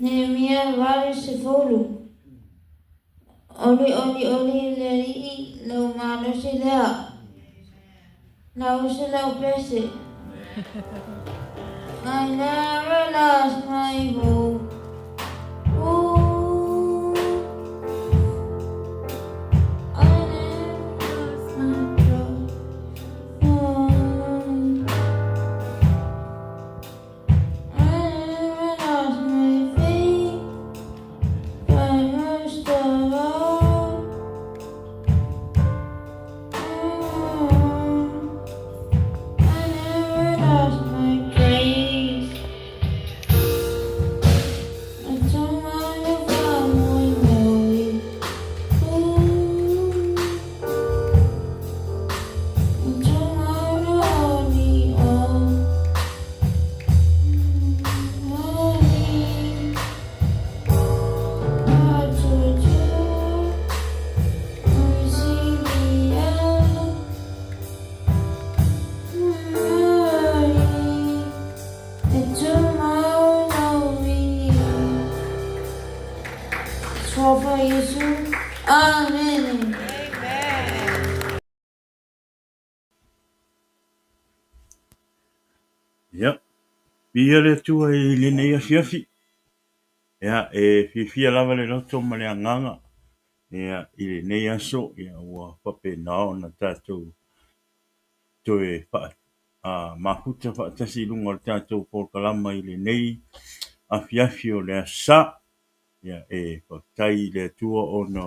Nehemia 80. Oli oli oli le Alii lou malosi lea. Lausi lau pese. I never lost my hope. Ooh. I never lost my trust. Oh. I never lost my faith. But most of all, oh, I never lost my grace. I don't mind if I'm moe. Ooh, I don't mind only oh, only I to do. I see the end. Tror på Jesu. Amen. Ia, viia le Atua i lenei afiafi. Ia, e fiafia lava le loto ma le agaga ia, i lenei aso, ia, ua faapena ona tatou toe faa, a, mafuta faatasi i luga o le tatou polokalama i lenei afiafi o le Aso Sa. Ia, e faafetai i le Atua ona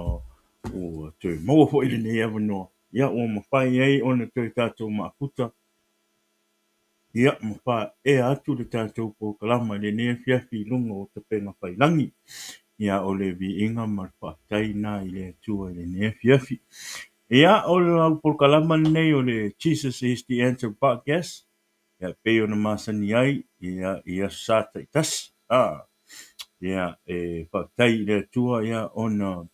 ua toe maua foi lenei avanoa, ia, ua mafai ai ona toe tatou mafuta, ia, ma faaea atu le tatou polokalama i lenei afiafi i luga o Tapegafailagi. Ia, o le viiga ma le faafetai na i le Atua i lenei afiafi. Ia, o lau polokalama lenei o le Jesus is the Answer Podcast, ia, pei ona masani ai, ia, i Aso Sa taitasi. A, ia, e faafetai i le Atua, ia, ona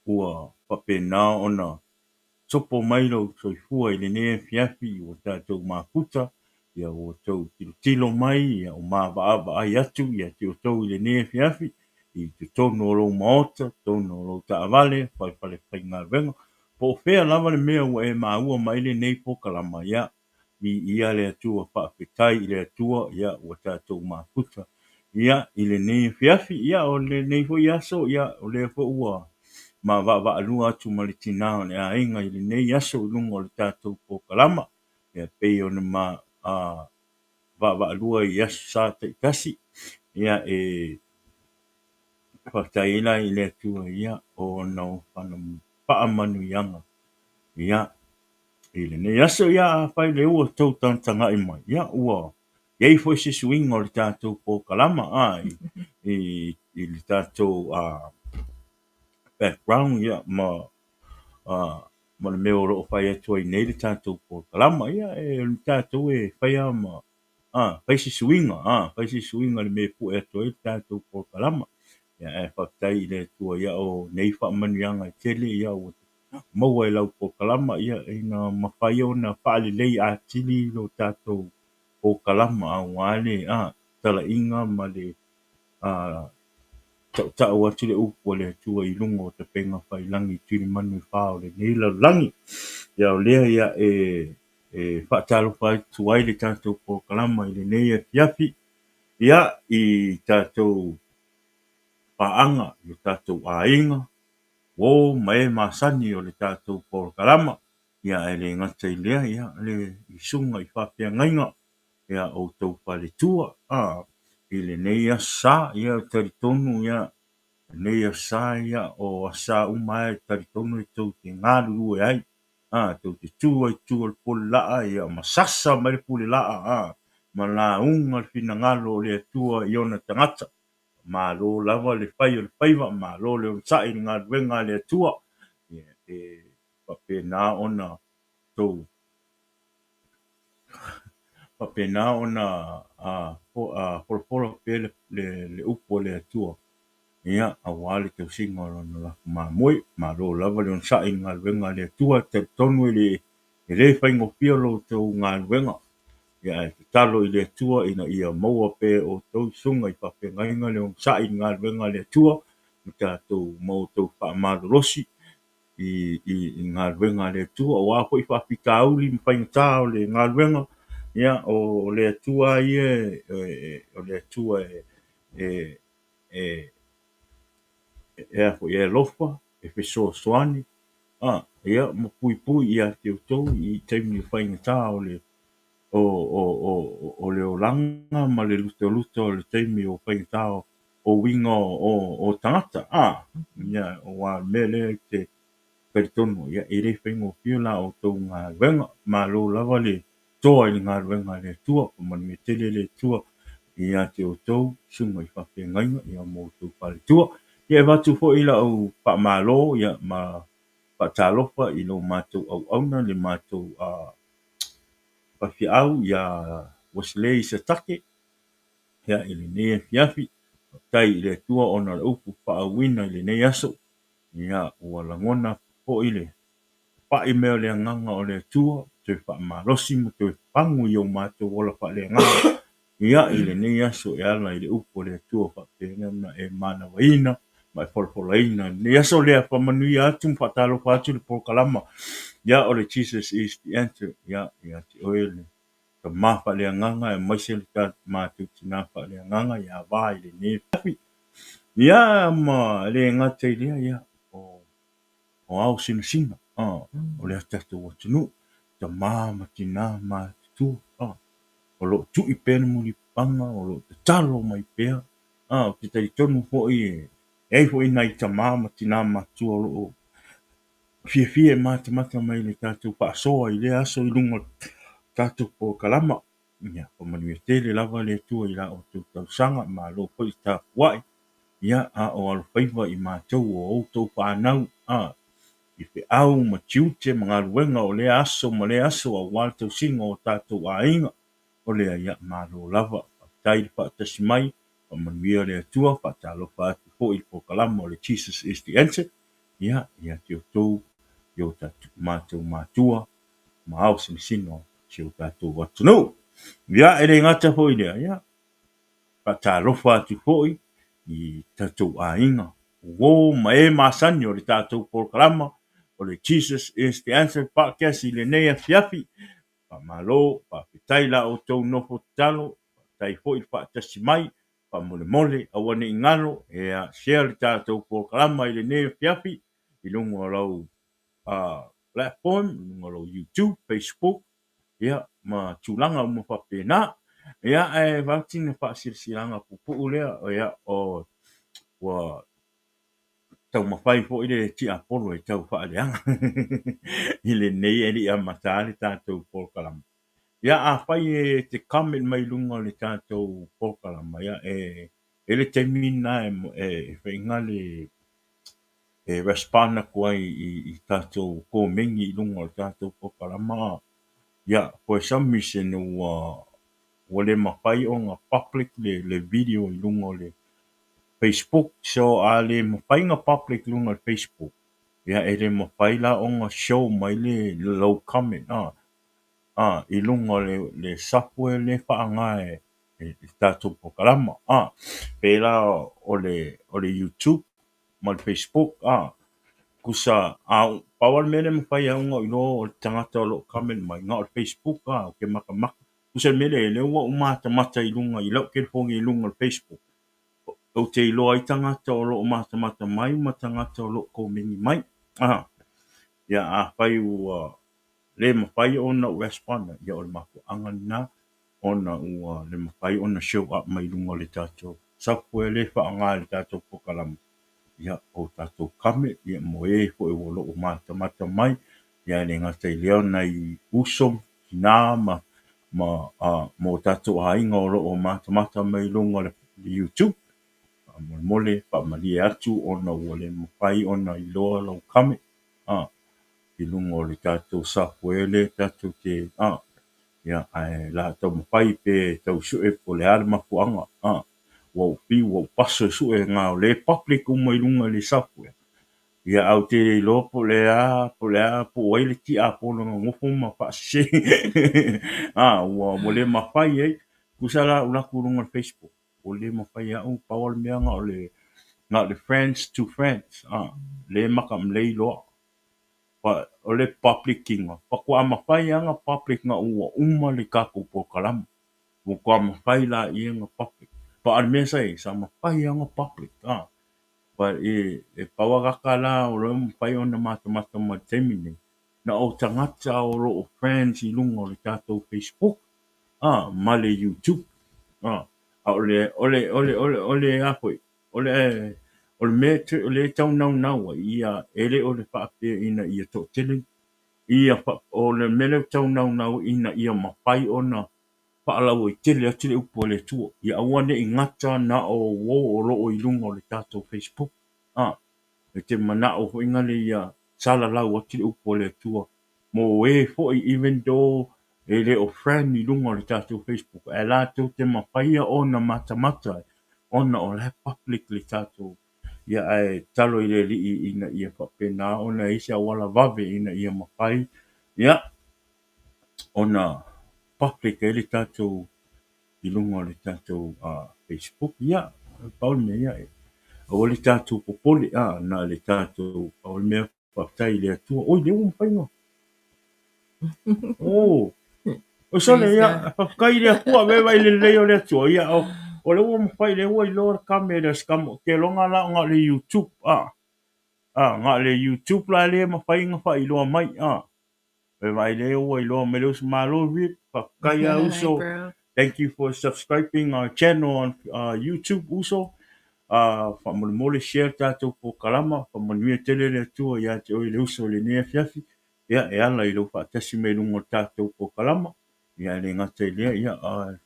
ua faapena ona sopo mai lou soifua i lenei afiafi ua tatou mafuta, ia ua tou tilotilo mai, ia o maavaavaai atu ia te outou i lenei afiafi i totonu o lou maota, totonu o lou taavale, fale faigaluega, po o fea lava le mea ua e maua mai lenei polokalama, ia viia le Atua, faafetai i le Atua, ia ua tatou mafuta ia i lenei afiafi. Ia o lenei foi aso, ia o lea foi ua maavaavaalua atu ma le tinā o le aiga i lenei aso i luga o le tatou polokalama, ia pei ona ma a vaavaalua i Aso Sa taitasi. Ia e faafetai ai la i le Atua ia ona o faamanuiaga ia i lenei aso. Ia afai le ua tou tagatagai mai, ia ua iai foi se suiga o le tatou polokalama a i i le tatou a background, ia ma a ma le mea o lo o fai atu ai nei le tatou polokalama. Ia e o le tatou e faia ma a fai se suiga, a fai se suiga le mea e pue atu ai le tatou polokalama. Ia ae faafetai i le Atua ia o nei faamanuiaga e tele ia ua maua e lau polokalama, ia ina mafai ona faalelei atili lo tatou polokalama aua le a talaiga ma le a tautau atu le upu a le Atua i luga o Tapegafailagi tulimanu e fa o lenei lalolagi. Ia o lea ia e e faatalofa atu ai le tatou polokalama i lenei afiafi, ia i tatou paaga i o tatou aiga, uo ma e masani o le tatou polokalama, ia ae le gata i lea, ia le i susuga i faafeagaiga, ia outou faletua a i lenei Aso Sa. Ia talitonu ia lenei Aso Sa, ia o aso sa uma e talitonu e tou te galulue ai, a tou te tu ai tu o le pule laa, ia ma sasa mai le pule laa, a ma lauga le finagalo o le Atua i ona tagata. Malo lava le fai o le faiva, malo le onosai i le galuega a le Atua. Ia e faapena ona tou faapena ona a folafola pea le le upu a le Atua, ia aua le tausiga o lona lafo mamoe. Malo lava le onosai i le galuega a le Atua, talitonu e le e le faigofie lo outou galuega. Ia ae tatalo i le Atua ina ia maua pea e outou susuga i faafeagaiga le onosai i le galuega a le Atua ma tatou ma outou faamalolosi i galuega a le Atua. O a foi faafitauli ma faigata o le galuega, ia o le Atua lava ia o le Atua e alofa, e fesoasoani, ia ma puipui ia te outou i taimi o faigata o le o le olaga ma le lutaluta o le taimi o faigata o uiga o tagata. Ia, aua o le mea lea ou te talitonu, ia, e le faigofie la outou galuega. Malo lava le toa i le galuega a le Atua. Faamanuia tele le Atua ia te outou, susuga i faafeagaiga, ia ma outou faletua. Ia, e avatu foi lau faamalo, ia, ma faatalofa i lo matou auauna, le matou faifeau ia Wesley Satake, ia, i lenei afiafi. Faafetai i le Atua ona o le upu faauuina i lenei aso. Ia, ua lagona foi le papai mai o le agaga o le Atua, toe faamalosi ma toe fagu i o matou ola faaleagaga. Ia, i lenei aso e ala i le upu a le Atua faapena ona e manavaina ma e folafolaina i lenei aso lea. Faamanuia atu ma faatalofa atu le polokalama, ia, o le Jesus is the Answer, ia, ia te oe le tama faaleagaga aemaise le matou tina faaleagaga ia Va i lenei afiafi. Ia, ma le gata i lea, ia, o ao sinasina, o le tatou atunuu, tama ma tina matutua, o lo o tui pea le mulipapaga, o lo o tatalo mai pea. Ou te talitonu foi e i ai foi nai tama ma tina matutua o lo o fiafia e matamata mai i le tatou faasoa i lea aso i luga o le tatou polokalama. Ia, faamanuia tele lava le Atua i la outou tausaga, malo foi le tapuai, ia, a o alofaiva i matou o outou fanau, i feau ma tiute ma galuega o lea aso ma lea aso aua le tausiga o tatou aiga. O lea, ia, malo lava. Faafetai le faatasi mai, faamanuia le Atua, faatalofa atu foi i le polokalama o le Jesus is the Answer, ia, ia te outou i o tatou matou matua ma ao sinasina o si o tatou atunuu. Ia, e le gata foi i lea, ia, faatalofa atu foi i tatou aiga, uo ma e masani o le tatou polokalama o le Jesus is the Answer Podcast i lenei afiafi. Faamalo, faafetai la outou nofo tatalo, faafetai foi le faatasi mai, faamolemole aua ne i galo, ea share le tatou polokalama i lenei afiafi i luga o lau platform, i luga o lau YouTube, Facebook, ia, ma tulaga uma faapena. Ia, ae avatu sina faasilasilaga puupuu lea, ia, o, ua taumafai foi le tiapolo e tau faaleaga i lenei e le i amata le tatou polokalama. Ia, afai e te comment mai i luga o le tatou polokalama, ia, e i ai le taimi lena e faiga le e respond atu ai i tatou komeni i luga o le tatou polokalama. Ia, for some reason ua le mafai ona public le video i luga o le Facebook. So, a le mafai ona public i luga o le Facebook, ia e le mafai la ona show mai le lau comment i luga o le software lea e faaaoga e le tatou polokalama. Pei la o le YouTube ma le Facebook, tusa pau lava le mea lea e mafai ai ona ou iloa o le tagata o lo o comment mai na o le Facebook, ou te matamata. Tusa le mea lea, lea ua ou matamata i luga i lau telefoni i luga o le Facebook, ou te iloa ai tagata o lo o matamata mai ma tagata o lo o komeni mai. Ia, afai ua le mafai ona ou respond, ia o le mafuaaga lena ona ua le mafai ona show up mai luga o le tatou software lea e faaaoga e le tatou polokalama. Ia, o tatou comment, ia mo e foi o lo o matamata mai, ia e le gata i lea o nai uso, tina ma mo tatou aiga o lo o matamata mai luga o le YouTube. Faamolemole, faamalie atu ona ua le mafai ona iloa lau comment i luga o le tatou software lea tatou te ia, ae la taumafai pe tau sue po o le a le mafuaaga. Ua ou fiu, ua ou paso e sue na o lea e public uma i luga i le software. Ia ae ou te le iloa po o le a, po o le a, po o ai le tiakono na nofo ma faasese. A, ua ua le mafai ai. Tusa la ou alu atu i luga o le Facebook, ua le mafai e au, pau lava le mea na o le na o le friends to friends, a, le maka le iloa. O le public ina, faatoa mafai lava ona public ina ua uma le tatou polokalama. Ua toa mafai laia ona public. A o le mea sa i ai, sa mafai lava ona public, a. E pau lava data la o lo o mafai ona matamata mai i le taimi lenei, na o tagata o lo o friends i luga o le tatou Facebook a ma le YouTube. A o le o le o le o le o le a foi o le o le mea o lea e tau naunau ai ia e le o le faapea ina ia toatele ia o le mea lea e tau naunau ina ia mafai ona faalauaitele atu le upu a le Atua, ia aua ne i gata na o uo o lo o i luga o le tatou Facebook. A, e te manao foi nale ia salalau atu le upu a le Atua mo e foi even though e le o friend i luga o le tatou Facebook, ae latou te mafaia ona matamata ona o la e public le tatou ia ae tatalo i le Alii ina ia faapena ona i ai se auala vave ina ia mafai ia ona public ai le tatou i luga o le tatou Facebook. Ia, pau le mea ia, aua le tatou popole, na o le tatou, pau le mea faafetai i le Atua. Oi, lea ua mafai ona. Oh, o sole, ia, faafetai i le Atua, vea vai le lelei o le Atua. Ia, o lea ua mafai, lea ua iloa le kamera, ke loga la ona o le YouTube, na o le YouTube la lea e mafai ona faailoa mai, E vaai lea ua iloa mai le uso malo Rip. Faafetai lava uso. Thank you for subscribing our channel on YouTube uso. Faamolemole share tatou polokalama. Faamanuia tele le Atua ia te oe le uso i lenei afiafi. Ia e ala i lou faatasi mai i luga o le tatou polokalama. Ia e le gata i lea, ia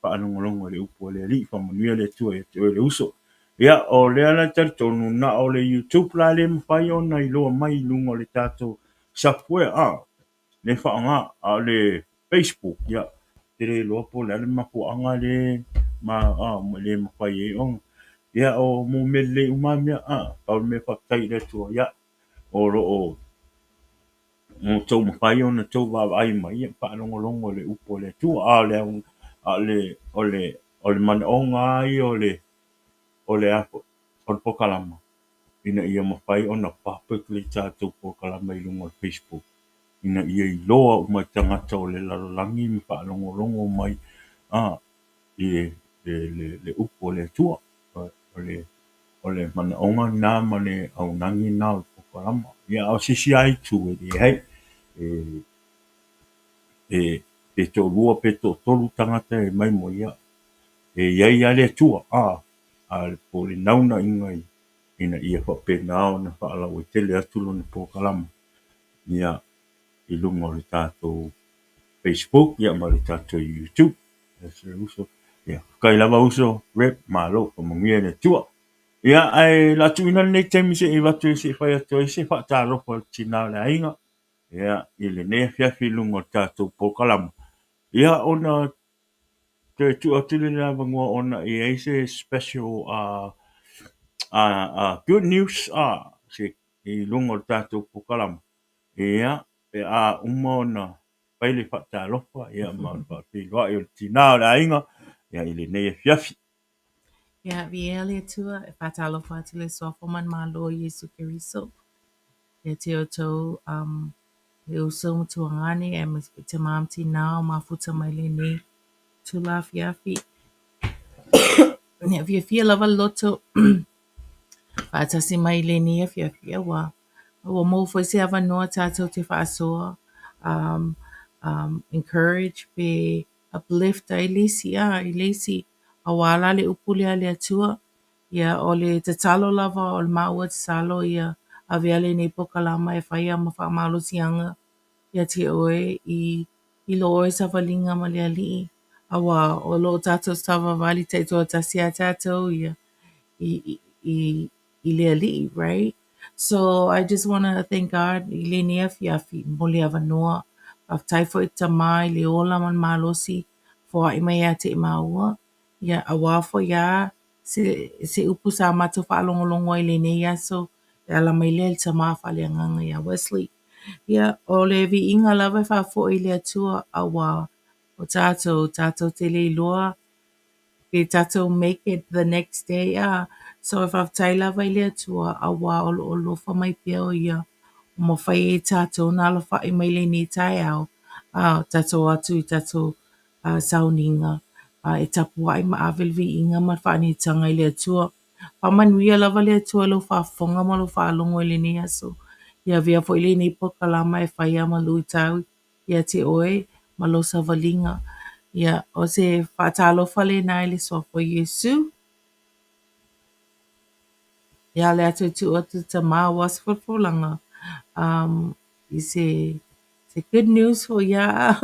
faalogologo i le upu a le Alii. Faamanuia le Atua ia te oe le uso. Ia o lea la e talitonu na o le YouTube la le mafai ona iloa mai i luga o le tatou software a le faaaoga, a o le Facebook, ia ou te le iloa po o le a le mafuaaga lea ma le mafai ai ona. Ia o mo mea lelei uma lava mea, a pau le mea faafetai i le Atua, ia o lo o outou mafai ona outou vaavaai mai ia faalogologo i le upu a le Atua. A o le a o le o le o le manaoga lava ia o le o le a foi o le polokalama ina ia mafai ona public le tatou polokalama i luga o le Facebook ina ia iloa uma e tagata o le lalolagi ma faalogologo mai a i le upu a le Atua. O le manaoga lena ma le aunagi lena o le polokalama. Ia, a o se isi lava itu e leai, e pe toalua pe toatolu tagata e mai mo ia, e i ai lava le Atua, a po o le naunautaiga ina ia faapena ona faalauaitele atu lona polokalama ia i luga o le tatou Facebook ia ma le tatou YouTube. Uso, ia, faafetai lava uso, Rep, malo, faamanuia le Atua. Ia, ae o le a tuuina lenei taimi se i avatu se i fai atu ai se faatalofa a le tina o le aiga, ia, i lenei afiafi i luga o le tatou polokalama. Ia, ona toe tuu atu lea i le avanoa ona e i ai se special good news se i luga o le tatou polokalama. Ia, pe a uma ona fai le faatalofa ia ma le faafeiloai o le tina o le aiga ia i lenei afiafi. Ia, viia le Atua, e faatalofa atu i le Suafa manumalo o Iesu Keriso. Ia te outou um, le uso ma tuagane, aemaise foi tama ma tina o mafuta mai lenei itula afiafi. Ia, fiafia lava le loto faatasi mai i lenei afiafi, aua ua maua foi se avanoa tatou te faasoa, um, um, encourage pe uplift ai le isi, a, i le isi, aua la le upu lea a le Atua. Ia, o le tatalo lava o le maua tatalo ia avea lenei polokalama e fai ma faamalosiaga ia te oe i i lo oe savaliga ma le Alii, aua o lo o tatou savavali taitoatasi lava tatou ia i, i, i le Alii, right? So I just want to thank God i lenei afiafi mo le avanoa. Faafetai foi Tama i le ola ma le malosi foai mai ia te i māua. Ia, aua foi a se, se upu sa matou faalogologo ai i lenei aso. E ala mai lea i le tama faaleagaga ia Wesley. Ia, o le viiga lava e faafoi i le Atua auā o tātou, tātou te le iloa pe tātou make it the next day a. So e faafetai lava i le Atua auā o lo o alofa mai pea o Ia ua mafai ai e tātou ona alafai mai lenei taeao a tātou o atu i tātou sauniga e tapuai ma ave le viiga ma le faanetaga i le Atua. Faamanuia lava le Atua i lau faafofoga ma lau faalogo i lenei aso. Ia avea foi lenei polokalama e faia ma luitau ia te oe ma lou savaliga. Ia, o se faatalofa lena i le Suafa o Iesu. Ia, o le a toe tuu atu i le tama aua se folafolaga i se se good news foi ia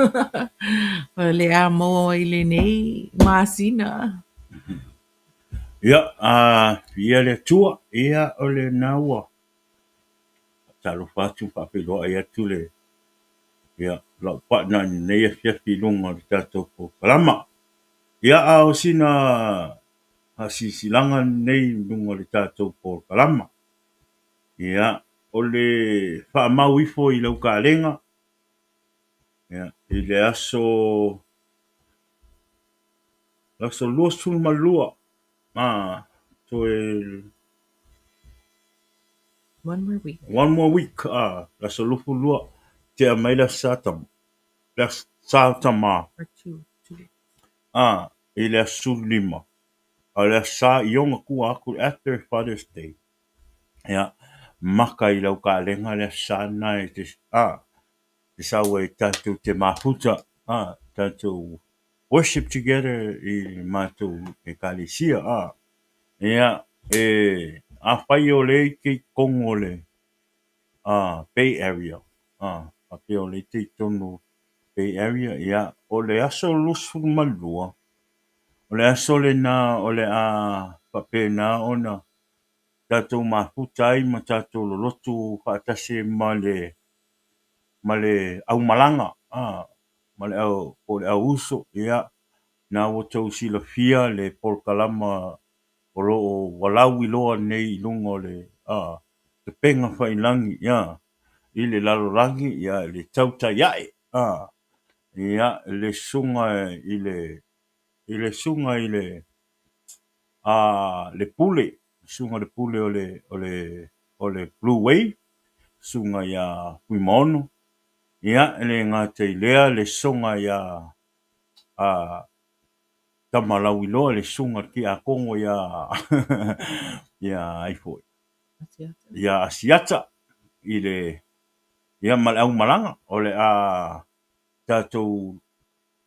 o le a maua i lenei masina. Ia, viia le Atua, ia o lena ua faatalofa atu ma faafeiloai atu le ia lau partner i lenei afiafi i luga o le tatou polokalama. Ia, a o sina faasilasilaga lenei i luga o le tatou polokalama. Ia, o le faamau ifo i lau kalega, ia, i le aso aso 22, toe One more week. One more week, le aso 22, tea mai le Aso Sa Tama, le Aso Sa Tama. Or 2 weeks. I le aso 15, a o le Aso Sa i ona tua atu after Father's Day. Ia, maka i lau kalega le Aso Sa lena e te, te sau ai tatou te mafuta, tatou worship together i matou ekalesia. Ia, e afai o lea e te i totonu o le Bay Area, faapea o lea e te i totonu o Bay Area, ia, o le aso 22, o le aso lena o le a faapena ona tatou mafuta ai ma tatou lolotu faatasi ma le ma le aumalaga, ma le au, po o le auuso, ia, na ua outou silafia le polokalama o lo o walauiloa nei i luga o le upega tafailagi, ia, i le lalolagi, ia, le tautai ae, ia, le susuga i le i le susuga i le le pule, susuga i le pule o le o le o le Blue Wave, susuga ia Fuimaono, ia, e le gata i lea le susuga ia Tamalauiloa, le susuga i le tiakono ia ia ai foi ia Asiata i le ia ma le aumalaga o le a tatou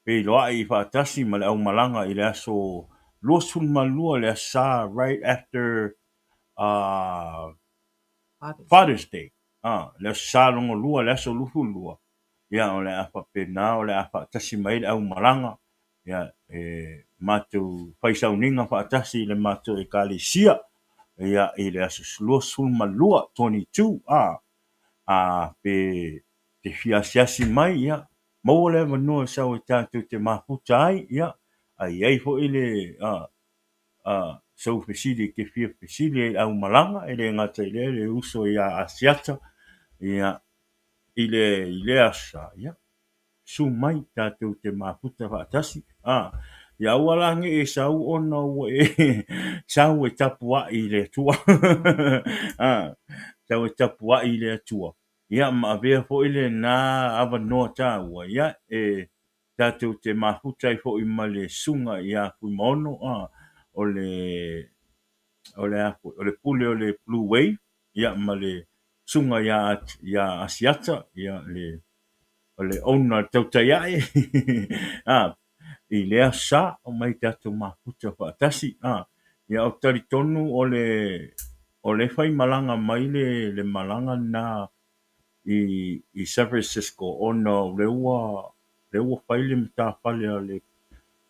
feiloai faatasi ma le aumalaga i le aso 22, le Aso Sa, right after Father's Day, le Aso Sa lona lua, le aso 22, ia, o le a faapena o le a faatasi mai le aumalaga, ia, e matou fai sauniga faatasi i le matou ekalesia, ia, i le aso 22, 22, pe te fia asiasi mai, ia, maua le avanoa e sau e tatou te mafuta ai, ia, a i ai foi le sou fesili e te fia fesili ai i le aumalaga, e le gata i lea le uso ia Asiata, ia, i le i lea Aso Sa, ia, susu mai tatou te mafuta faatasi. Ia aua la ne i e sau ona ua e sau e tapuai i le Atua. Sau e tapuai i le Atua. Ia ma avea foi lena avanoa taua, ia, e tatou te mafuta ai foi ma le susuga ia Fuimaono, o le o le a foi, o le pule o le Blue Wave, ia, ma le susuga ia ia Asiata, ia, le o le owner le tautai ae i lea Aso Sa, omai tatou mafuta faatasi. Ia, ou te talitonu o le o le faimalaga mai le le malaga lena i i San Francisco ona o lea ua lea ua fai le matafale a le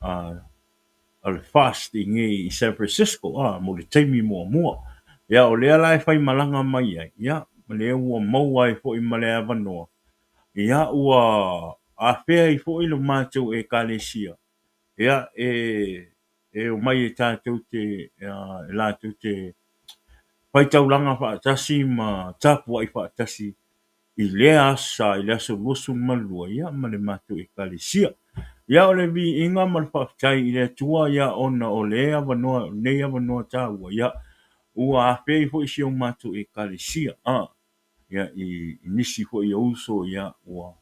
a le FAST i nei i San Francisco mo le taimi muamua. Ia, o lea la e faimalaga mai ai, ia, lea ua maua ai foi ma le avanoa, ia, ua afea ai foi le matou ekalesia, ia, e omai e tatou te e latou te Faitaulaga faatasi ma tapuai faatasi i lea asa i le aso 22 ia ma le matou Ekalesia. Ia o le viiga ma le faafetai i le Atua ia ona o le avanoa lenei avanoa taua ia ua afea ai foi si o matou Ekalesia ia i nisi foi o uso ia ua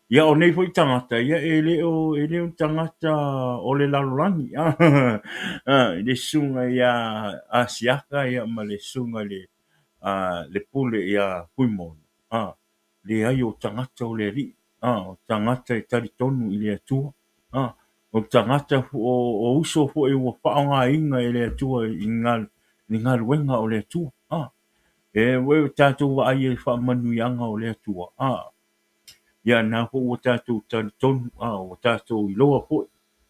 ia o nei foi tagata ia e le o ni tagata o le lalolagi i le susuga ia Asiata ia ma le susuga i le pule ia Fuimaono leai o tagata o le Alii o tagata e talitonu i le Atua o tagata o uso foi ua faaaogaina e le Atua i le galuega o le Atua. E ua tatou vaai i faamanuiaga o le Atua ia na foi ua tatou talitonu ua tatou iloa foi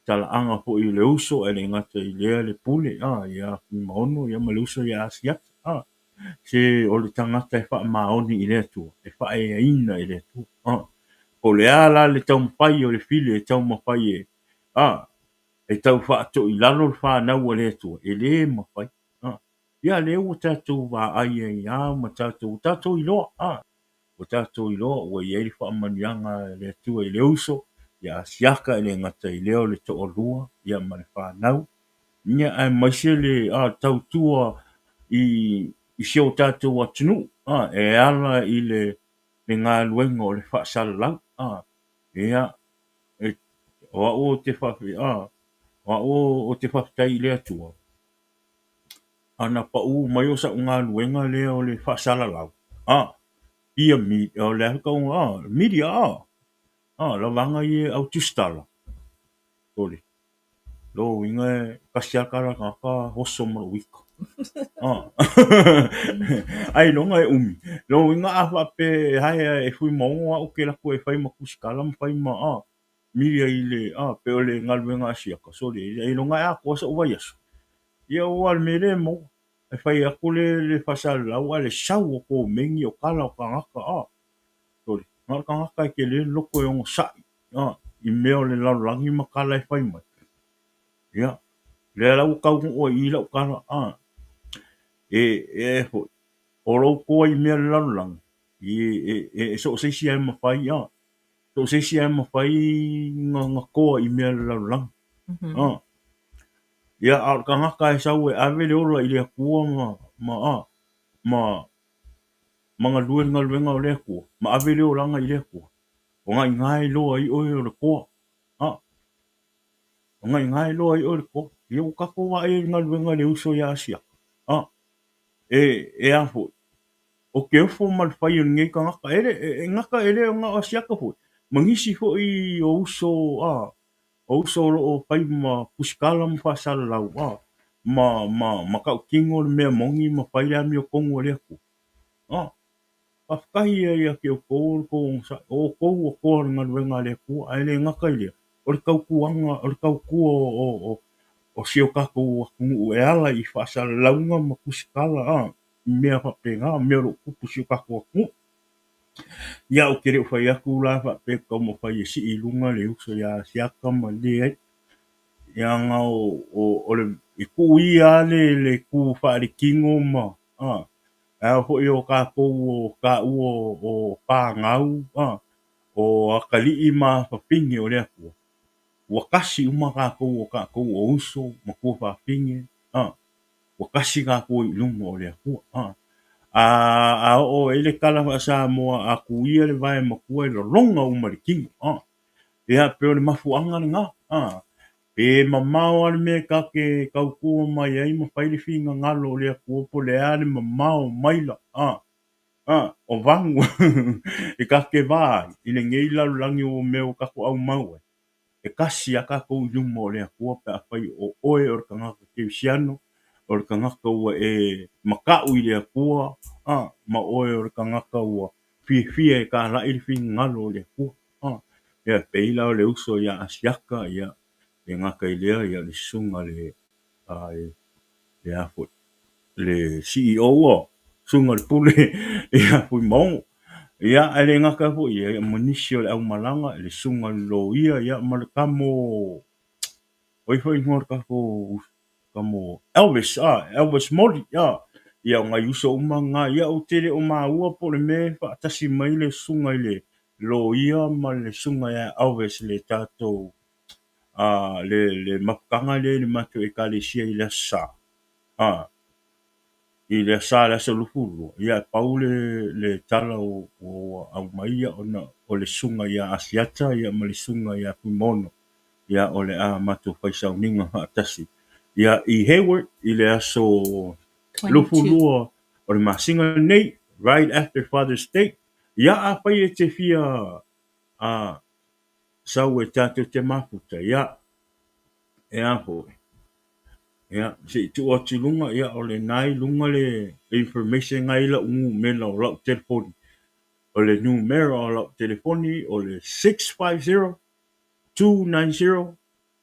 talaaga foi i le uso e le gata i lea le pule ia Fuimaono ia ma le uso ia Asiata se o le tagata e faamaoni i le Atua e faaeaina e le Atua. Po o le a la le taumafai o le file e taumafai e e tau faatoilalo le fanau a le Atua e le mafai. Ia lea ua tatou vaai ai lava ma tatou iloa ua tatou iloa ua i ai le faamanuiaga a le Atua i le uso ia Asiata e le gata i lea o le toalua ia ma le fanau ia aemaise le tautua i si o tatou atunuu e ala i le galuega o le faasalalau. Ia o au ou te faafetai i le Atua ana pau mai o sa'u galuega lea o le faasalalau ia o le a tauga media lavaga ia au tusitala sole lona uiga e tasi lava le tala a le tagata oso ma lou ita ailoga e umi lona uiga a faapea e haea e Fuimaono au ou te alu atu e fai ma tusitala ma fai ma media i le pei o le galuega a Asiata sole ailoga e atoa sa'u vaiaso ia aua o le mea lea e maua e fai atu le faasalalau ae le sau o komeni o tala o tagata sole na o le tagata e tele le loto e onosai i mea o le lalolagi ma tala e fai mai ia lea la ua taunuu ai i i lau tala e foi o lou toa i mea o le lalolagi e so o se isi lava e mafai so o se isi lava e mafai na toa i mea o le lalolagi ia a o le tagata e sau e ave le ola i le Atua ma galue le galuega o le Atua ma ave le olaga i le Atua o ga'iga e iloa ai oe o le toa o ga'iga e iloa ai oe le toa ia ua tatou vaai ai i le galuega a le uso ia Asiata e a foi o te ofo ma le fai o lenei tagata e le e gata e le o na o Asiata foi ma nisi foi o uso o uso o lo o fai ma tusitala ma faasalalau ma tautino le mea moni ma fai le amiotonu a le Atua. Faafetai ia ia te outou o le tou onosai o outou ua toa le galuega a le Atua ae le gata i lea o le tautuaga o le tautua o si o tatou atunuu e ala i faasalalauga ma tusitala i mea faapena mea o lo o tupu i si o tatou atunuu. Ia ou te le o fai atu la faapea e taumafai e sii i luga le uso ia Asiata ma leai leaga o le e tuu ia le tu faaletino ma ao foi o tatou o taua o fanau o atalii ma fafine o le Atua ua tasi uma tatou o tatou o uso ma tuafafine ua tasi tatou i luma o le Atua a oo e le tala faa-Samoa a tuia le vae matua e lolona uma le tino ia pei o le mafuaaga lena pe mamao lava le mea ta te tautua mai ai ma fai le finagalo o le Atua po o le a le mamao maila o vanu e ta te va ai i lenei lalolagi o mea ua tatou aumau ai e tasi lava tatou i luma o le Atua pe afai o oe o le tagata kerisiano o le tagata ua e mata'u i le Atua ma oe o le tagata ua fiafia e talai le finagalo o le Atua ia pei la o le uso ia Asiata ia le gata i lea ia le susuga le a foi le CEO susuga le pule ia Fuimaono ia ae le gata foi ia ma nisi o le aumalaga le susuga i le loia ia ma le tamo o ai foi igoa o le tatou tamo Elvis Elvis Moli Ia, o nai uso uma na, ia, ou te le o maua po o le mea e faatasi mai le susuga i le loia ma le susuga ia Elvis i le tatou le mafutaga lea i le matou ekalesia i le Aso Sa. I le Aso Sa le aso 22, ia, e pau le tala ua aumai, ia, ona o le susuga ia Asiata, ia, ma le susuga ia Fuimaono, ia, o le a matou fai sauniga faatasi, ia, i Hayward i le aso 22 o le masina lenei, right after Father's Day. Ia, afai e te fia sau e tatou te mafuta, ia, e a foi, ia, se i tuu atu i luga, ia, o lena i luga le information na i lau numera o lau telefoni. O le numera o lau telefoni o le 650 290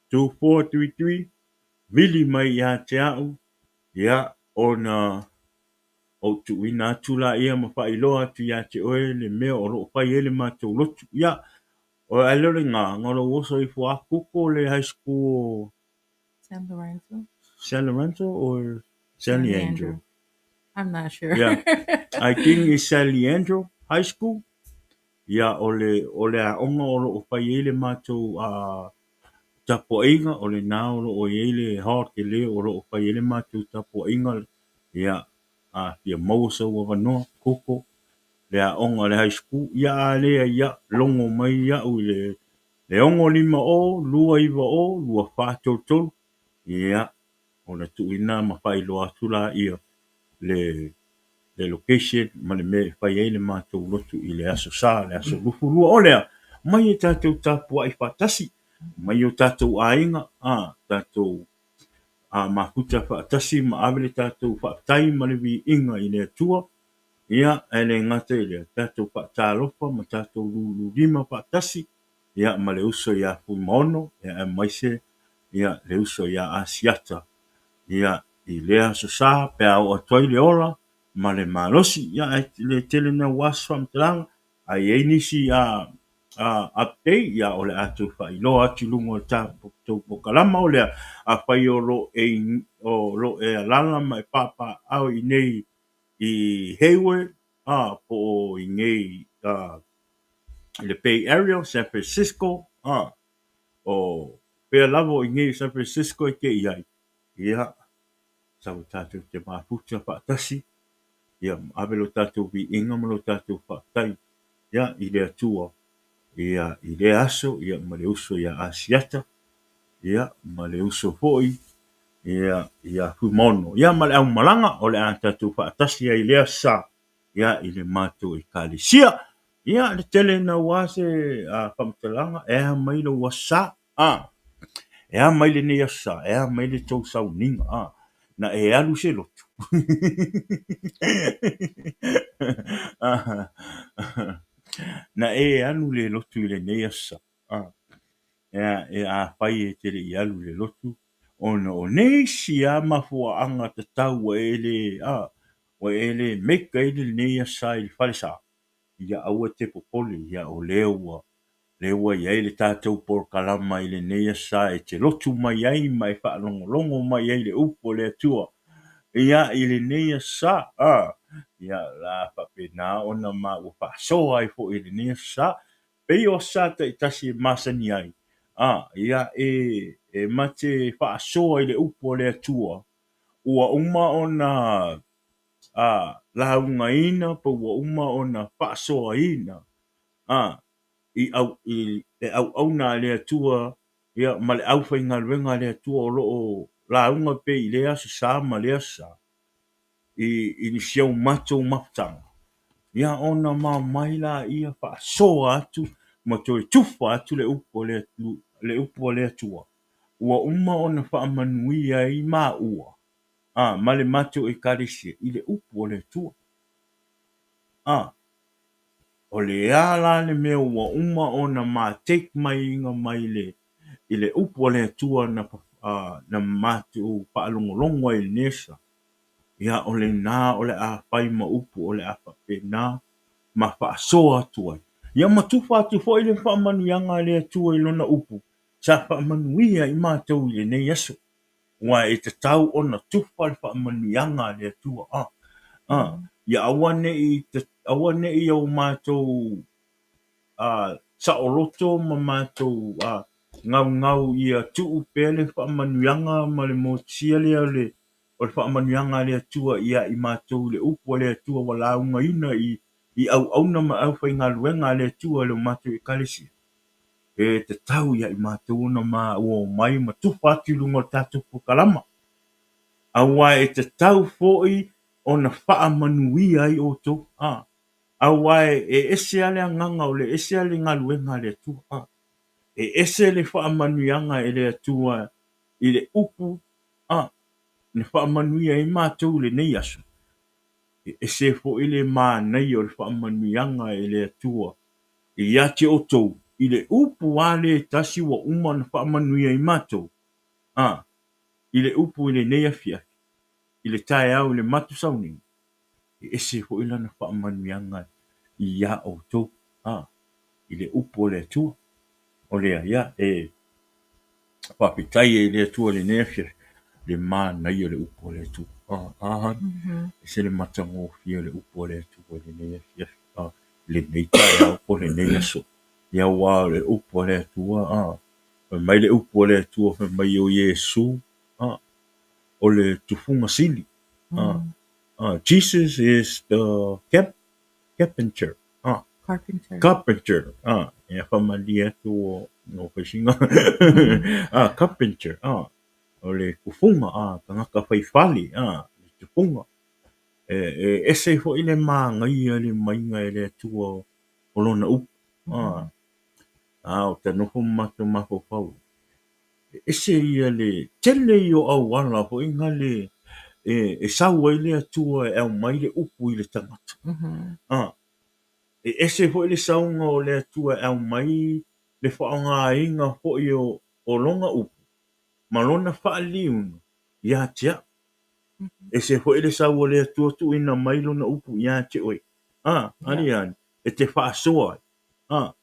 2433. Vili mai ia te au, ia, ona ou tuuina atu laia ma faailoa atu ia te oe le mea o lo o fai ai le matou lotu. Ia, o ae le o lena, na lou oso ifo a kuko le high school. San Lorenzo. San Lorenzo or San Leandro? I'm not sure. Yeah. I think it's San Leandro High School. Ia, o le aoga o lo o fai ai le matou tapuaiga, o lena o lo o i ai le hall tele o lo o fai ai le matou tapuaiga. Ia, a fia maua sou avanoa, kuko le aoga o le high school. Ia, a lea, ia, logo mai au i le 650 290 2433. Ia, ona tuuina ma faailoa atu laia le location ma le mea e fai ai le matou lotu i le Aso Sa, le aso 22. O lea, mai e tatou tapuai faatasi, mai o tatou aiga, tatou mafuta faatasi ma ave le tatou faafetai ma le viiga i le Atua. Ia, ae le gata i lea, tatou faatalofa ma tatou lululima faatasi, ia, ma le uso ia Fuimaono, ia, aemaise, ia, le uso ia Asiata, ia, i lea Aso Sa pe a oo atu ai le ola ma le malosi. Ia, ae le tele naua se faamatalaga, a i ai nisi update, ia, o le a tou faailoa atu i luga o le tatou polokalama. O lea, afai o lo e alala ma e papaaao i nei i Hayward, po o i nei i le Bay Area, San Francisco, o pea lava o i nei San Francisco e te i ai, ia, sau tatou te mafuta faatasi, ia, ave lo tatou viiga ma lo tatou faafetai, ia, i le Atua, ia, i lea aso, ia, ma le uso ia Asiata, ia, ma le uso foi, ia, ia Fuimaono, ia, ma le aumalaga o le a tatou faatasi ai i lea sa, ia, i le matou ekalesia. Ia, le tele naua se faamatalaga, e a mai lou Aso Sa, e a mai lenei Aso Sa, e a mai le tou sauniga, na e alu se lotu. Na e alu le lotu i lenei Aso Sa. E afai e te le i alu le lotu, ona o nisi a mafuaaga tatau ua e le make ai lenei Aso Sa i le falesa, ia, aua te popole. Ia, o lea ua i ai le tatou polokalama i lenei Aso Sa e te lotu mai ai ma e faalogologo mai ai le upu o le Atua. Ia, i lenei Aso Sa, ia, la faapena ona ma ua faasoa ai foi i lenei Aso Sa. Pei o Aso Sa taitasi e masani ai, ia, e mate faasoa i le upu o le Atua, ua uma ona laugaina po ua uma ona faasoaina i au i le auauna a le Atua, ia, ma le aufaigaluega a le Atua o lo o lauga pea i lea Aso Sa ma lea Aso Sa i si o matou mafutaga. Ia, ona ma omai laia faasoa atu ma toe tufa atu le upu a le Atua ua uma ona faamanuia ai maua ma le matou ekalesia i le upu o le Atua. O le a la le mea ua uma ona ma take mai iga mai i le upu a le Atua na matou faalogologo ai i lenei aso. Ia, o lena o le a fai ma upu o le a faapena ma faasoa atu ai. Ia, ma tufa atu foi le faamanuiaga a le Atua i lona upu sa faamanuia i matou i lenei aso. Ua e tatau ona tufa le faamanuiaga a le Atua. Ia aua ne i aua ne i o matou saoloto ma matou gaugau ia tuu pea le faamanuiaga ma le motusia lea o le faamanuiaga a le Atua ia i matou i le upu a le Atua ua laugaina i auauna ma aufaigaluega a le Atua i le matou Ekalesia. E tatau ia i matou ona ua omai ma tufa atu i luga o le tatou polokalama, aua e tatau foi ona faamanuia ai outou. Aua e ese lava le agaga o le ese lava le galuega a le Atua. E ese le faamanuiaga e le Atua i le upu na faamanuia ai matou i lenei aso. E ese foi le manaia o le faamanuiaga e le Atua ia te outou i le upu lava lea e tasi ua uma ona faamanuia ai matou i le upu i lenei afiafi, i le taeao i le matou sauniga, e ese foi lana faamanuiaga iā outou i le upu a le Atua. O lea, ia, e faafetai ai i le Atua i lenei afiafi, le manaia o le upu a le Atua. Ese le matagofie o le upu a le Atua i lenei afiafi, i lenei taeao po o lenei aso. Ia aua o le upu a le Atua, fai mai le upu a le Atua fai mai o Iesu o le tufuga sili. Jesus is the carpenter. Carpenter. Carpenter. Ia faamalie atu ua fai sina carpenter. O le tufuga, tagata fai fale, le tufuga. E ese foi le manaia le maiga e le Atua o lona upu. A o ta nofo ma matou mafaufau, e ese ia le tele ia o auala foi na le e sau ai le Atua e aumai le upu i le tagata. E ese foi le sauga o le Atua e aumai le faaaogaina foi o lona upu ma lona faaliliuga ia te au. Ese foi le sau o le Atua tuuina mai lona upu ia te oe. Aliani, e te faasoa ai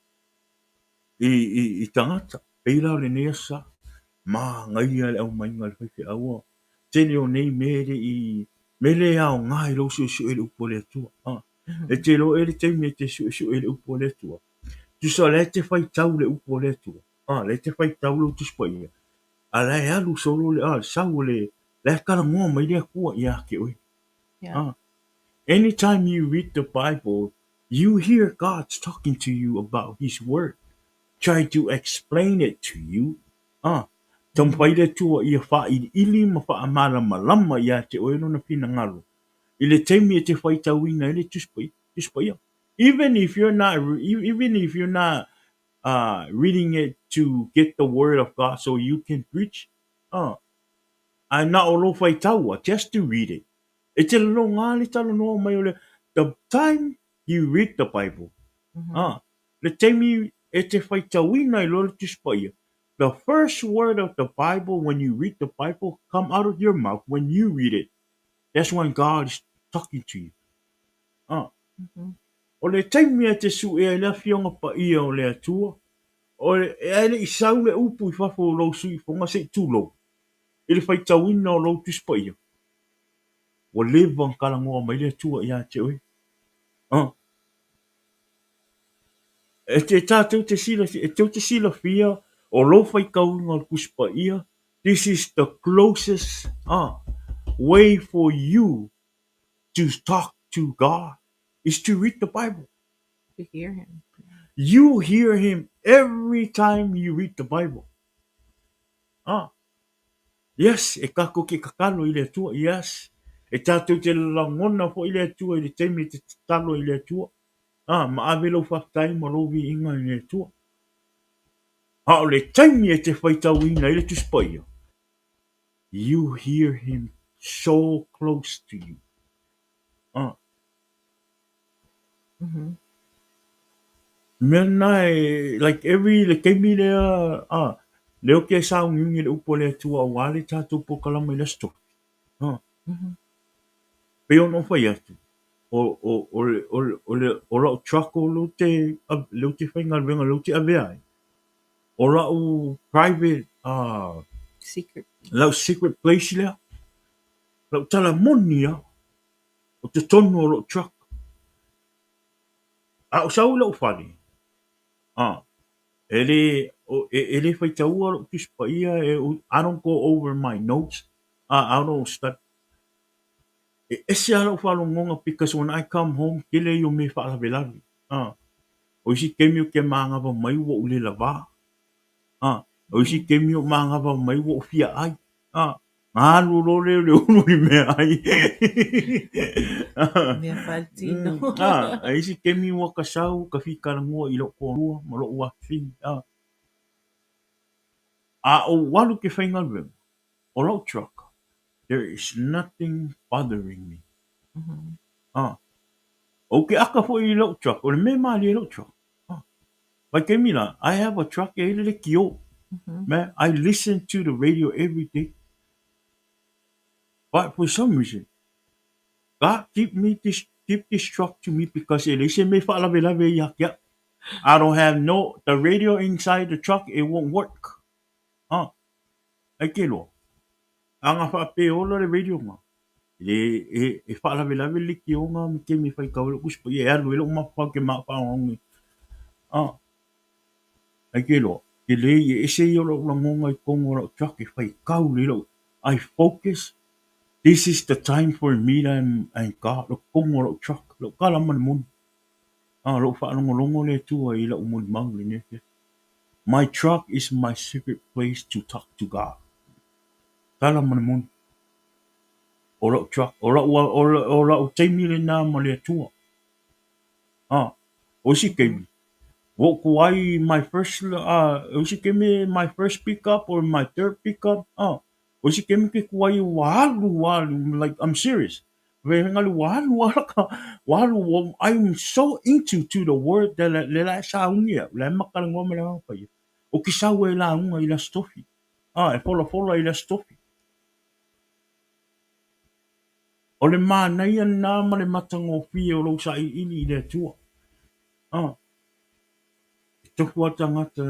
i tagata. Pei la o lenei aso sa, manaia le aumaiga a le faifeau. Tele o nei mea e le i mea le aoga i lou suesue i le upu a le Atua. E te iloa ea le taimi e te suesue i le upu a le Atua? Tusa o la e te faitau le upu a le Atua. La e te faitau lou Tusi Paia, a la e alu solo le sau o le la e talanoa mai le Atua ia te oe. Anytime you read the Bible, you hear God's talking to you about His Word, try to explain it to you. Taumafai le Atua ia faailiili ma faamalamalama ia te oe lona finagalo i le taimi e te faitauina ai le Tusi Paia. Even if you're not, even if you're not reading it to get the Word of God so you can preach, ae na o lou faitaua, just to read it. E te lologa le talanoa mai o le the time you read the Bible, le taimi e te faitauina ai loa le Tusi Paia, the first word of the Bible when you read the Bible come out of your mouth when you read it, that's when God is talking to you. O le taimi e te suea ai le Afioga Paia o le Atua, ae le i sau le upu i fafo o lou suifoga se i tulou i le faitauina o lou Tusi Paia, ua leva ona talanoa mai le Atua ia te oe. E te tatou te silafia, e tou te silafia o lou faitauina o le Tusi Paia, this is the closest way for you to talk to God is to read the Bible. To hear him. You hear him every time you read the Bible. Yes, e tatou te tatalo i le Atua. Yes, e tatou te lagona foi le Atua i le taimi e te tatalo i le Atua. Ma ave lou faafetai ma lou viiga i le Atua. A o le taimi e te faitauina ai le Tusi Paia, you hear him so close to you. Mea lena e, like every, le taimi lea, lea ou te sauniuni i le upu a le Atua aua le tatou polokalama i le Aso Tofi. Pei ona ou fai atu, o lau truck lea ou te, lea ou te faigaluega, lea ou te avea ai, o lau private, Secret. lau secret place lea, lau tala moni lava. totonu o lou truck. A ou sau i lou fale, a, e le, e le faitaua lou Tusi Paia, I don't go over my notes, I don't study. E ese lava lau faalogoga because when I come home, tele ia o mea e faalavelave. O isi taimi ou te manava mai ua ou le lavā. O isi taimi ou manava mai ua ou fia ai. Ona alu loa lea o le ulu i meaai. Mea faatino. A isi taimi ua ta sau ta fitalanoa i lou toalua ma lou afafine. A ou alu ou te faigaluega, o lou truck, there is nothing bothering me. Ou te aka foi i lou truck, o le mea e malie i lou truck. Vaitaimi la, I have a truck e i ai le lekiō. Man, I listen to the radio every day. But for some reason, God keep me this, keep this truck to me because e leai se mea e faalavelave ai ia te au. I don't have no, the radio inside the truck, it won't work. Ai ke loa. A na faapea e ola le radio na, e, e faalavelave le leitioga ma taimi e faitau ai lou Tusi Paia e alu ai lou mafaufau ke faalogologo. Ai ke loa, ke le e ese ia o lou lagona i totonu o lau truck e faitau lelei lou, I focus, this is the time for me and God, o totonu o lau truck, lou tala ma le moni. Lou faalogologo le Atua i lau molimau i lenei afiafi. My truck is my secret place to talk to God. Tala ma le moni. O lau truck, o lau, o lau taimi lena ma le Atua. O isi taimi, ua ou tuai my first, o isi taimi my first pick up or my third pick up, o isi taimi ke tuai ua alu alu, like I'm serious. Ua alu lava ua alu, I'm so into to the word that le la e sauni au, la e matalanoa ma le Agaga Paia, ou te sau ai e lauga i le Aso Tofi, e folafola i le Aso Tofi. O le manaia lena ma le matagofie o lou sailiili i le Atua. E tofu lava tagata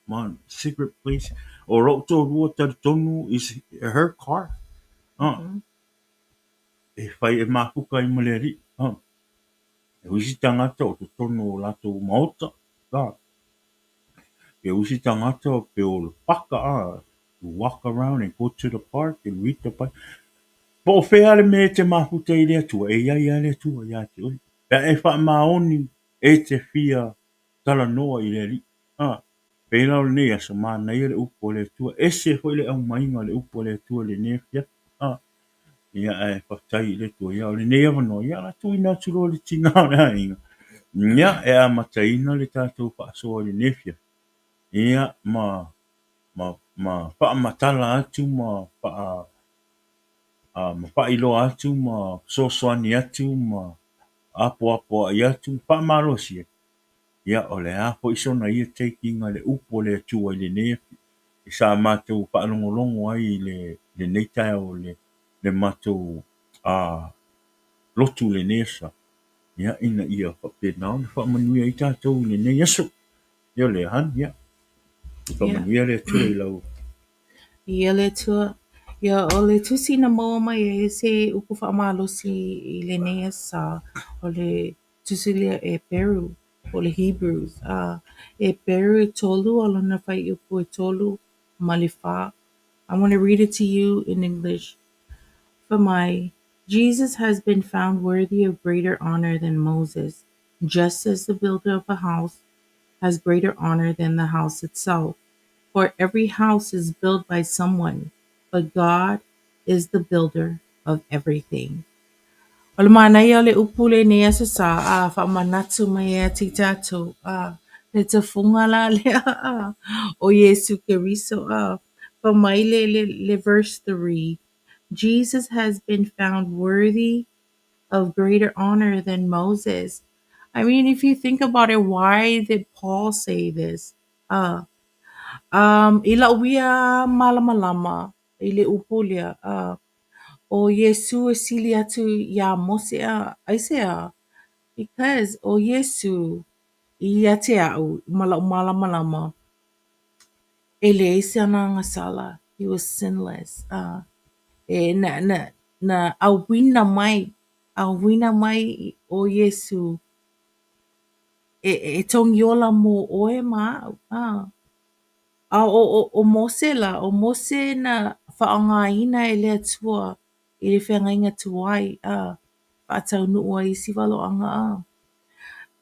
ma secret place. O lou toalua talitonu is her car. E fai e mafuta ai ma le Alii. O isi tagata o totonu o latou maota. Pe o isi tagata pe o le paka. You walk around and go to the park and read the Bible. Po o fea le mea e te mafuta i le Atua, e i ai lava le Atua ia te oe. Pe a e faamaoni e te fia talanoa i le Alii. Pei la o lenei aso, manaia le upu a le Atua, ese foi le aumaiga o le upu a le Atua i lenei afiafi. Ia, ae faafetai i le Atua. Ia, o lenei avanoa, ia, o le a tuuina atu loa i le tina o le aiga. Ia, e amataina le tatou faasoa i lenei afiafi. Ia, ma, ma, ma faamatala atu ma faa, ma faailoa atu ma fesoasoani atu ma apoapoai atu ma faamalosi atu. Ia, o le a foi sona ia taking-a le upu a le Atua i lenei afiafi sa matou faalogologo ai i lenei taeao le matou lotu i lenei aso, ia, ina ia faapena ona faamanuia ai tatou i lenei aso. Ia o lea, honey, ia. Faamanuia le Atua i lau. Ia le Atua. Ia, o le tusi na maua mai ai se upu faamalosi i lenei aso, o le tusi lea Heperu, po o le Hebrews. Heperu e tolu, o lona fuaiupu e tolu ma le fa. I'm going to read it to you in English. Fai mai, Jesus has been found worthy of greater honor than Moses, just as the builder of a house has greater honor than the house itself. For every house is built by someone, but God is the builder of everything. O le manaia o le upu lenei aso sa, a faamanatu mai ia te tatou, a le tofuga la lea, a o Iesu Keriso, a fai mai le, le, le verse 3, Jesus has been found worthy of greater honor than Moses. I mean, if you think about it, why did Paul say this? I lau ia malamalama i le upu lea, o Iesu e sili atu iā Mose, aisea? Because o Iesu ia te au ma lau malamalama, e leai se ona agasala. He was sinless. E na, na, na auina mai. Auina mai ʻo Iesū e, e togiola mō ʻoe ma aʻu. A ʻo, ʻo, ʻo Mose lā, ʻo Mose na faaaogaina e le Atua i le feagaiga tuai, a faataunuu ai isi waloaga a.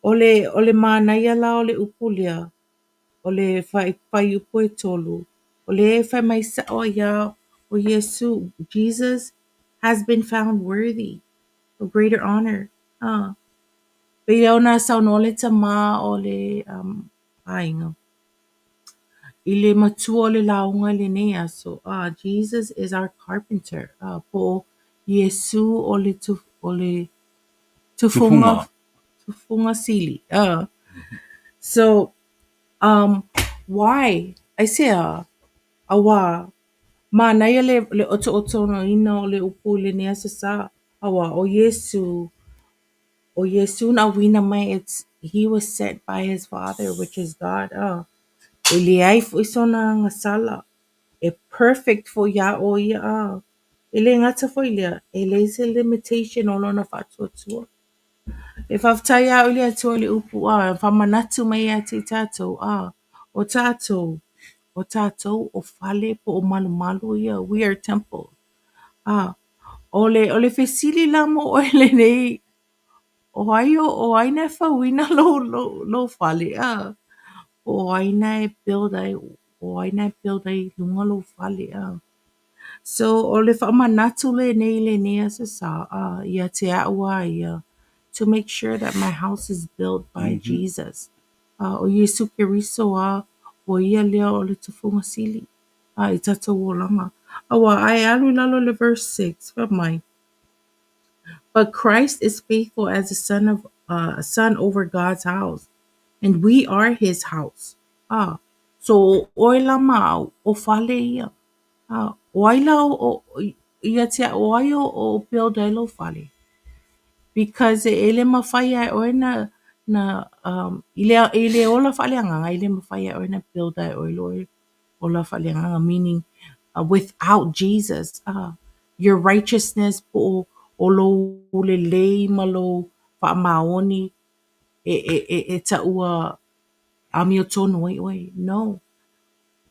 ʻO le, ʻo le manaia la o le upu lea, o le fuaiupu ʻetolu, o lea e fai mai saʻo ai lava ʻo Iesū, Jesus has been found worthy of greater honor. Pei ona saunoa le tamā o le ʻaiga i le matua o le lauga i lenei aso, Jesus is our carpenter, po ʻo Iesū o le o le tufuga tufuga sili. So, why? ʻAisea? ʻAuā, manaia le le ʻotoʻotonoina o le upu i lenei Aso Sa, ʻauā, ʻo Iesū, ʻo Iesū na ʻauina mai, it's, he was sent by his father, which is God, E leai foʻi sona agasala, e perfect foʻi iā ʻo ia, E le gata foʻi i lea, e leai se limitation o lona faatuatua. E faafetai au i le Atua i le upu a faamanatu mai ia te i tatou a ʻo tatou, ʻo tatou ʻo fale po ʻo malumalu ia, we are temple. A ʻo le ʻo le fesili la mo ʻoe lenei, ʻo ai ʻo ai na e fauina lou lou lou fale a? Po ʻo ai na e build ai ʻo ai na e build ai i luga lou fale a? So ʻo le faamanatu lenei i lenei Aso Sa ia te aʻu a ia to make sure that my house is built by Jesus. ʻO Iesū Keriso a ʻo ia lea o le tufuga sili a i tatou olaga. ʻAuā, a e alu i lalo i le verse 6, fai mai, But Christ is faithful as a son of son over God's house, and we are his house. So ʻo ʻoe la ma aʻu, ʻo fale ia. ʻO ai la o, ia te aʻu, ʻo ai o, o build ai lou fale? Because e le mafai ia e ʻoe na, na i le, i le ola faaleagaga, e le mafai ia e ʻoe na build ai ʻoe lou ola faaleagaga, meaning without Jesus, your righteousness po o, o lou lelei ma lou faamaoni e, e, e, e taʻua amiotonu ai ʻoe. No.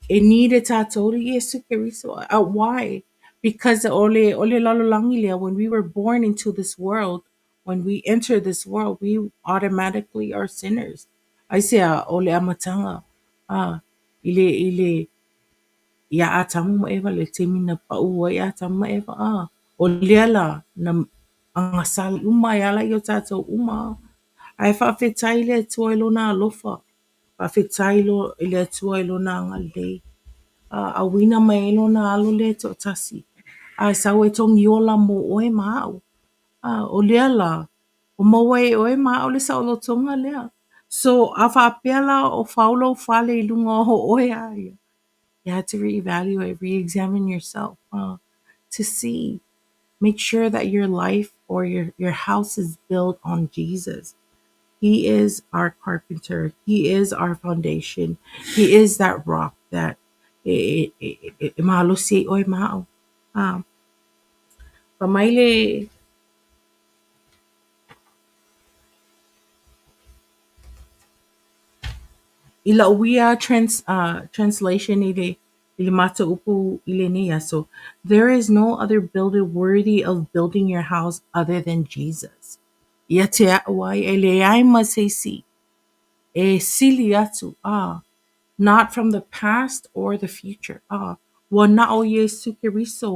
E need e tatou i Iesu Keriso. Why? Because ʻo le, ʻo le lalolagi lea, when we were born into this world, when we enter this world, we automatically are sinners. ʻAisea, ʻo le ʻamataga, i le, i le, iā ʻAtamu ma ʻEva, le taimi na paʻu ai ʻAtamu ma ʻEva, ʻo lea la, na agasala uma e ala i o tatou uma. A e faafetai i le Atua i lona alofa. Faafetai i le Atua i lona agalelei, a ʻauina mai ai lona alo lea e toʻatasi, a e sau e togiola mō ʻoe ma aʻu. A ʻo lea lā, o maua e ʻoe ma aʻu le saʻolotoga lea. So, a faapea la o fau lou fale i luga o ʻoe a ia, you have to reevaluate, re-examine yourself to see, make sure that your life or your, your house is built on Jesus. He is our carpenter. He is our foundation. He is that rock that e, e, e, e malosi ai ʻoe ma aʻu. Fai mai le I la'u ia trans, translation i le i le matou upu i lenei aso, There is no other builder worthy of building your house other than Jesus. Ia te aʻu ai, e leai ma se isi e sili atu, not from the past or the future. Ua na ʻo Iesu Keriso,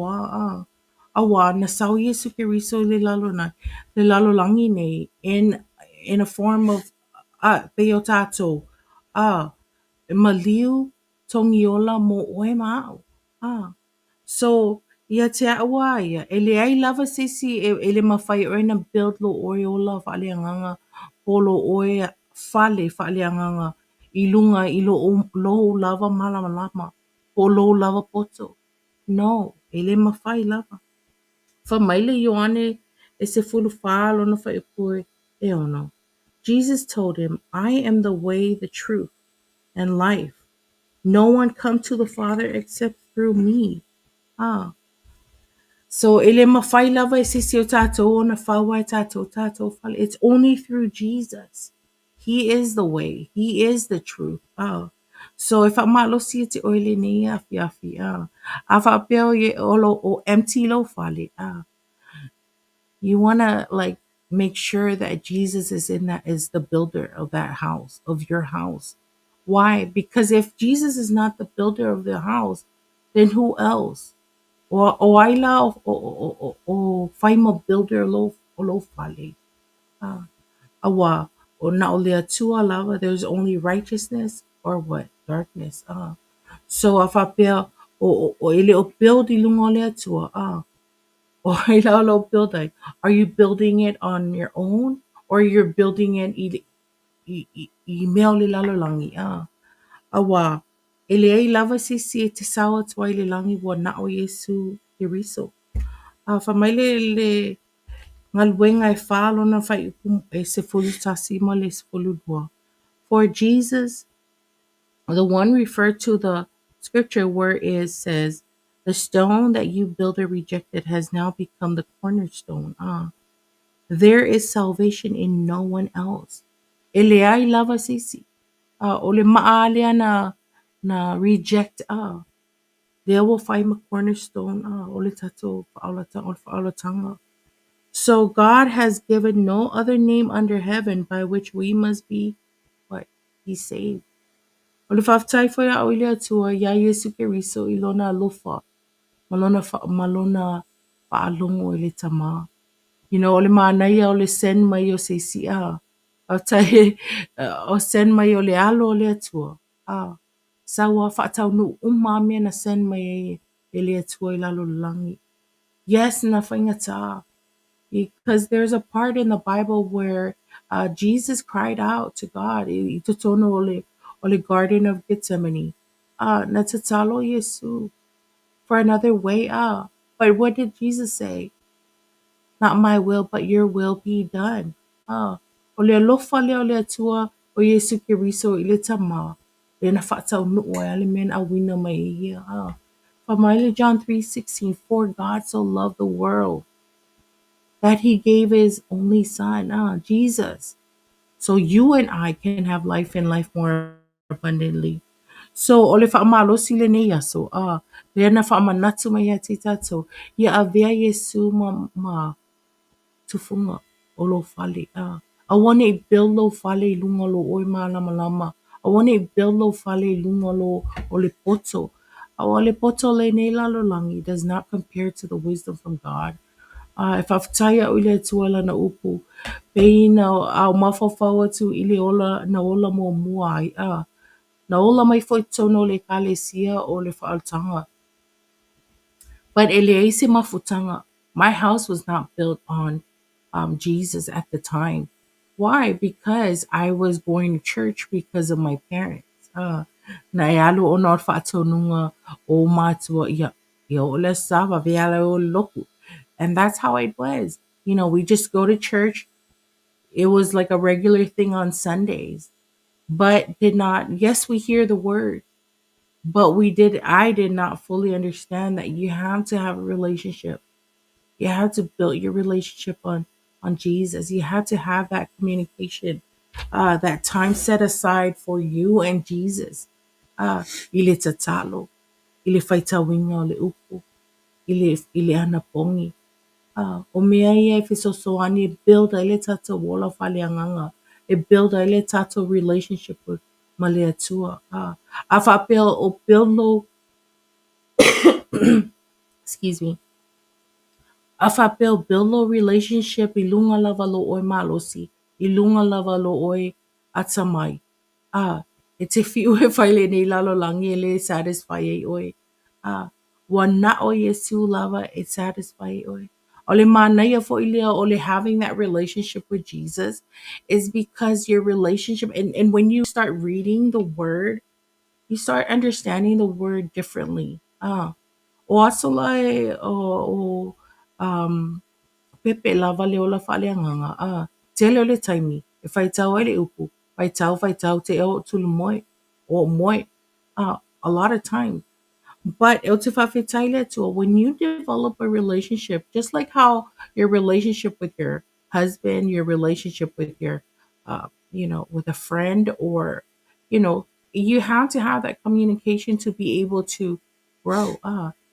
ʻAuā, na sau Iesu Keriso i le lalo na, le lalolagi nei in, in a form of, pei o tatou, e maliu togiola mō ʻoe ma aʻu. So, ia te aʻu a ia, e leai lava se isi e, e le mafai e ʻoe na build lo ʻoe ola faaleagaga po lo ʻoe fale faaleagaga i luga i lo, lou lava malamalama po o lou lava poto. No, e le mafai lava. Fai mai le Ioane e 14 lona fuaiupu e 6, Jesus told him, I am the way, the truth, and life. No one come to the Father except through me. So e le mafai lava e se isi o tatou ona fau ai tatou tatou fale. It's only through Jesus. He is the way. He is the truth. So e faamalosi ia te oe i lenei afiafi. A faapea o lo o empty lou fale. You want to like make sure that Jesus is in that, is the builder of that house, of your house. Why? Because if Jesus is not the builder of the house, then who else? O ai la o fai ma builder o lou fale. Auā, o na o le Atua lava, there's only righteousness or what? Darkness. So a faapea o e le o build i luga o le Atua, o ai la o lo o build ai? Are you building it on your own or you're building it i mea o le lalolagi? Auā, e leai lava se isi e te sao atu ai i le lagi ua na o Iesu Keriso. Fai mai le Galuega e 4 lona faaiupu e 11 ma le 12. For Jesus, the one referred to the scripture where it says, the stone that you builder rejected has now become the cornerstone. There is salvation in no one else. E leai lava se isi. O le maa lea na reject. Lea ua fai ma cornerstone o le tatou faaolatanga, o le faaolatanga. So God has given no other name under heaven by which we must be what? Be saved. O le faafetai foi a au i le Atua iā Iesu Keriso i lona alofa ma lona faalogo i le Tama. O le manaia o le send mai o se isi a. Faafetai o send mai o le alo o le Atua. Sau a faataunuu uma lava mea na send mai ai e le Atua i lalo o le lagi. Yes, na faigata. Because there's a part in the Bible where Jesus cried out to God i totonu o le Garden of Gethsemane. Na tatalo Iesu for another way. But what did Jesus say? Not my will, but your will be done. O le alofa lea o le Atua o Iesu Keriso i le Tama, lea na faataunuu ai le mea na auina mai e ia. Fai mai le John 3:16, for God so loved the world that he gave his only son, Jesus, so you and I can have life and life more abundantly. So o le faamalosi lenei aso, lea na faamanatu mai ia te tatou, ia avea Iesu ma tufuga o lou fale. Aua ne i build lou fale i luga o lou oe malamalama. Aua ne i build lou fale i luga o le poto. Auā le poto o lenei lalolagi does not compare to the wisdom from God. E faafetai au i le Atua lana upu. Pei na a ou mafaufau atu i le ola na ola muamua ai. Na ola mai foi i totonu o le Ekalesia o le faaolataga. But e leai se mafutaga. My house was not built on Jesus at the time. Why? Because I was going to church because of my parents. Na e alu ona o le faatonuga o mātua ia, ia oo le Aso Sa vave ala e o i le lotu. And that's how it was. We just go to church. It was like a regular thing on Sundays. But did not, yes, we hear the word, but I did not fully understand that you have to have a relationship. You have to build your relationship on Jesus. You have to have that communication, that time set aside for you and Jesus. I le tatalo, i le faitauina o le upu, i le anapogi. O mea ia e fesoasoani e build ai le tatou ola faaleagaga, e build ai le tatou relationship with ma le Atua. A faapea o build lou, excuse me, a faapea o build lou relationship i luga lava lou oe malosi, i luga lava lou oe atamai. E te fiu e fai lenei lalolagi e le satisfy ai oe. Ua na o Iesu lava e satisfy ai oe. O le manaia foi lea o le having that relationship with Jesus is because your relationship, and when you start reading the word, you start understanding the word differently. O aso la e o pepe lava le ola faaleagaga. Tele o le taimi e faitau ai le upu, faitau, faitau, te ea o tulu moe, o moe. A lot of time. But ou te faafetai i le Atua, when you develop a relationship, just like how your relationship with your husband, your relationship with your, you know, with a friend or, you know, you have to have that communication to be able to grow.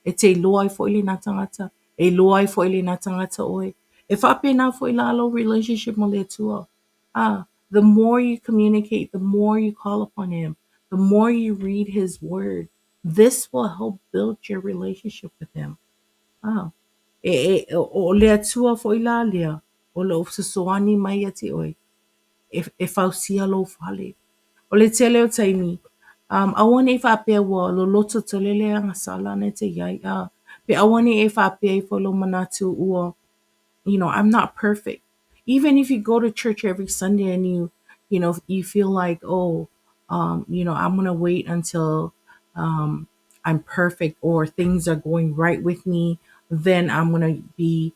E te iloa ai foi lena tagata, e iloa ai foi lena tagata ʻoe. E faapena foi la lou relationship ma le Atua. The more you communicate, the more you call upon Him, the more you read His Word, this will help build your relationship with Him. E, e, o le Atua foi la lea, o lo o fesoasoani mai ia te ʻoe, e, e fausia lou fale. O le tele o taimi, aua ne i faapea ua loloto tele le agasala na e te i ai, pe aua ne i e faapea ifo lou manatu ua, I'm not perfect. Even if you go to church every Sunday and you feel like, oh, I'm going to wait until I'm perfect or things are going right with me, then I'm going to be,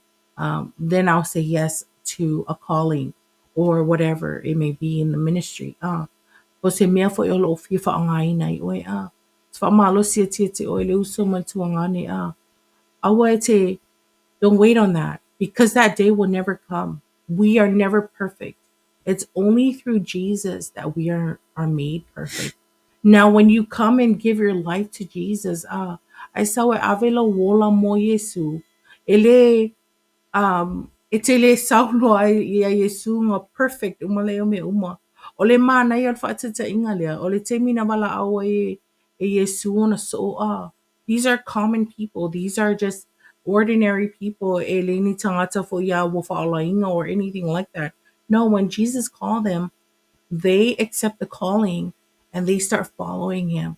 then I'll say yes to a calling or whatever it may be in the ministry. O se mea foi o loo fia faaaogaina ai ʻoe, e faamalosi atu ia te ʻoe le uso ma le tuagane, aua e te, don't wait on that because that day will never come. We are never perfect. It's only through Jesus that we are made perfect. Now, when you come and give your life to Jesus, ai sau e ave lou ola mo Iesu, e le, e te le sau loa ia Iesu nga perfect uma lea o mea uma. O le manaia o le faataitaiga lea, o le taimi na valaau ai e Iesu ona soo, these are common people. These are just ordinary people. E le ni tagata foi ia ua faaolaina or anything like that. No, when Jesus called them, they accept the calling and they start following him.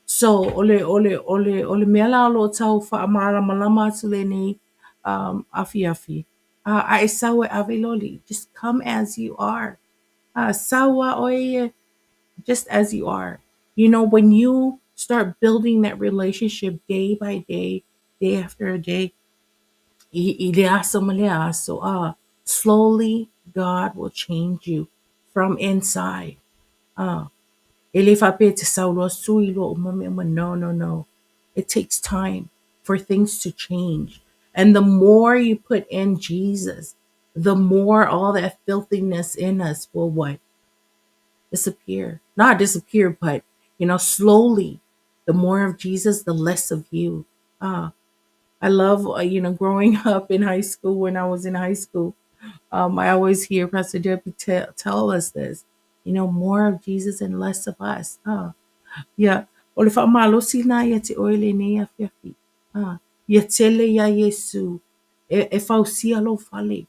So o le, o le, o le, o le mea la o lo o tau faamalamalama atu lenei afiafi. A e sau e ave lou alii. Just come as you are. Sau a ʻoe just as you are. You know, when you start building that relationship day by day, day after day, i le aso ma le aso, slowly God will change you from inside. E le faapea te sau loa sui loa uma mea uma. No, no, no. It takes time for things to change. And the more you put in Jesus, the more all that filthiness in us will what? Disappear. Not disappear, but, slowly, the more of Jesus, the less of you. I love, growing up in high school, when I was in high school, I always hear Pastor Debbie tell us this, more of Jesus and less of us. Yeah. O le faamalosi lena ia te ʻoe lenei afiafi. Ia tele ia Iesu e fausia lou fale.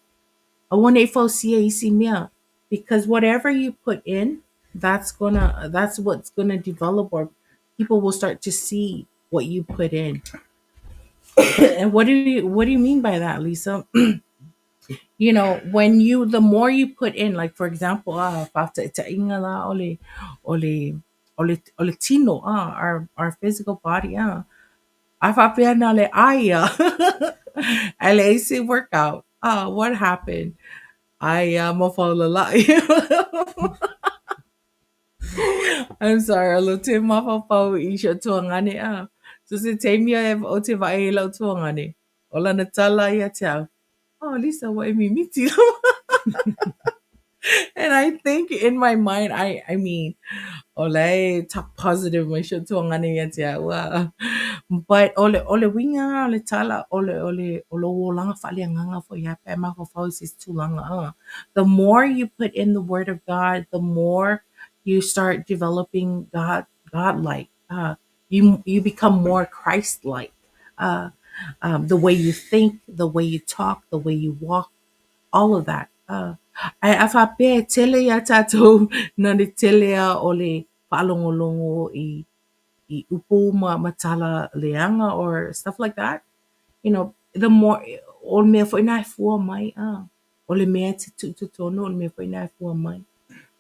Aua ne i fausia isi mea. Because whatever you put in, that's what's gonna develop, or people will start to see what you put in. And what do you mean by that, Lisa? The more you put in, like for example, faataitaiga la o le, o le, o le, o le tino, our physical body, a faapea na le aia, a le isi workout, what happened? Ai ma faulalai. I'm sorry, o lo te mafaufau i si ou tuagane, So se taimi e o te vaai i lau tuagane, o lana tala ia te au, oh, Lisa, ua e mimiti. And I think in my mind, I mean, o le talk positive mai si ou tuagane ia te au. But o le uiga o le tala, o le, o le, o lou olaga faaleagaga foi ia pe mafaufau i se tulaga. The more you put in the word of God, the more you start developing God-like. You become more Christ-like. The way you think, the way you talk, the way you walk, all of that. Ai a faapea e tele ia tatou na le tele a o le faalogologo i upu ma tala leaga or stuff like that. The more, o le mea foi na e fua mai, o le mea e te tuu i totonu, o le mea foi na e fua mai.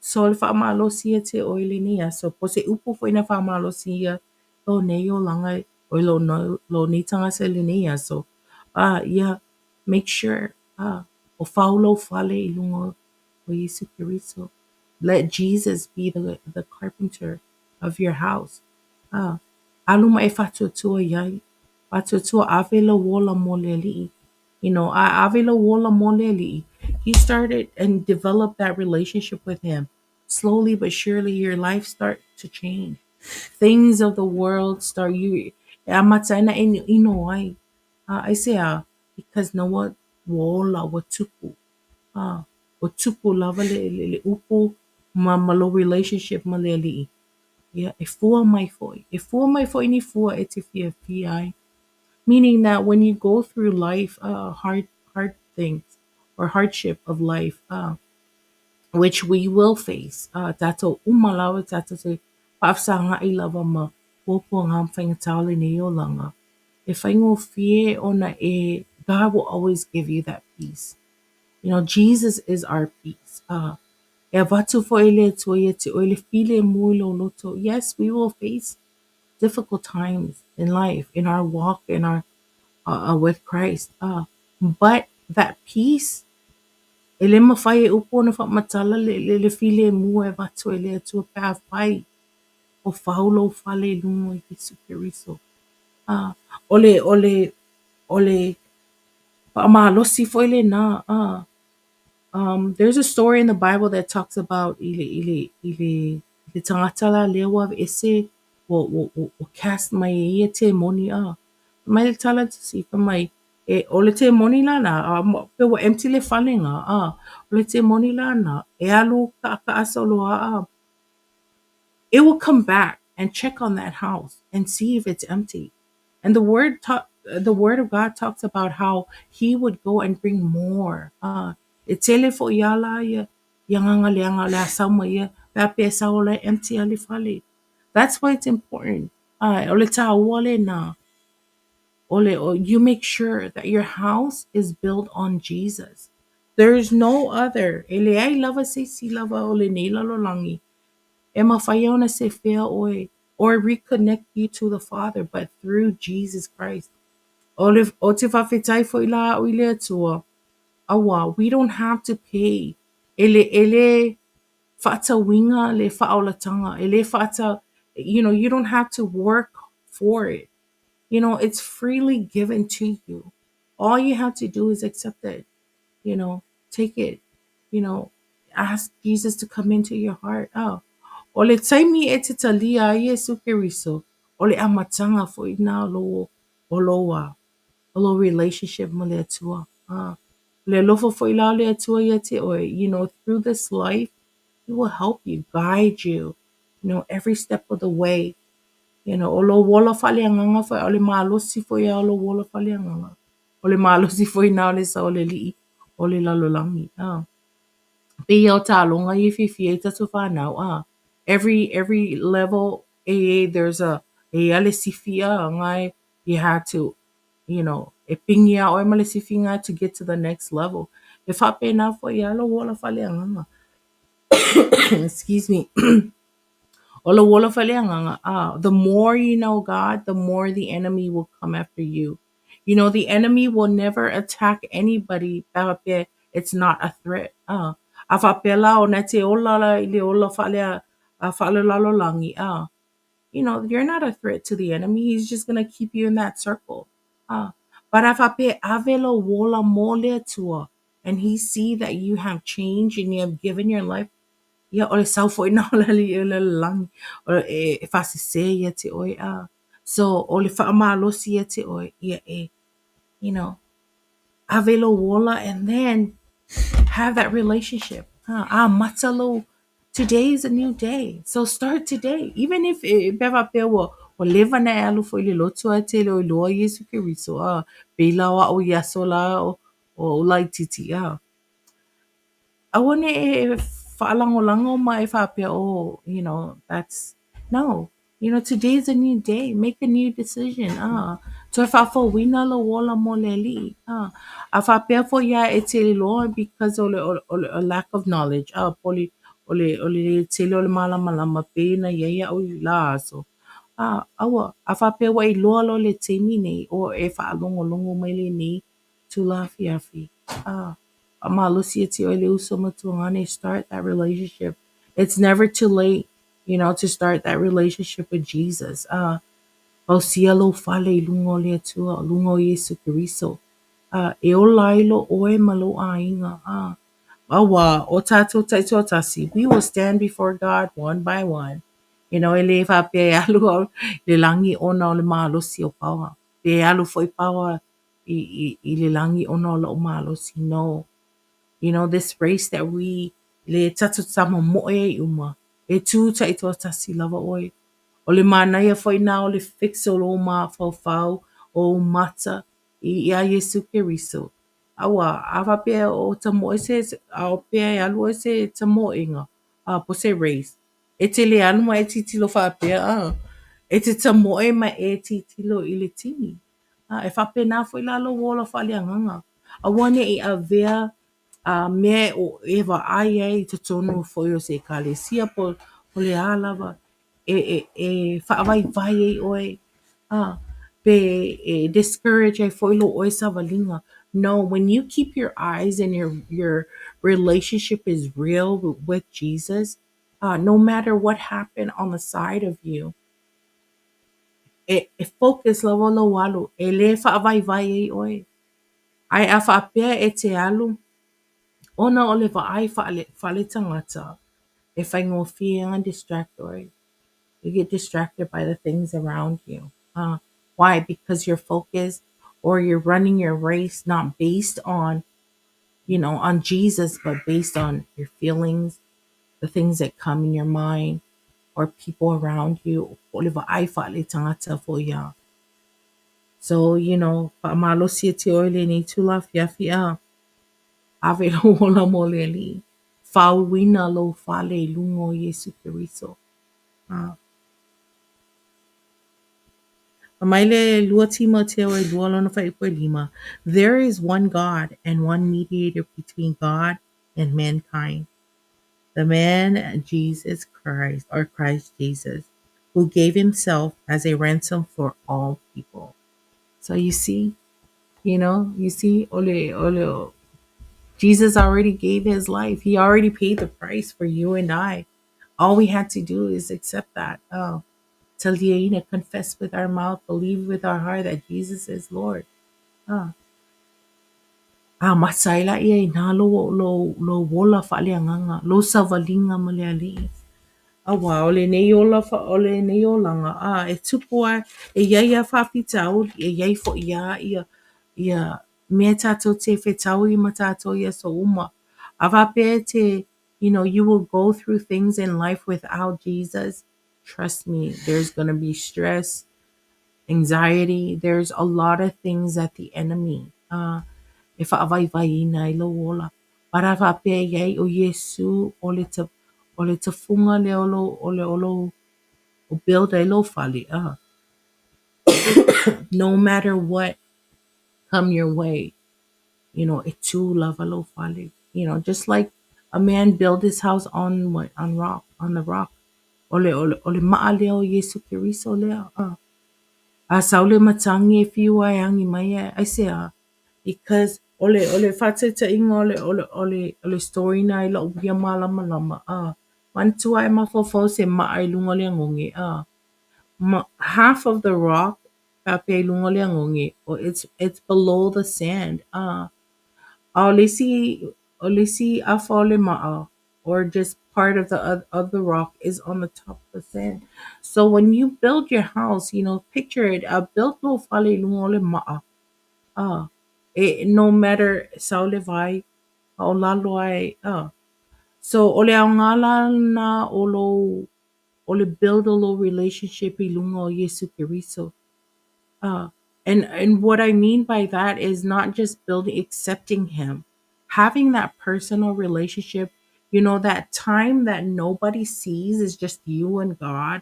So le faamalosi ia te ʻoe lenei aso, po o se upu foi na faamalosi ia lou nei olaga o lou, no, lou nei tagata i lenei aso. Ia, make sure, o fau lou fale i luga o Iesu Keriso. Let Jesus be the carpenter of your house. Alu ma e faatuatua i ai. Faatuatua ave lou ola mo le Alii. You know, a ave lou ola mo le Alii, you started and develop that relationship with Him. Slowly but surely your life start to change. Things of the world start you e amata ai ona e inoino ai. Aisea? Because know what? Ua ola, ua tupu. Ua tupu lava le, le, le upu ma, ma lou relationship ma le Alii. Ia, e fua mai foi. E fua mai foi ni fua e te fiafia ai. Meaning that when you go through life, hard, hard things or hardship of life, which we will face, tatou uma lava tatou te faafesagaʻi lava ma puapuaga ma faigata o lenei olaga, e faigofie ona e, God will always give you that peace. You know, Jesus is our peace. E avatu foi e le Atua ia te oe le filemu i lou loto. Yes, we will face difficult times in life, in our walk, in our with Christ. But that peace, e le mafai e upu ona faamatala le, le, le filemu e avatu e le Atua pe afai o fau lou fale i luga o Iesu Keriso. O le, o le, o le faamalosi foi lena. There's a story in the Bible that talks about i le, i le, i le, le tagata la lea ua aveese, ua, ua, ua, ua cast mai e ia temoni. Fai mai le tala tusi, fai mai, e, o le temoni la na, pe ua empty le fale na, o le temoni la na, e alu kaʻakaʻa solo a, it will come back and check on that house and see if it's empty. And the word talk, the word of God talks about how he would go and bring more. E tele foi a la ia ia agaga leaga o le a sau ma ia pe a pe sau o la e empty a le fale. That's why it's important. O le tāua lena. O le, o, you make sure that your house is built on Jesus. There is no other. E leai lava se isi lava o lenei lalolagi. E mafai ona sefea oe or reconnect you to the Father, but through Jesus Christ. O le, o te faafetai foi la au i le Atua. Aua, we don't have to pay. E le, e le faatauina le faaolataga. E le faatau, you know, you don't have to work for it. You know, it's freely given to you. All you have to do is accept it. You know, take it. You know, ask Jesus to come into your heart. Oh, o le taimi e te talia ai Iesu Keriso, o le amataga foi na o lou, o lou, o lou relationship ma le Atua. Le alofa foi la o le Atua ia te oe, you know, through this life, He will help you, guide you, you know, every step of the way. You know, o lou ola faaleagaga foi, o le malosi foi a o lou ola faaleagaga. O le malosi foi na o le sao o le Alii o le lalolagi. Pei ia o taaloga ia e fiafia ai tatou fanau. Every level, e, there's a, e ia le sifi a, ngai, you have to, you know, e pingi a oe ma le sifi nga to get to the next level. E faapena foi a lou ola faaleagaga. Excuse me. O lou ola faaleagaga, the more you know God, the more the enemy will come after you. You know, the enemy will never attack anybody pe a faapea it's not a threat. A faapea la ona e te ola la i le ola faalea, faalelalolagi, you know, you're not a threat to the enemy. He's just gonna keep you in that circle. But a faapea ave lou ola mo le Atua, and he see that you have changed and you have given your life, ia, o le sau foi na o le alii o le lalolagi, o e, e faasese ia te oe. So, o le faamalosi ia te oe, ia e, you know, ave lou ola and then have that relationship. Amata lou, today is a new day. So start today. Even if e, pe a faapea ua, ua leva na e alu foi i le lotu ae te le iloa Iesu Keriso, pei la o au i aso la o, o laitiiti, Aua ne i e faalagolago ma e faapea, oh, you know, that's, no. You know, today is a new day. Make a new decision. Toe faafouina lou ola mo le Alii. A faapea foi ia e te iloa because o le, o, o le lack of knowledge. Po le, o le, o le tele o le malamalama pei na iai au i la aso. Aua, a faapea ua iloa loa le taimi nei o e faalogologo mai lenei itula afiafi. Faamalosi ia te oe le uso ma tuagane, start that relationship. It's never too late, you know, to start that relationship with Jesus. Fausia lou fale i luga o le Atua, o luga o Iesu Keriso. A, e ola ai loa ʻoe ma lou ʻāiga. A, auā, ʻo tātou taitoatasi, we will stand before God one by one. You know, e le faapea e alu au i le lagi ona o le malosi o Paoa. Pe alu foi Paoa i, i, i le lagi ona o loʻu malosi. No. You know, this race that we, le tatou tamomoe ai uma, e tū taitoatasi lava ʻoe. ʻO le mānaia foi nā o le fix o lou mafaufau, o ou mata i, iā Iesu Keriso. Auā, a faapea o tamoe se, a o pea e alu ʻoe se tamoeʻiga, a po se race, e te le alu ma e titilo faapea, a, e te tamoe ma e titilo i le tini. A, e faapena foi la lou ola faaleagaga. Aua neʻi avea a mea o e vaai ai i totonu foi o se ʻekalesia po o le a lava e, e, e faavaivai ai ʻoe, a, pe e discourage ai foi lou ʻoe sawaliga. No, when you keep your eyes and your relationship is real with Jesus, no matter what happened on the side of you, e, e focus lava lou alu, e le faavaivai ai ʻoe. Ae a faapea e te alu, ona o le vaai faale, faaletagata, e faigofie ona distract ʻoe. You get distracted by the things around you. Why? Because you're focused or you're running your race not based on, you know, on Jesus, but based on your feelings, the things that come in your mind, or people around you. Po o le vaai faaletagata foi ia. So, you know, faamalosi ia te ʻoe i lenei itula afiafi a. Ave lou ola mo le Alii. Fauina lou fale i luga o Iesu Keriso. A. Fai mai le 2 Timoteo 2 lona fuaiupu ʻelima, There is one God and one mediator between God and mankind, the man Jesus Christ, or Christ Jesus, who gave himself as a ransom for all people. So you see, you know, you see, ole, ole, Jesus already gave his life. He already paid the price for you and I. All we had to do is accept that. Oh, taliaina, confess with our mouth, believe with our heart that Jesus is Lord. Ah. A mata ai laia i nā lou, lou, lou ola faaleagaga, lou sawaliga ma le Alii. Auā, o lenei ola, o lenei olaga, a, e tupu a, e iai a faafitauli, e iai foi a ia, ia mea tātou te fetaui ma tātou i aso uma. A faapea e te, you know, you will go through things in life without Jesus. Trust me, there's gonna be stress, anxiety. There's a lot of things that the enemy uh, e faavaivaiina ai lou ola. But a faapea i ai o Iesu o le, ta, o le tafuga lea o lou, o le, o lou, o build ai lou fale. No matter what come your way, you know, e tū lava lou fale. You know, just like a man build his house on what? On rock, on the rock. O le, o le, o le maʻa lea o Iesu Keriso lea. A sau le matagi e fiu e agi mai e, aisea? Because o le, o le faataitaiga o le, o le, o le, o le story na i loʻu ia malamalama. Manatua e mafaufau se maʻa i luga o le ogeoge. Ma, half of the rock faapea i luga o le ogeoge, it's below the sand. A o le isi, o le isi afa o le maʻa, or just part of the of the rock is on the top of the sand. So when you build your house, you know, picture it, build lou fale i luga o le maʻa. E, no matter sau le vai, a o lalo ai, So o le aoga la na o lou, o le build o lou relationship i luga o Iesu Keriso. And what I mean by that is not just building, accepting him, having that personal relationship, you know, that time that nobody sees is just you and God.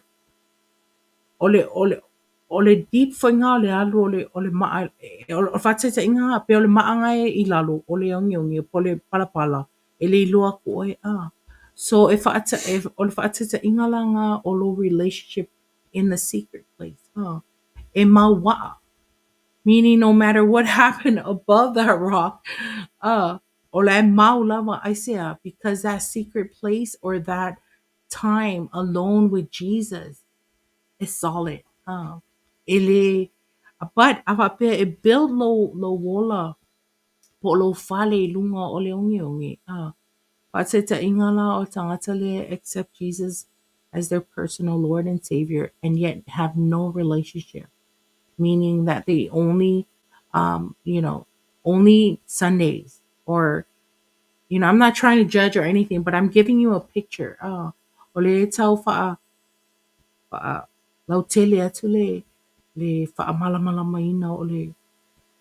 O le, o le, o le deep foi ngā o le alu o le, o le maʻa, o le faataitaiga pe o le maʻa nga e i lalo, o le ogeoge, po o le palapala, e le iloa aku ʻoe, a. So e whaata, e, o le faataitaiga la ngā o lou relationship in the secret place, E mauaʻa. Meaning no matter what happened above that rock, o la e mau lava aisea, because that secret place or that time alone with Jesus is solid. E lē, but a faapea e build lou lou ola po o lou fale i luga o le ogeoge, a, faataitaiga la o le tagata lea e accept Jesus as their personal Lord and Savior and yet have no relationship, meaning that they only, only Sundays or, I'm not trying to judge or anything, but I'm giving you a picture. O lea e tau faa, faa lautele atu le, le faamalamalamaina o le,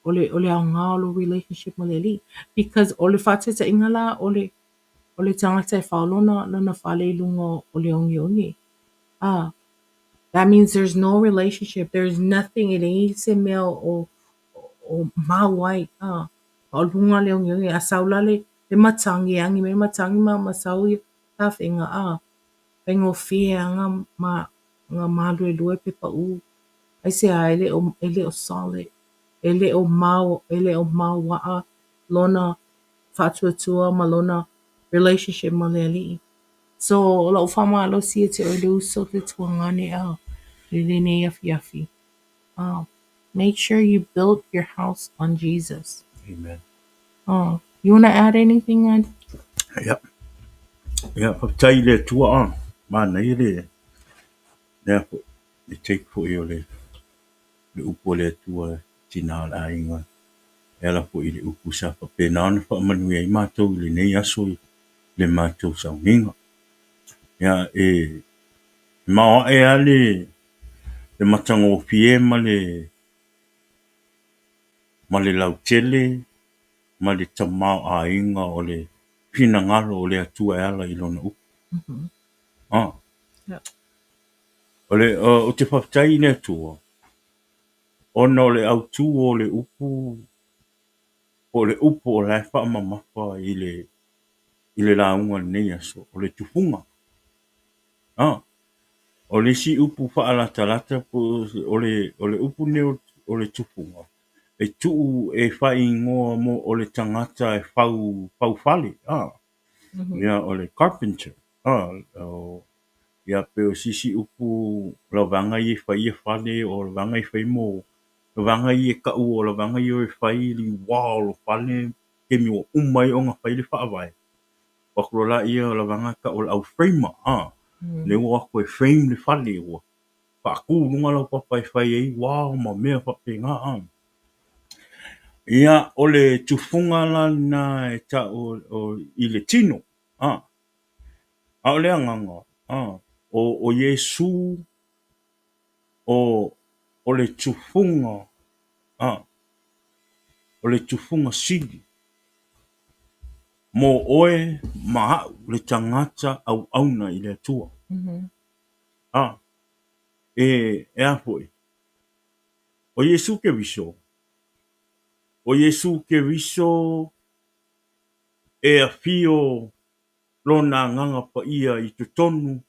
o le, o le aoga o lou relationship ma le Alii. Because o le faataitaiga la o le, o le tagata e fao lona, lona fale i luga o le ogeoge. Ah, that means there's no relationship. There's nothing. E leai se mea o, o mau ai. Ah, o luga le ogeoge. A sau la le, le matagi, e agi mai le matagi ma, ma sau ia tafega. Ah, faigofie lava ona ma, ona maluelue pe paʻū. Aisea e le o, e le o solid. E le o mau, e le o mauaʻa lona faatuatua ma lona relationship ma le Alii. So, o lau faamalosi ia te oe le uso le tuagane a i lenei afiafi. Make sure you build your house on Jesus. Amen. Oh, you want to add anything on? Ia. Ia, faafetai i le Atua a. Manaia le, lea foi, le take foi o le, le upu a le Atua tina o le aiga. E ala foi i le upu sa faapena ona faamanuia ai matou i lenei aso i le matou sauniga. Ia, e maoae lava le, le matagofie ma le, ma le lautele ma le tamaoaiga o le finagalo o le Atua e ala i lona upu. Ah. O le, o te faafetai i le Atua, ona o le autū o le upu, po o le upu o la e faamamafa i le, i le lauga i lenei aso, o le tufuga. Ah. O le isi upu faalatalata po o le, o le upu lenei o le tufuga, e tuu e faaigoa mo o le tagata e fau, fau fale. Ah. Ia, o le carpenter. Ah, o, ia pe o se isi upu lau vaega ia e fai ia fale, o le vaega e fai mo, le vaega ia e kau o le vaega ia e fai le wall o fale, taimi ua uma ai ona fai le faavae. O atu loa laia o le vaega e tau o le au framer. Ah. Le ua o atu e frame le fale, ua faatu i luga laupapa e fai ai wall ma mea faapena. Ah. Ia, o le tufuga la lena e tau o, i le tino. Ah. A o le agaga, ah, o, o Iesu o, o le tufuga, ah, o le tufuga sili mo oe ma au le tagata auauna i le Atua. Ah, e, e a foi. O Iesu Keriso, o Iesu Keriso e afio lona agaga paia i totonu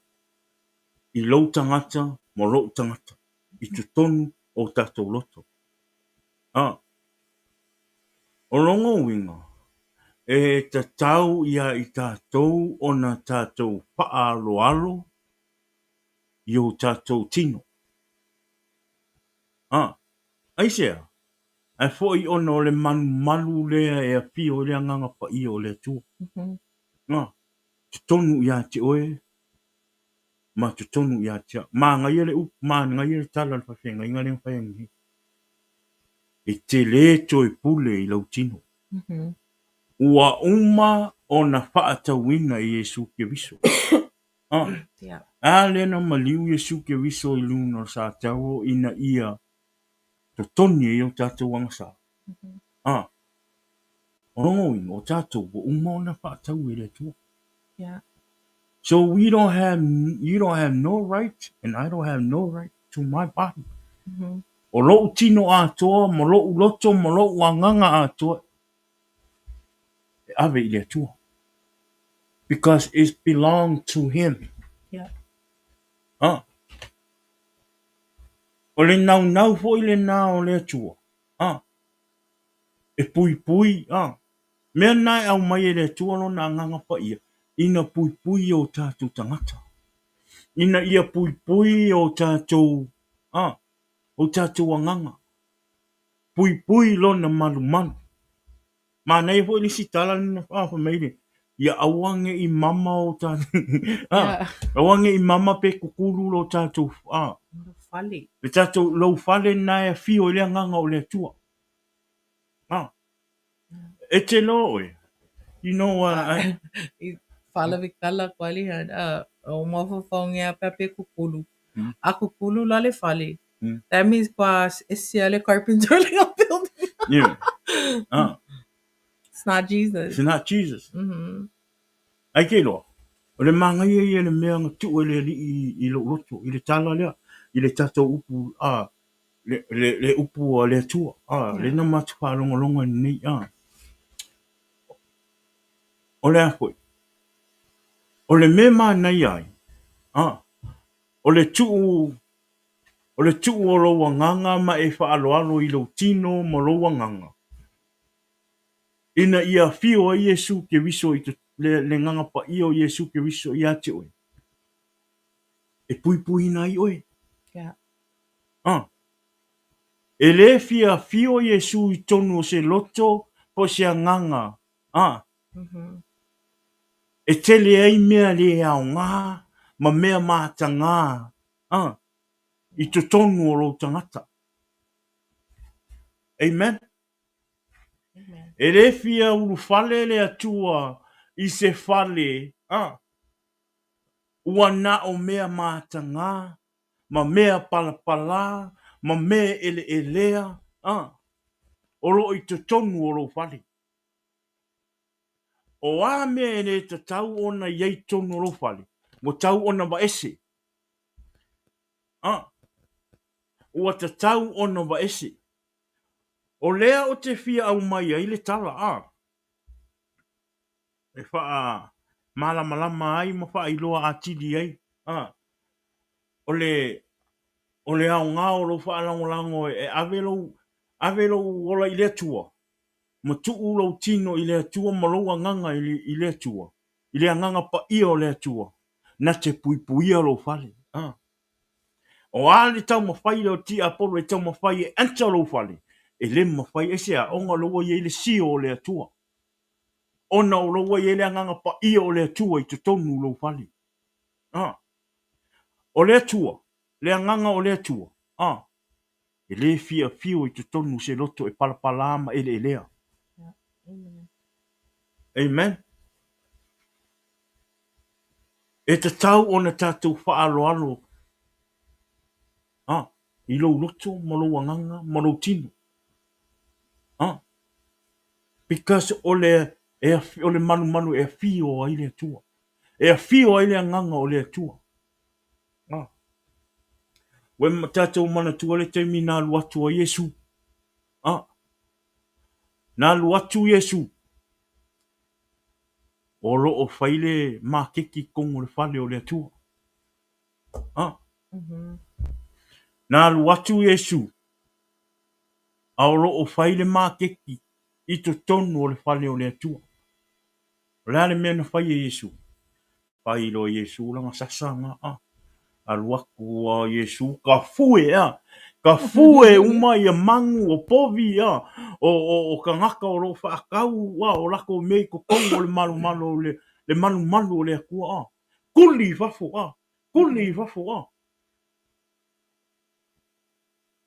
i lou tagata ma lou tagata i totonu o tatou loto. Ah, o lona uiga, e tatau ia i tatou ona tatou faaaloalo i o tatou tino. Ah, aisea? Ae foi ona o le malumalu lea e afio i le agaga paia o le Atua. Ah, totonu ia te oe ma totonu ia te au. Manaia le upu, manaia le tala o le faafeagaiga lea na fai ananei. E te le toe pule i lau tino. Ua uma ona faatauina e Iesu Keriso. Ah. A lea na maliu Iesu Keriso i luga o le satauo ina ia totogi ai o tatou agasā. Ah. O lona uiga, o tatou ua uma ona faatau e le Atua. So we don't have, you don't have no right and I don't have no right to my body. O lou tino atoa, ma lou loto, ma lou agaga atoa, e ave i le Atua. Because it belong to him. Ah. O le naunau foi lena o le Atua. Ah. E puipui. Ah. Mea na e aumai e le Atua lona agaga paia, ina puipui o tatou tagata. Ina ia puipui o tatou, ah, o tatou agaga, puipui lona malumalu. Manaia foi le isi tala lena fai mai le, ia aua ne i mama o tatou, aua ne i mama pe kukulu lo tatou, fale. Le tatou lou fale lena e afio i le agaga o le Atua. E te loa oe. You know, I... Faalavekala koa liha o mafaufauga a pe kukulu. A kukulu la le fale. That means kua ese le carpenter le building. Yeah. It's not Jesus. It's not Jesus. Ai ke iloa, o le manaia ia le mea na tuu e le Alii i lou loto, i le tala lea, i le tatou upu, a, le upu a le Atua, a, le na matou faalogologo ai nei, a. O le a foi, o le mea manaia ai, a, o le tuu, o le tuu o lou agaga ma e faaaloalo i lou tino ma lou agaga, ina ia afio ai Iesu Keriso i le agaga paia o Iesu Keriso ia te oe, e puipuiina ai oe. Yeah. E le fia afio Iesu i tonu o se loto po se agaga, e tele ai mea le aoga ma mea mataga, i totonu o lou tagata. Amen. Amen. E le fia ulufale le Atua i se fale, ua na o mea mataga, ma mea palapala, ma mea eleelea, o loo i totonu o lou fale. O a mea e le tatau ona i ai totonu o lou fale, ua tau ona vaese. Ua tatau ona vaese. O lea o te fia au mai ai le tala, e wha malamalama ai ma whaailoa atili ai, o le aoga o lou faalagolago e ave lou ola i le Atua, ma tuu lou tino i le Atua ma lou agaga i le Atua, i le agaga paia o le Atua, na te puipuia lou fale. O a le taumafai le o tiapolo e taumafai e enter lou fale, e le mafai e se aoga o lou ia i le sio o le Atua. Ona o lou ia i le agaga paia o le Atua i totonu lou fale. O le Atua, le agaga o le Atua, e le fia fiu i totonu se loto e palapala ma eleelea. Amen. Amen. E tatau ona tatou faaaloalo, i lou loto ma lou agaga ma lou tino. Because o le malumalu e afio ai le Atua. E afio ai le agaga o le Atua. Ua tatou manatua le taimi na alu atu ai Iesu. Na alu atu Iesu. O loo fai le makeki totonu o le fale o le Atua. Na alu atu Iesu. A o loo fai le makeki i totonu o le fale o le Atua. O le a le mea na fai e Iesu. Fai loa Iesu lana sasa na. Alu atu a Iesu ka fue a. Ka fue uma ia mangu o povi a. O kangaka o loo whaakau a. O lako mei totonu o le malumalu o le malumalu o le Atua a. Kuli i fafo a. Kuli i fafo a.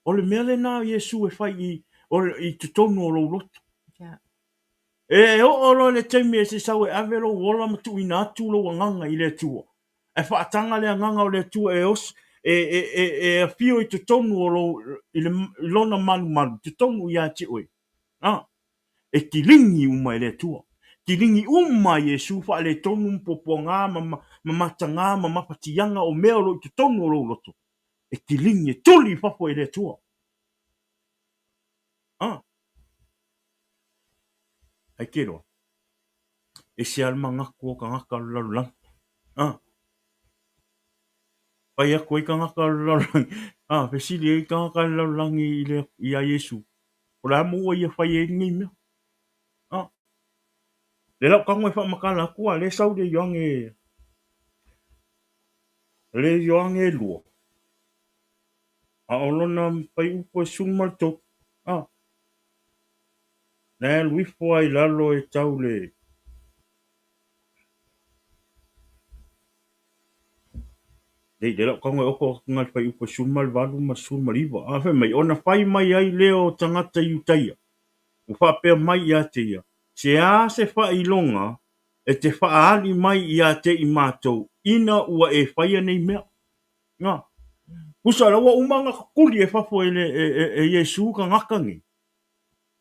O le mea lena Iesu e fai i totonu o lou loto. Yeah. E oo loa le taimi e se sau e ave lou ola ma tuuina atu lou agaga i le Atua. E faataga le agaga o le Atua e os e afio i totonu o lou i lona malumalu totonu ia te oe. E kilingi uma e le Atua. Kilingi uma Iesu faaletonu ma puapuaga ma mataga ma mafatiaga o mea o loo i totonu o lou loto. E kilingi e tuli i fafo e le Atua. Ai ke loa. E se al mangaku o kangaka o le lalolagi. Pai aku ai kangaka o le lalolagi. Fesili ai kangaka o le lalolagi i a Iesu. O le a mua ia fai ai lenei mea. Le lau tago e faamatala atu a le sau le Ioane le Ioane 2. A o lona fuaiupu e 13, a, na e alu ifo lava i lalo e tau le Nei, lea la ua tago e oko atu i le fuaiupu e 18 ma le 19. A fai mai, ona fai mai ai lea o tagata Iutaia, ua faapea mai ia te ia, Se a se faailoga e te faaali mai ia te i matou ina ua e faia nei mea? Na. Pusa la ua uma ona tutuli e fafo e, le, e, e, e Iesu tagata nei.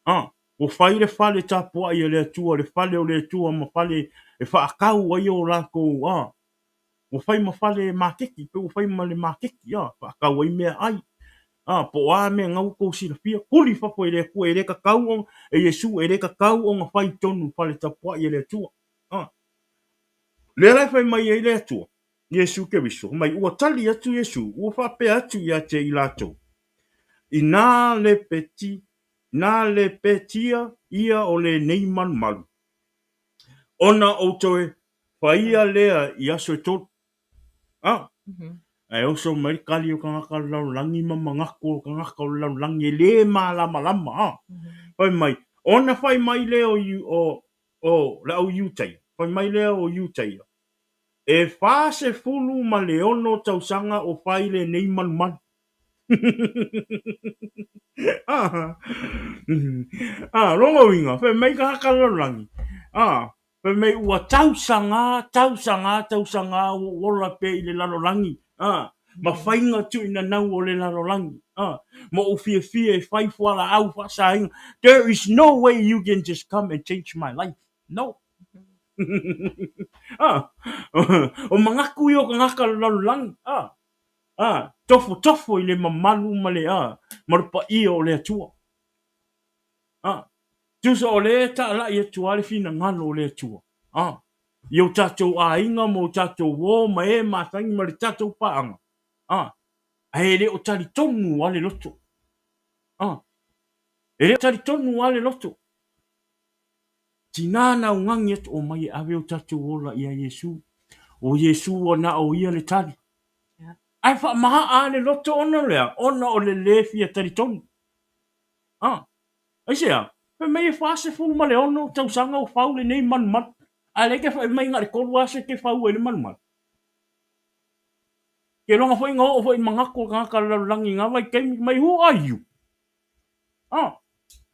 A, ua fai le fale tapuai a le Atua, le fale o le Atua ma fale e faatau ai o latou, a, ua fai ma fale maketi, pe ua fai ma le maketi, a, faatau ai meaai, a, po o a mea na ua tou silafia, tuli i fafo e le Atua, e le tatau ona, e Iesu, e le tatau ona fai i totonu i le fale tapuai a le Atua. A, lea la e fai mai ai le Atua, Iesu Keriso, mai ua tali atu Iesu, ua faapea atu ia te i latou, Inā le peti, inā le petia ia o lenei malumalu, ona ou toe faia lea i aso e tolu. A, ae oso mai le tali o tagata o le lalolagi ma manatu o tagata o le lalolagi e le malamalama. A, fai mai, ona fai mai lea o, o, o le au Iutaia, fai mai lea o Iutaia, E 46 tausaga o fai lenei malumalu. Ah, lona uiga, fai mai tagata lalolagi, ah, fai mai ua tausaga, tausaga, tausaga ua ou ola pea i le lalolagi, ah, ma faiga tuuinanau o le lalolagi, ah, ma ou fiafia e fai fualaau faasaina. There is no way you can just come and change my life. No. Ah, o manatu ia o tagata o le lalolagi, ah, ah, tofotofo i le mamalu ma le, ah, ma le paia o le Atua. Ah, tusa o lea e taalai atu lava le finagalo o le Atua, ah, i o tatou aiga ma o tatou uo ma e masani ma le tatou paaga, ah, ae e le o talitonu lava le loto. Ah, e le o talitonu lava le loto. Tina na augani atu, Omai e ave o tatou ola ia Iesu. O Iesu ua na o ia le tali. Ae faamahaa a le loto ona o le a? Ona o le le fia talitonu. A, aisea? Fai mai e 46 tausaga o fau lenei malumalu. Ae lea e te fai mai na o le tolu aso e te fau ai le malumalu. Keiloga foi na oo foi i manatu o le tagata o le lalolagi i na vaitaimi, mai who are you? A,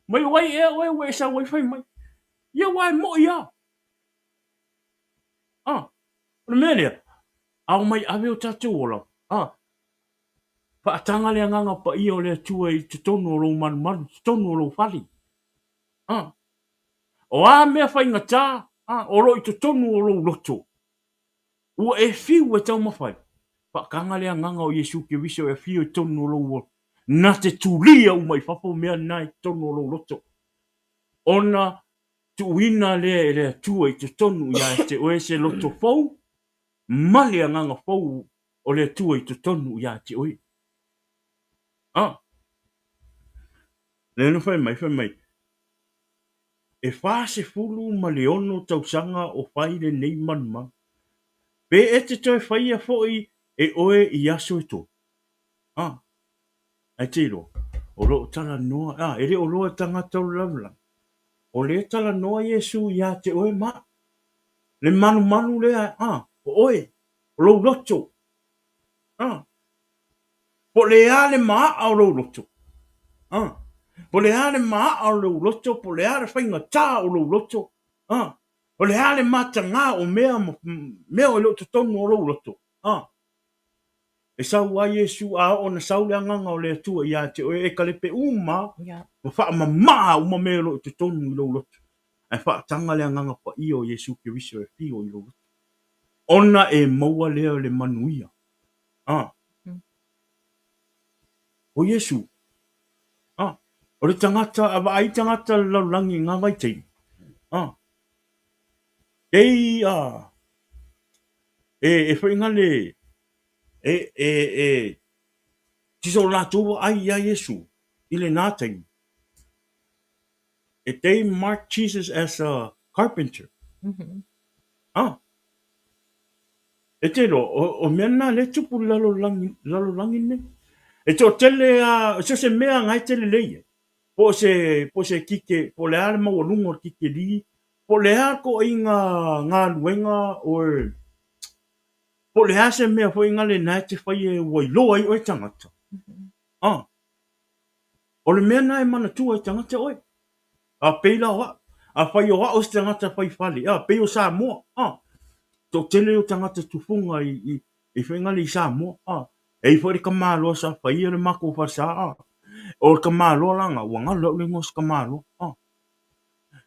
mai o ai ea oe ua e sau ai fai mai? Ia aua e moʻi lava. A, o le mea lea, a omai ave o tatou ola, a, faataga le Agaga Paia o le Atua i totonu o lou malumalu, i totonu o lou fale. A, o a mea faigata, a, o lo o i totonu o lou loto, Ua e fiu e taumafai. Faataga le Agaga o Iesu Keriso e afio i totonu o lou ola. Na te tulia uma i fafo mea na i totonu o lou loto. Ona tuuina lea e le Atua i totonu ia te oe se loto fou ma le Agaga fou o le Atua i totonu ia te oe. A. Lea na fai mai, fai mai, E 46 tausaga o fai lenei malumalu. Pe e te toe faia foi e oe i aso e tolu? A, ae te iloa, o lo o talanoa, a, e le o loa e tagata o le lalolagi. O lea e talanoa Iesu ia te oe ma au. Le malumalu lea, a, o oe, o lou loto. A, Po o le a le maaa o lou loto? A. Po o le a le maaa o lou loto? Po o le a le faigata o lou loto? A. O le a le matagā o mea ma mea e le o totonu o lou loto? A. E sau a Iesu a oo na sau le Agaga o le Atua ia te oe, e kalepe uma ma faamamā uma mea o lo o i totonu i lou loto, ae faataga le Agaga Paia o Iesu Keriso e afio i lou loto, ona e maua lea o le manuia. A. O Iesu. A. O le tagata, a vaai tagata le lalolagi i ngā vaitaimi. A. Kei a, e, e whainga le, e, e, e, tiso o lātou vaai i a Iesu i le nā taimi. E they mark Jesus as a carpenter. A. E te iloa, o, o mea na lea tupu i le lalolagi, lalolagi nei. E toatele a, so se mea na e te lelei ai, po o se, po o se kike, po o le a le maualuga o le kikeli, po o le a toaiga galuega or po o le a se mea foi na lena e te fai e ua iloa ai oe tagata. Ah, o le mea na e manatua e tagata oe. A pei la o a'u, afai o a'u se tagata fai fale, a pei o Samoa, a toatele o tagata tufuga i, i, i faiga le i Samoa, a e i foi le tamaloa sa faia le makou falesa, a o le tamaloa la na, ua galo a'u le igoa o se tamaloa, a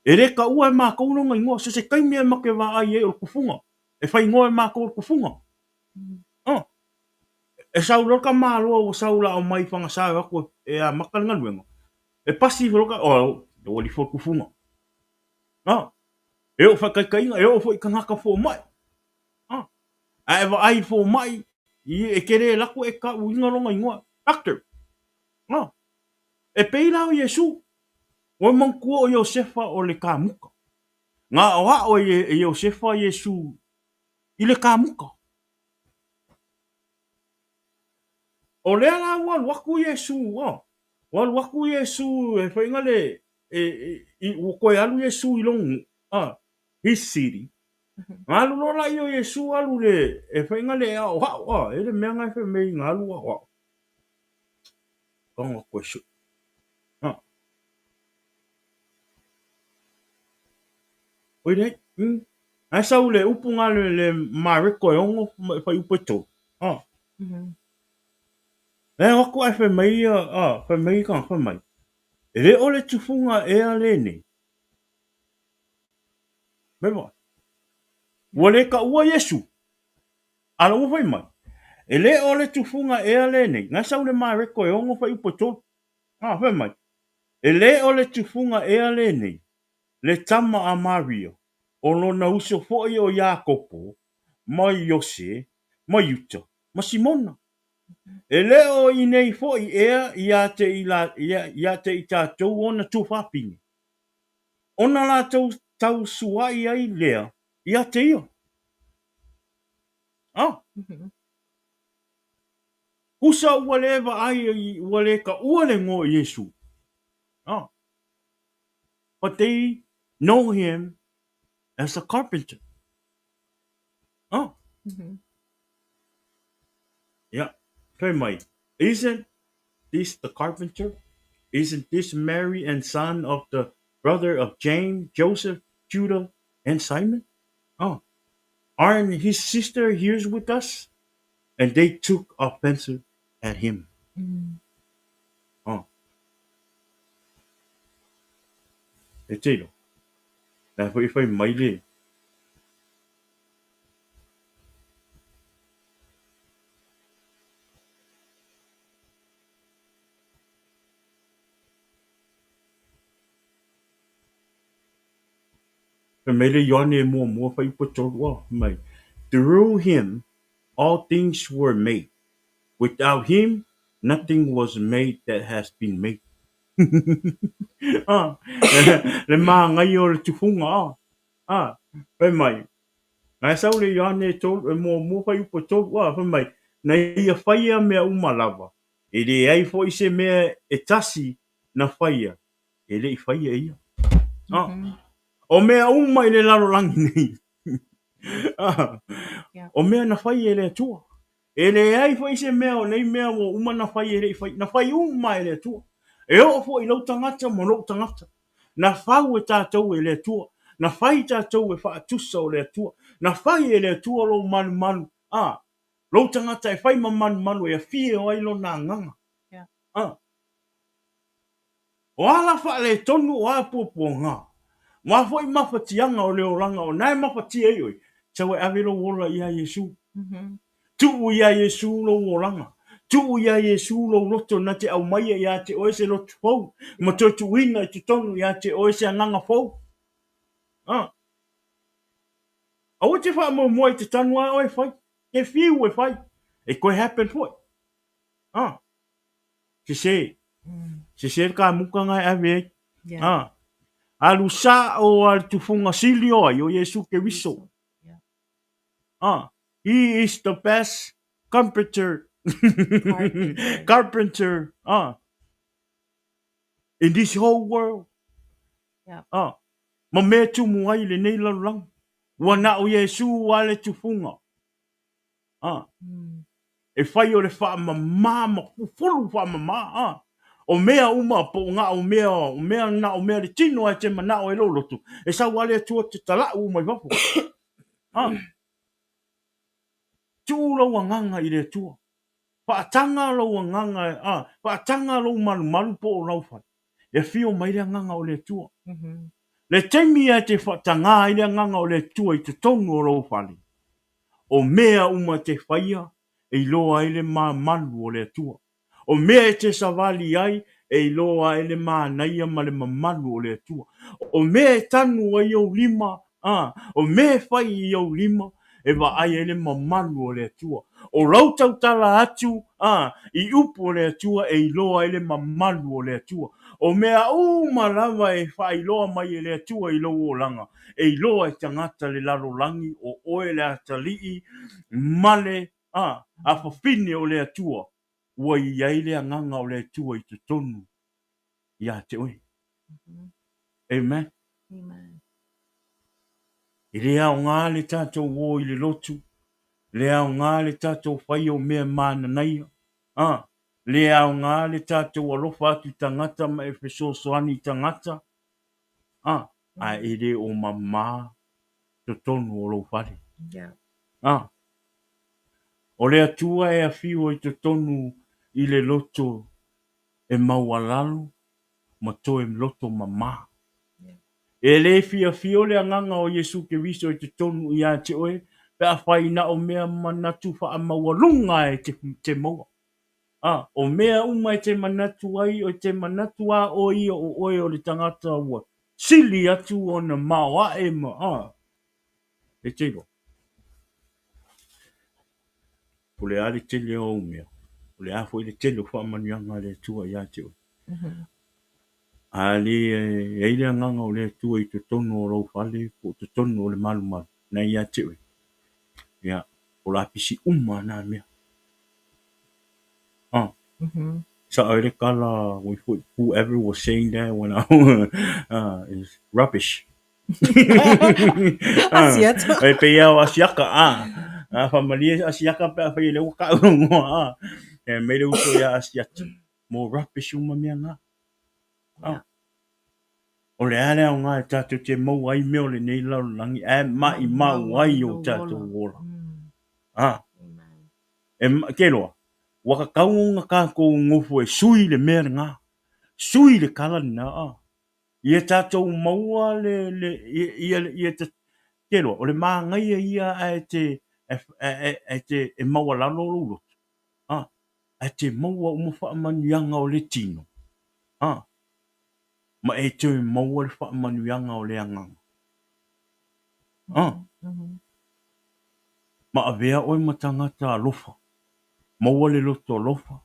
e le taua e makou lona igoa, so se taimi e ma te vaai ai o le tufuga, e fai igoa e makou o le tufuga, a E sau loa le tamaloa ua sau la omai i Fagasa e o atu e amata le galuega, e pasi ifo loa, oh, ua lifo le tufuga. Ah, e oo faataitaiga, e oo foi i tagata fomai. Ah, a e vaai i fomai, e te le alu atu e tauina lona igoa, doctor. Ah, e pei la o Iesu, ua manatua o Iosefa o le kamuta. Na aoao e Iosefa Iesu i le kamuta. O lea la ua alu atu Iesu, ua alu atu Iesu e faiga le, e, e, ua toe alu Iesu i lona nuu, a, his city. Na alu loa laia o Iesu alu le, e faiga le e aoao, a, e le mea na e fai mai na alu aoao. Tago atu e sue. A. Oi leai, mm. Ae sau le upu nga le, le Mareko e ono ma fai upu e tolu. Ah. Mm -hmm. E o aku ai fai mai ia, ah, fai mai ka fai mai. E le o le tufunga e a le nei. Mai va. Ua le ka ua Yesu. Ala ua fai mai. E le o le tufunga e a le nei. Ngai sau le Mareko e ono fai upu e tolu. Ah, fai mai. E le o le tufunga ea lenei, le tama a Maria, o lona uso foi o Iakopo, ma Iose, ma Iuta, ma Simona? E le o i nei foi ea ia te ia te i tatou ona tuafafine, ona latou tausua'i ai lea ia te ia? Ah! Husa ua le vaai ua le taua le igoa o Iesu. Ah. But they know him as a carpenter. Ah. Yeah. Fai mai, isn't this the carpenter? Isn't this Mary and son of the brother of James, Joseph, Judah, and Simon? Oh. Aren't his sister here with us? And they took offense at him. Oh. E tilo. La foi fai mai le. Fai mai le Ioane e muamua fai upu e tolu, oh, fai mai, Through him all things were made, without him nothing was made that has been made. Ah, le māngai o le tufunga, ah, ah, fai mai, Na e sau le Ioane e tolu, e muamua fai upu e tolu, ah, fai mai, Na ia whaia mea uma lava, e leai foi se mea e tasi na whaia, e le i whaia e ia. Ah, o mea uma i le lalolagi nei. Ah, o mea na whai e le Atua. E leai foi se mea o nei mea ua uma na whai e le i whai. Na whai uma e le Atua. E oo foi i lou tagata ma lou tagata. Na fau e tatou e le Atua. Na whai tatou e whaatusa o le Atua. Na whai e le Atua lou malumalu. Ah, lou tagata e whai ma malumalu e awhie o ai lona agaga. Ah. O a la faaletonu o a puapuaga, o a foi mafatiaga o le olaga o na e mafatia ai oe, sau e ave lou ola iā Iesu. Tuu iā Iesu lou olaga. Tuu iā Iesu lou loto na te aumaia iā te oe se loto fou, ma toe tuuina i totonu iā te oe se agaga fou. A. Aua te faamoemoe i te tanu a oe e fai, te whiu e fai, e koe happen foi. A. Sese. Sese le kamuka nga e ave ai. Yeah. Ah. Alu sa o a le tufunga sili o ai o Iesu Keriso. Yeah. Ah. He is the best comforter. Carpenter. Carpenter, in this whole world. Yeah. Ma mea tumu ai lenei lalolagi. Ua na o Iesu a le tufuga. E fai o le faamama ma fufulu faamama. O mea uma po o na o mea, o mea na o mea le tino ae te manao ai lou loto, e sau a le Atua te talau uma i fafo. Tuu lou agaga i le Atua. Faataga lou agaga, a, faataga lou malumalu po o lau fale, e afio mai le agaga o le Atua. Le taimi e te faataga ai le agaga o le Atua i totonu o lou fale, o mea uma e te faia e iloa ai le mamalu o le Atua. O mea e te savali ai e iloa ai le manaia ma le mamalu o le Atua. O mea e tanu ai ou lima, a, o mea e fai i ou lima e vaai ai le mamalu o le Atua. O lau tautala atu, a, i upu o le Atua e iloa ai le mamalu o le Atua. O mea uma lava e faailoa mai e le Atua i lou olaga, e iloa e tagata le lalolagi o oe le atalii ma le, a, afafine o le Atua. Ua i ai le agaga o le Atua i totonu iā te oe. Amen. Amen. E le aoga le tatou o i le lotu, le aoga le tatou fai o mea mananaia, a, le aoga le tatou alofa atu i tagata ma e fesoasoani i tagata, a, ae e le o mama totonu o lou fale. Yeah. A, o le Atua e afio i totonu i le loto e maualalo ma toe loto mama. E le fiafio le agaga o Iesu Keriso i totonu iā te oe pe afai na o mea manatu faamaualuga e te maua. A, o mea uma e te manatu ai, e te manatu a oe ia o oe o le tagata ua sili atu ona maoae ma, a, e te iloa. O le a le tele o ou mea, o le a foi le tele o faamanuiaga a le Atua iā te oe. A le i ai le agaga o le Atua i totonu o lou fale po o totonu o le malumalu na iā te oe, ia, o lapisi uma nā mea. Sa'o ai le tala, whoever was saying that when I is rubbish. Asiata. E pei lava o Asiata, a. A faamalie Asiata pe afai e le ua ta'u igoa, a. E mai le uso iā Asiata, mo rubbish uma mea na. A. O le a le aoga e tatou te maua ai mea o lenei lalolagi ae maʻimau ai o tatou ola. A. E ke loa, ua tatau ona tatou nofo e sui le mea lena. Sui le tala lena, a. Ia tatou maua le, le, ia, ia, ia ta, ke loa, o le manaia ia ae te, ae te, e maualalo lou loto, a, ae te maua uma faamanuiaga o le tino, a, ma e toe maua le faamanuiaga o le agaga. A, ma avea oe ma tagata alofa, maua le loto alofa,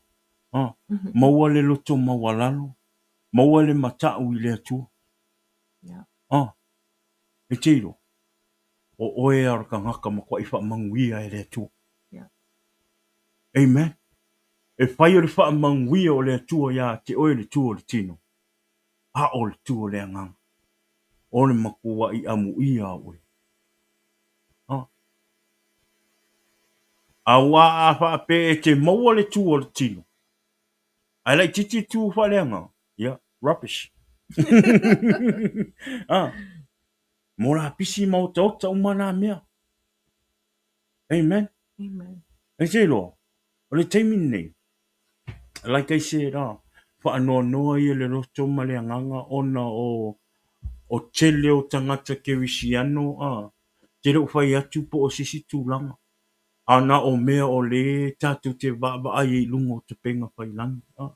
a, maua le loto maualalo, maua le mata'u i le Atua. A, e te iloa, o oe a o le tagata matua'i faamanuia e le Atua. Amen. E fai o le faamanuia o le Atua iā te oe le tu o le tino, a o le tu o le agaga, o le matua'i amuia o oe. A, auā a faapea e te maua le tu o le tino, Ae laitiiti tu faaleagaga, ia, rubbish. Ah, mo lapisi ma otaota uma nā mea. Amen. Amen. E te iloa, o le taimi lenei, like I said, ah, whaanoanoa ia le loto ma le agaga ona o o tele o tagata kerisiano, ah, te le o whai atu po o sisi tulaga. A na o mea o lē tatou te vaavaai ai i luga o tapenga failangi. A,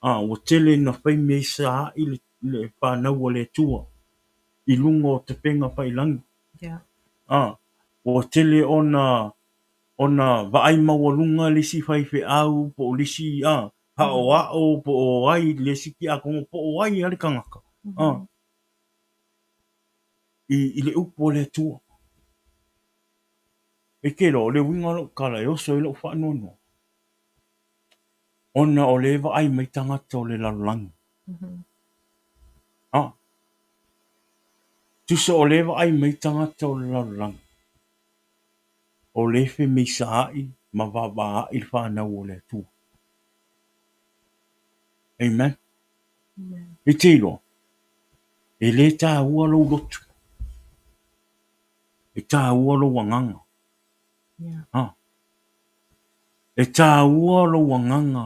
a ua tele ina fai mea i saaʻi le, le fanau a le Atua i luga o tapenga failangi. Yeah. A, ua tele ona, ona vaai maualuga le isi faifeau po o le isi, a, aʻoaʻo po o ai le isi tiakono po o ai lava le tagata, a, i, i le upu a le Atua. E te iloa, o le uiga o lau tala e oso ai lou faanoanoa. Ona o lea e vaai mai tagata o le lalolagi. A. Tusa o lea e vaai mai tagata o le lalolagi, o lea e femeisaai ma vaavaai le fanau o le Atua. Amen. E te iloa, e le taua lou lotu, e taua lou agaga. Ha. E taua lou agaga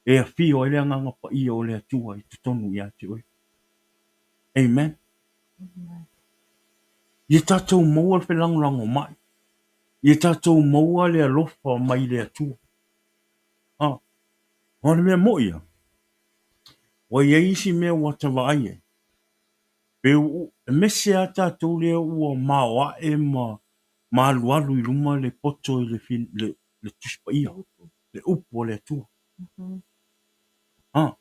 e afio ai le Agaga Paia o le Atua i totonu ia te oe. Amen. Ia tatou maua le felagolagomai. Ia tatou maua le alofa mai le Atua. Ha. O le mea moi ia, ua i ai isi mea ua ta vaai ai, pe u, aemaise lava tatou lea ua maoae ma ma alualu i luma le poto i le, le, le Tusi Paia, le Upu a le Atua. Ha.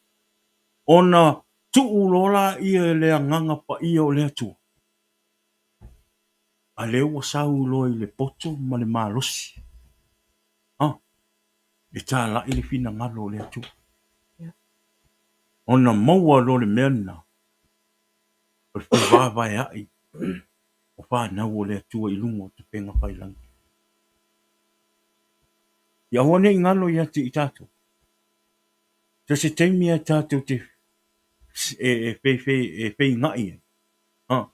Ona tuu loa laia i le Agaga Paia o le Atua, a lea ua sau loa i le poto ma le malosi. Ha. E talai le finagalo o le Atua. Ona maua loa le mea lena, o le fevaevaea'i o fanau o le Atua i luga o tapega fai lagi. Ia aua ne i galo ia te i tatou. So se taimi a tatou te e e feiga'i ai, a,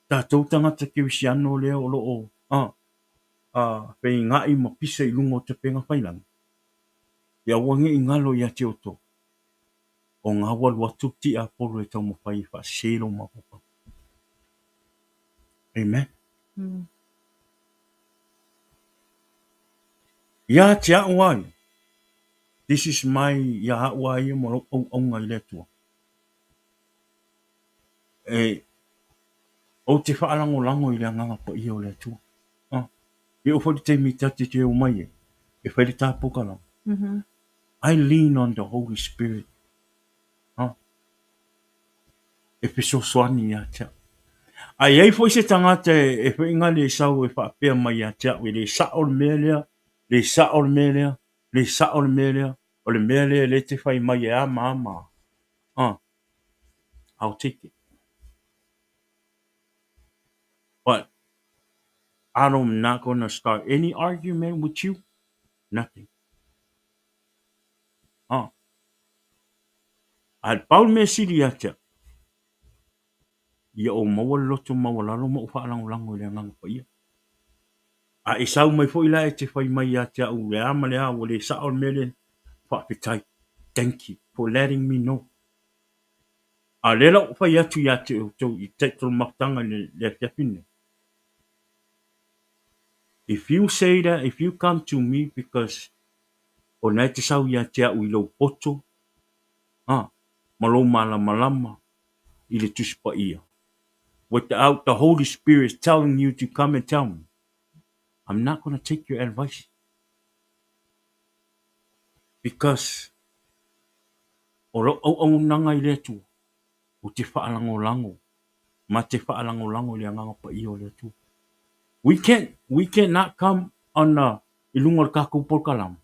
tatou tagata kerisiano lea o lo o a, a feiga'i ma pisa i luga o tapega fai lagi, ia aua ne i galo ia te outou, o ngā ua alu atu le tiapolo e taumafai e faasese lou mafaufau. Amen. Ia te a'u a ia, this is my ia a'u a ia ma lou auauna i le Atua. E, ou te faalagolago i le Agaga Paia o le Atua. Ah, e oo foi le taimi ta te te omai ai, e fai le ta polokalame. I lean on the Holy Spirit. Ah, e fesoasoani ia te au. A i ai foi se tagata e feʻigali e sau e faapea mai ia te au, e le sa'o le mea lea, le sa'o le mea lea, le sa'o le mea lea, o le mea lea lea e te fai mai e a ma a ma a, ah, I'll take it. But I'm not gonna start any argument with you, nothing. Ah. A pau le mea sili ia te au, ia ou maua le loto maualalo ma ou faalagolago i le Agaga Paia. A e sau mai foi la e te fai mai ia te au le a ma le a ua le sao le mea lea, faafetai. Thank you for letting me know. A o lea la ua fai atu ia te outou i le mafutaga i le afiafi lenei. If you say that, if you come to me because o na e te sau ia te au i lou poto, a, ma lou malamalama i le Tusi Paia, without the Holy Spirit telling you to come and tell me, I'm not gonna take your advice. Because o lou auaunaga i le Atua, ou te faalagolago, ma te faalagolago i le Agaga Paia o le Atua. We can't, we cannot come on a, i luga o le tatou polokalame,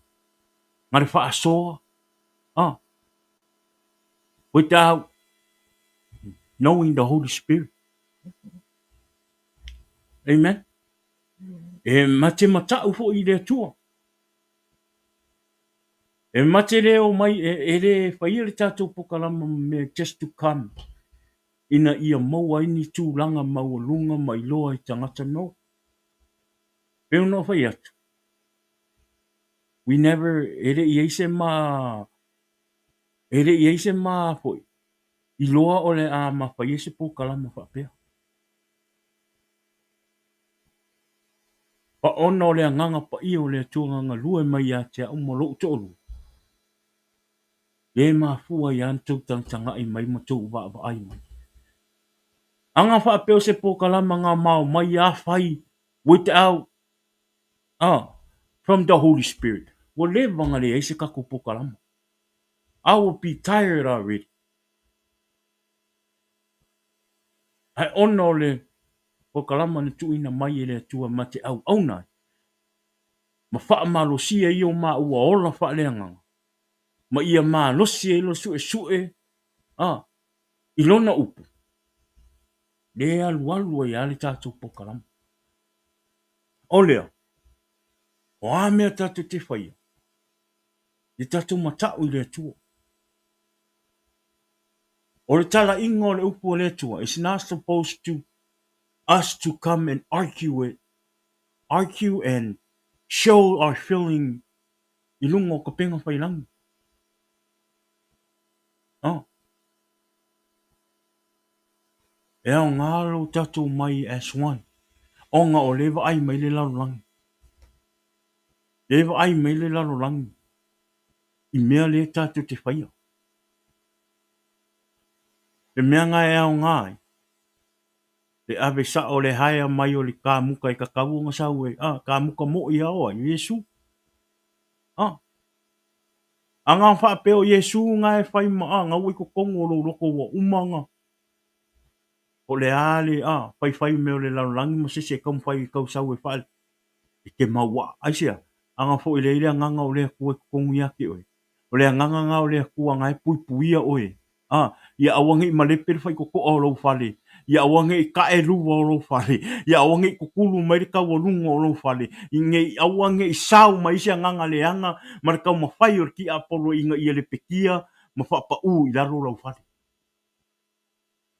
na le faasoa, ah, without knowing the Holy Spirit. Amen. E mate mata'u foi i le Atua. E mate le omai, e le faia le tatou polokalame ma mea just to come ina ia maua ai ni tulaga maualuga ma iloa i tagata no. Pei ona ou fai atu, we never, e le i ai se ma, e le i ai se ma foi, iloa o le a ma faia se polokalame faapea. Pa ona o le Agaga Paia o le Atua gagalue mai ia te au ma lou toalua, lea e mafua ai lava ona tou tagatagai mai ma tou vaavaai mai. Aga faapea o se polokalama ga mao mai a fai without ah from the Holy Spirit, ua leva ona leai se tatou polokalama. I will be tired already. Ae ona o le polokalama na tuuina mai e le Atua ma te auauna ai, ma faamalosia ia o maua ola faaleagaga, ma ia malosi ai lona suesue a i lona upu, lea e alualu ai lava le tatou polokalame. O lea, o a mea tatou te faia, ia tatou mata'u i le Atua. O le talaiga o le upu a le Atua, it's not supposed to us to come and argue it, argue and show our feeling i luga o ka pega failangi. Oh. E aoga lo tatou mai as one, ona o lea e vaai mai le lalolagi. Lea e vaai mai le lalolagi i mea lea tatou te faia. Le mea na e aoga ai, le ave sa'o le haea mai o le kamuka e tatau ona sau ai, a, kamuka mo'i a o ai? O Iesu. A. A na faapea o Iesu na e fai ma, a, na ua i totonu o lou loto ua uma ona, po o le a le, a, faifai mea o le lalolagi ma se isi e taumafai e tau sau e faa, e te mauaa. Aisea? A na foi leai le Agaga o le Atua i totonu ia te oe. O le Agaga lena o le Atua na e puipuia oe, a, ia aua ne i malepe le faitotoa o lou fale, ia aua ne i tae luva o lou fale, ia aua ne i tutulu mai le taualuga o lou fale, ne i aua ne i sao mai se agaga leaga ma le taumafai o le tiapolo ina ia lepetia ma faapaū i lalo lau fale.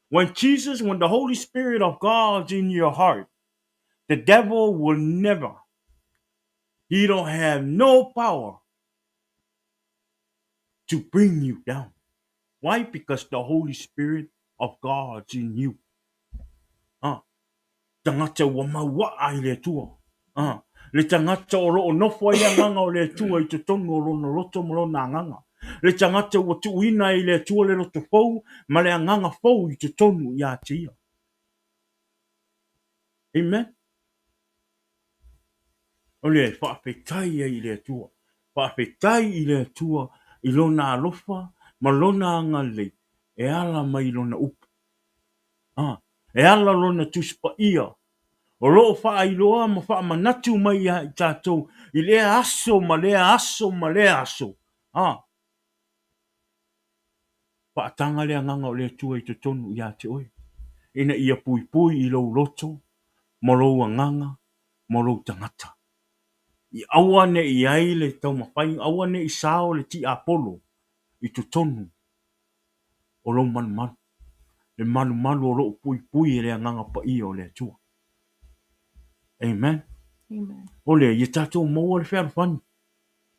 When Jesus, when the Holy Spirit of God's in your heart, the devil will never, he don't have no power to bring you down. Why? Because the Holy Spirit of God's in you. Ah, tagata ua mauaa i le Atua. Ah, le tagata o loo nofo ai le agaga o le Atua i totonu o lona loto ma lona agaga. Le tagata ua tuuina ai i le Atua le loto fou ma le agaga fou i totonu ia te ia. Amen. O lea e faafetai ai i le Atua. Faafetai i le Atua i Lona alofa ma Lona agalelei e ala mai i Lona upu. A, e ala Lona Tusi Paia o lo o faailoa ma faamanatu mai ia i tatou i lea aso ma lea aso ma lea aso. A, faataga le Agaga o le Atua i totonu ia te oe, ina ia puipui i lou loto ma lou agaga ma lou tagata. I aua ne i ai le taumafaiga, aua ne i sao le tiapolo i totonu o lou malumalu, le malumalu o loo puipui e le Agaga Paia o le Atua. Amen. Amen. O lea, ia tatou maua le fealofani.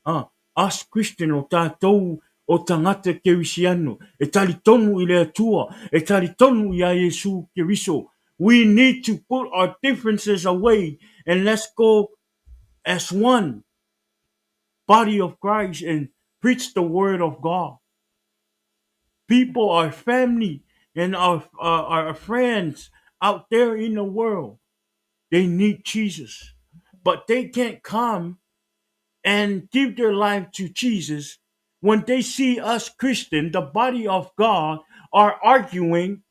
Ah, us Christian, o tatou o tagata Kerisiano, e talitonu i le Atua, e talitonu iā Iesu Keriso. We need to put our differences away and let's go as one body of Christ and preach the word of God. People, our family, and our, our friends out there in the world, they need Jesus. But they can't come and give their life to Jesus when they see us Christian, the body of God, are arguing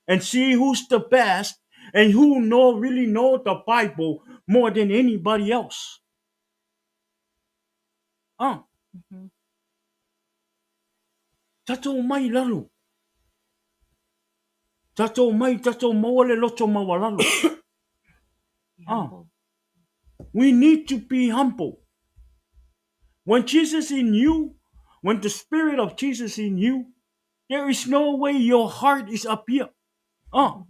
and see who's the best and who know really know the Bible more than anybody else. Ah. Tatou mai i lalo. Tatou mai, tatou maua le loto maualalo. Ah. We need to be humble. When Jesus in you, when the spirit of Jesus in you, there is no way your heart is up here. Ah.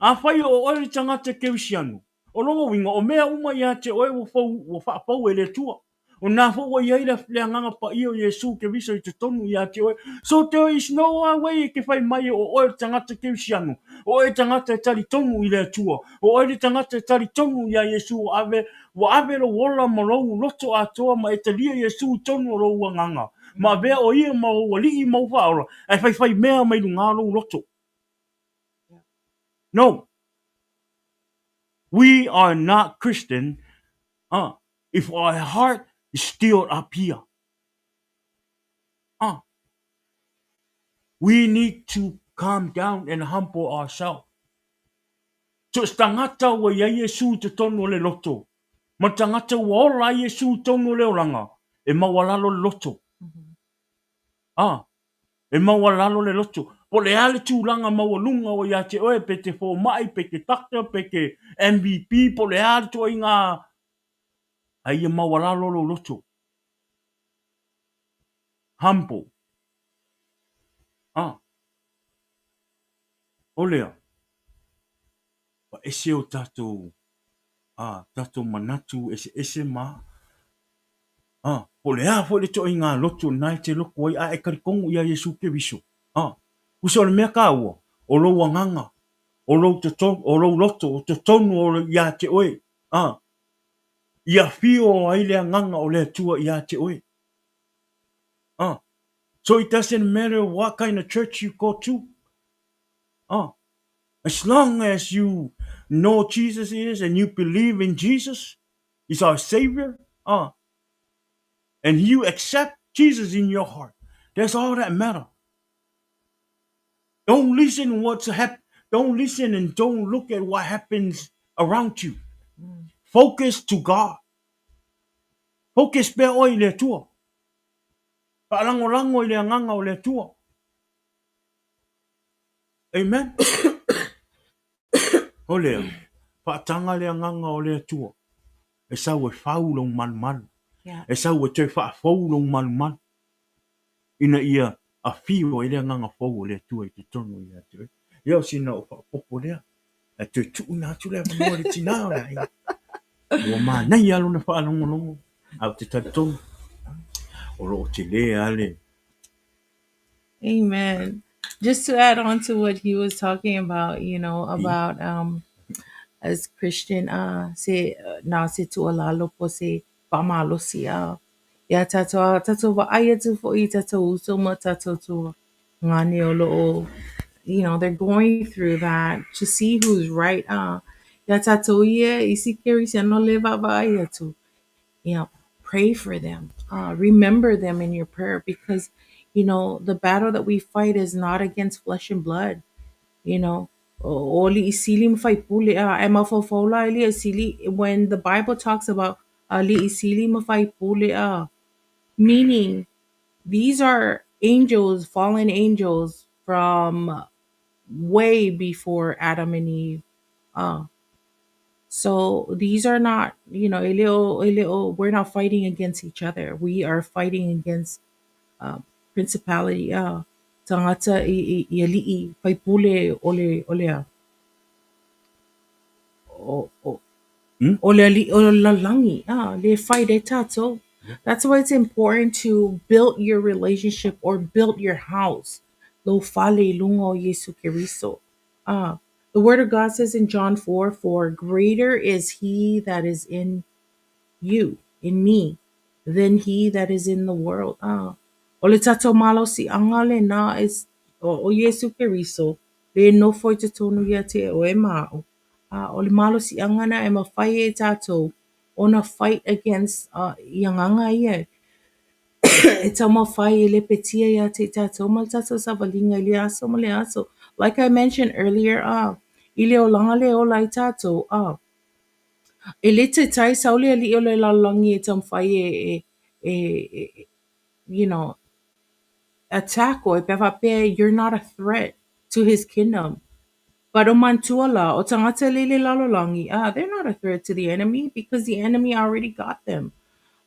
Afai o oe le tagata Kerisiano, o lona uiga, o mea uma ia te oe ua fou, ua faafou e le Atua. O na foi ua i ai le, le Agaga Paia o Iesu Keriso i totonu ia te oe. So there is no way e te fai mai o oe le tagata Kerisiano, o oe le tagata e talitonu i le Atua, o oe le tagata e talitonu iā Iesu ua ave, ua ave lou ola ma lou loto atoa ma e talia Iesu i tonu o lou agaga, ma avea o ia ma ou alii ma ou faaola, ae faifai mea mai luga o lou loto. No. We are not Christian if our heart is still up here. We need to calm down and humble ourselves. So se tagata ua i ai Iesu i totonu o le loto, ma le tagata ua ola ai Iesu i totonu o le olaga, e maualalo le loto. A, e maualalo le loto. Po o le a le tulaga maualuga ua ia te oe, pe te fomai, pe te doctor, pe te MVP, po o le a le ituaiga, a ia maualalo lou loto. Humble. A, o lea, ua ese o tatou, a, tatou manatu eseese ma, a, po o le a foi le ituaiga loto lena e te loto ai, a e talitonu ia Iesu Keriso, a, tusa o le mea taua, o lou agaga, o lou toto, o lou loto, o totonu o ia te oe, a, ia afio ai le agaga o le Atua ia te oe. A, so it doesn't matter what kind of church you go to, a, as long as you know Jesus is and you believe in Jesus is our Savior, and you accept Jesus in your heart, that's all that matter. Don't listen what's hap- Don't listen and don't look at what happens around you. Focus to God. Focus pea oe i le Atua. Faalagolago i le agaga o le Atua. Amen. O lea, faataga le agaga o le Atua. E sau e fau lou malumalu. E sau e toe faafou lou malumalu. Ina ia afio ai le agaga fou o le Atua i totonu ia te oe. Ia o sina o faaopoopo lea. Ae toe tuuina atu le avanoa i le tinā o le aiga. Ua manaia lona faalogologo, ae ou te talitonu, o lo o tele lava le Amen. Just to add on to what he was talking about, you know, about as Christian, se na se tuualalo po se faamalosi iā tatou, a tatou vaai atu foi i tatou uso ma tatou tuagane o lo o, they're going through that to see who's right. Iā tatou ia isi kerisiano le vaavaai atu. Pray for them. Remember them in your prayer because, the battle that we fight is not against flesh and blood. O alii sili ma faipule a e mafaufau la alii sili when the Bible talks about alii sili ma faipule a, meaning these are angels, fallen angels from way before Adam and Eve. So these are not, a little, we're not fighting against each other. We are fighting against principality, tagata i alii, faipule o le, o le a. O, o, o le alii, o le lalolagi, le fight e tatou. That's why it's important to build your relationship or build your house. Lou fale i luga o Iesu Keriso. The word of God says in John 4:4, greater is he that is in you, in me, than he that is in the world. O le tatou malosiaga lena is o Iesu Keriso, le nofo i totonu ia te oe ma a'u. O le malosiaga na e mafai e tatou ona fight against i agaga ia. E taumafai e lepetia ia te tatou ma le tatou savaliga i le aso ma le aso. Like I mentioned earlier, i le olaga le ola ai tatou, e le taitai sau le alii o le lalolagi e taumafai e attack oe pe faapea you're not a threat to his kingdom. But o manatua la, o tagata le le lalolagi, they're not a threat to the enemy because the enemy already got them.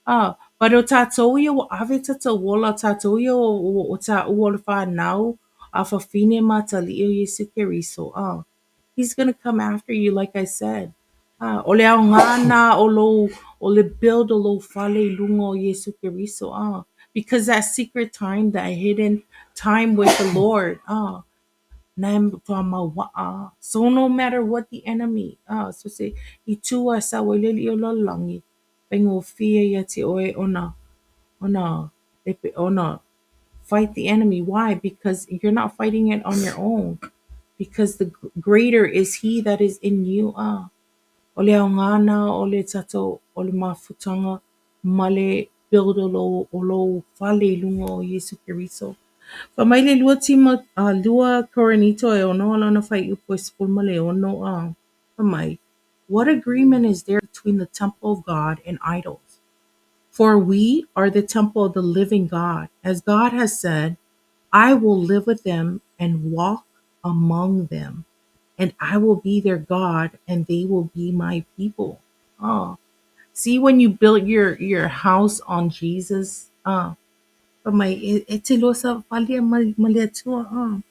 But o tatou ia ua ave tatou ola, tatou ia o taua o le whanau, a fafine ma atalii o Iesu Keriso. He's gonna come after you, like I said. O le aoga na o lou, o le build o lou fale i luga o Iesu Keriso. Because that secret time, that hidden time with the Lord, na e matua. So no matter what the enemy, so se i tua sau ai le alii o le lalolagi, faigofie ia te oe ona, ona, ona fight the enemy. Why? Because you're not fighting it on your own. Because the greater is he that is in you. O le aoga na o le tatou, o le mafutaga ma le build o lou fale i luga o Iesu Keriso. Fa mai le 2 tima, 2 Korinito e 6 lona fuaiupu e 16, fa mai, what agreement is there between the temple of God and idols? For we are the temple of the living God. As God has said, I will live with them and walk among them, and I will be their God, and they will be my people. Oh, see, when you build your house on Jesus, mai e te loa sa falia ma le Atua,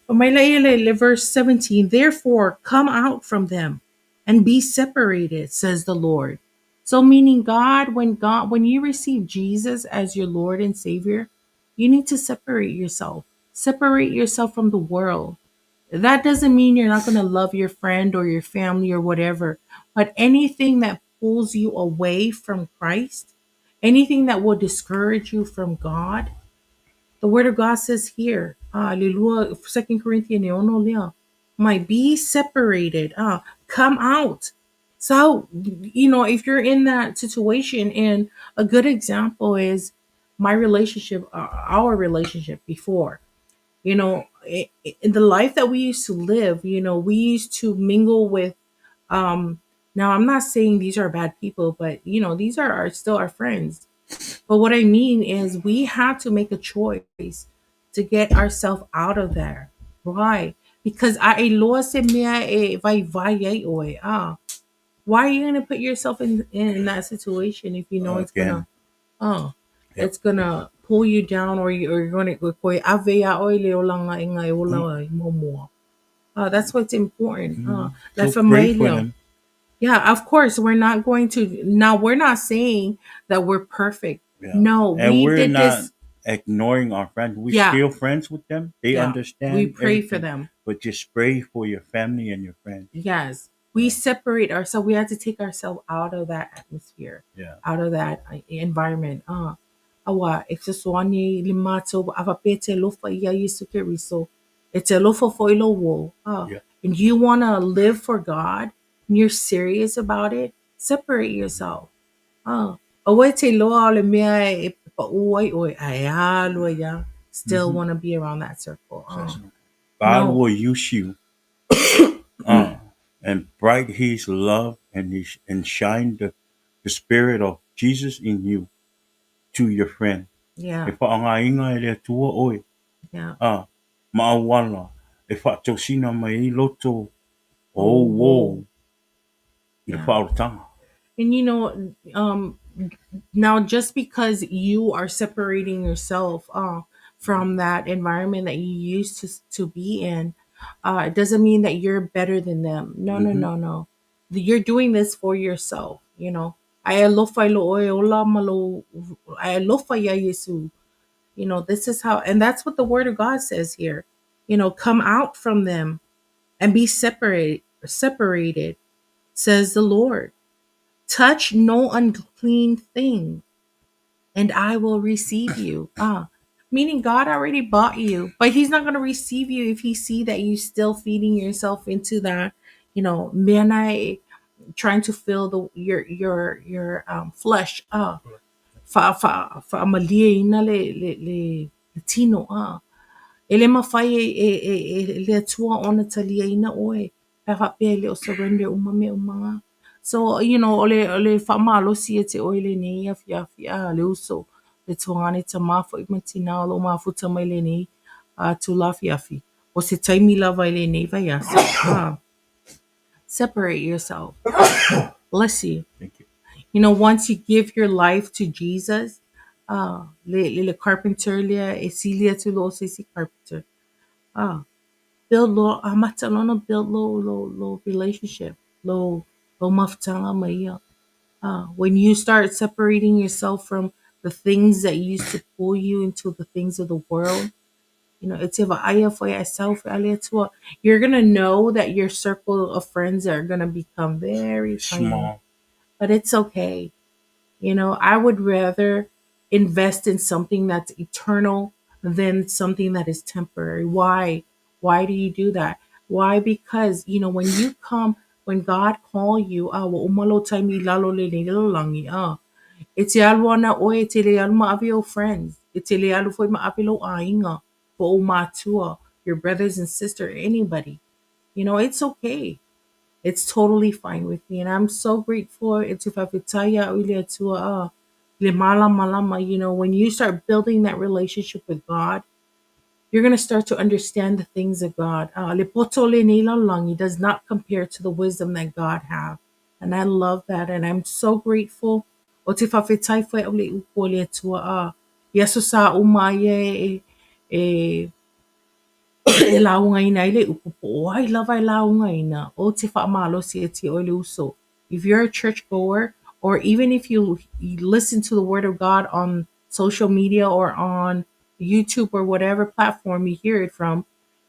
Mai la ia le verse 17, therefore come out from them and be separated, says the Lord. So meaning God, when you receive Jesus as your Lord and Savior, you need to separate yourself. Separate yourself from the world. That doesn't mean you're not going to love your friend or your family, but anything that pulls you away from Christ, anything that will discourage you from God, the word of God says here, hallelujah, 2 Corinthians ono lea, might be separated, come out. So, if you're in that situation, and a good example is my relationship, our relationship before, in the life that we used to live, we used to mingle with, now I'm not saying these are bad people, but these are still our friends. But what I mean is we have to make a choice to get ourselves out of there. Why? Because I loa se mea e vai vai ai oe. Why are you going to put yourself in that situation if you know it's going to, Again. it's going to pull you down, or you're going to go koe ave a oe le olanga i ngai ola i momoa. That's what's important. So La pray for familia. them. Yeah, of course, we're not going to, now we're not saying that we're perfect. Yeah. No, And we we're did not this. ignoring our friends. We're Yeah. still friends with them. They Yeah. understand. We pray for everything. them. But just pray for your family and your friends. Yes. We separate ourselves. We had to take ourselves out of that atmosphere, Yeah. out of that environment. Awa, e se soani le mato, ava pe te lofa ia Yesu Keriso. E te lofa fo ilo wo. Yeah. And you want to live for God, and you're serious about it, separate yourself. Awa te loa o le mea e pa uai oi, ai a loa ia. Still want to be around that circle. God No. will use you. And bright his love and his, and shine the spirit of Jesus in you to your friend. Yeah. E whaanga inga e le atua oe. Yeah. Maawala. E whaatosina mai i loto o wo i le Yeah. whaorotanga. And now just because you are separating yourself from that environment that you used to be in, it doesn't mean that you're better than them. No, no, no, no. You're doing this for yourself, you know. Ai alofa i lo oe ola ma lo, ai alofa ia Yesu. You know, this is how, and that's what the word of God says here. Come out from them and be separated, says the Lord. Touch no unclean thing, and I will receive you. Meaning God already bought you, but he's not going to receive you if he see that you still feeding yourself into that, man, I trying to fill the your flesh. Fa, fa, fa malie ina le, le, le, le tino. E le mawhai e, e, e, e, le atua ona talia ina oe. Pe fa pe le o surrender uma me umanga. So, ole, ole fa malosi e te oe le nei a fia fia le uso. Le tuangane ta mafo i matina o lo mafuta mai le nei a tu la fia fi. O se taimi lava i le nei vai asa. Separate yourself. Bless you. Thank you. Once you give your life to Jesus, le, le, le carpenter le, e silia tu lo se si carpenter. Build lo, amata lo no build lo, lo, lo relationship, lo, lo maftanga maia. When you start separating yourself from the things that used to pull you into the things of the world, it's if I for yourself, you're going to know that your circle of friends are going to become very tiny. Small. But it's okay. I would rather invest in something that's eternal than something that is temporary. Why? Why do you do that? Why? Because, when you come, when God call you, wa umalo taimi lalo le le lo langi, e te alu ana oe, e te le alu ma ave o friends, e te le alu foi ma ave lo ainga, po o matua, your brothers and sister, anybody. It's okay. It's totally fine with me. And I'm so grateful. E te whawhitaia o ile atua, Le malamalama, you know, when you start building that relationship with God, you're going to start to understand the things of God. Le poto o lenei lalolagi does not compare to the wisdom that God have. And I love that. And I'm so grateful. O te faafetai foi au i le upu o le Atua a i aso sa uma ia e, e, e laugaina ai le upu po o ai lava e laugaina o te faamalosi ia te oe le uso. If you're a church goer, or even if you listen to the word of God on social media or on YouTube or whatever platform you hear it from,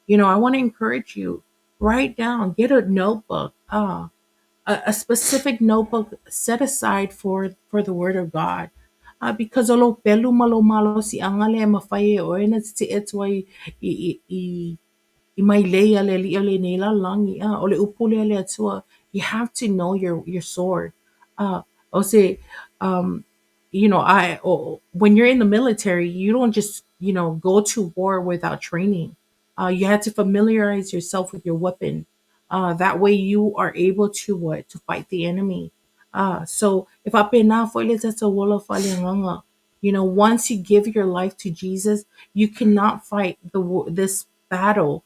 you know, I want to encourage you, write down, get a notebook, a specific notebook set aside for the word of God. Because o lou pelu ma lou malosiaga lea e mafai e oe ona tetee atu ai i, i, i, i mailei a le alii o lenei lalolagi. O le upu lea a le Atua, you have to know your sword. O se, you know, I oh, when you're in the military, you don't just, you know, go to war without training. You have to familiarize yourself with your weapon. That way you are able to what? To fight the enemy. So e faapena foi le tatou ola faaleagaga, you know, once you give your life to Jesus, you cannot fight this battle,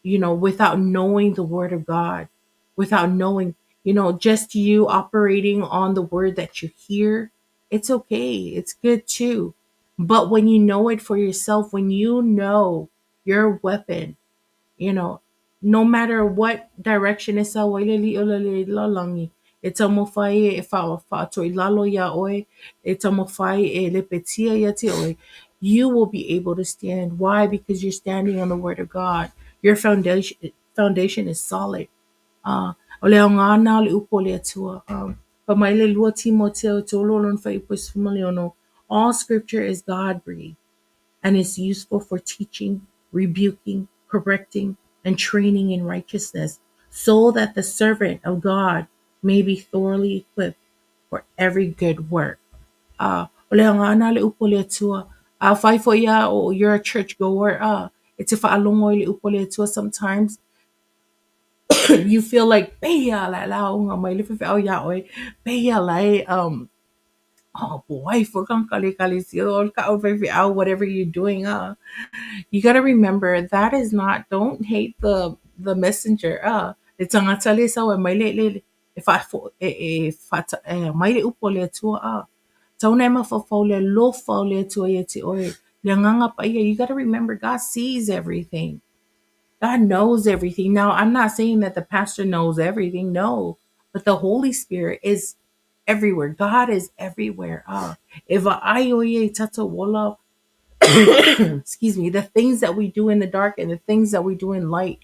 you know, without knowing the word of God, without knowing, you know, just you operating on the word that you hear. It's okay. It's good too. But when you know it for yourself, when you know your weapon, you know, no matter what direction e sau ai le alii o le lalolagi, e taumafai e faatoilalo iā oe, e taumafai e lepetia ia te oe, you will be able to stand. Why? Because you're standing on the word of God. Your foundation is solid. O le aoga lena o le upu o le Atua. Fai mai le lua Timoteo tolu lona fuaiupu e 16, all scripture is God-breathed and is useful for teaching, rebuking, correcting, and training in righteousness, so that the servant of God may be thoroughly equipped for every good work. O le aoga lena o le upu o le Atua. Afai foi ia o you're a church goer, e te faalogo i le upu o le Atua, sometimes you feel like, peia la e lauga mai le faifeau iā oe, peia la e, oh boy, for kale kale si o ka faifeau, whatever you're doing, you gotta remember that is not, don't hate the messenger, le tagata lea e sau e mai le, le, e faafo, e, e, faata, e mai le upu o le Atua, Tau ona e mafaufau i le alofa o le Atua ia te oe, le agaga paia, you gotta remember God sees everything. God knows everything. Now, I'm not saying that the pastor knows everything. No, but the Holy Spirit is everywhere. God is everywhere. E vaai ʻo ia i tatou ola, excuse me, the things that we do in the dark and the things that we do in light.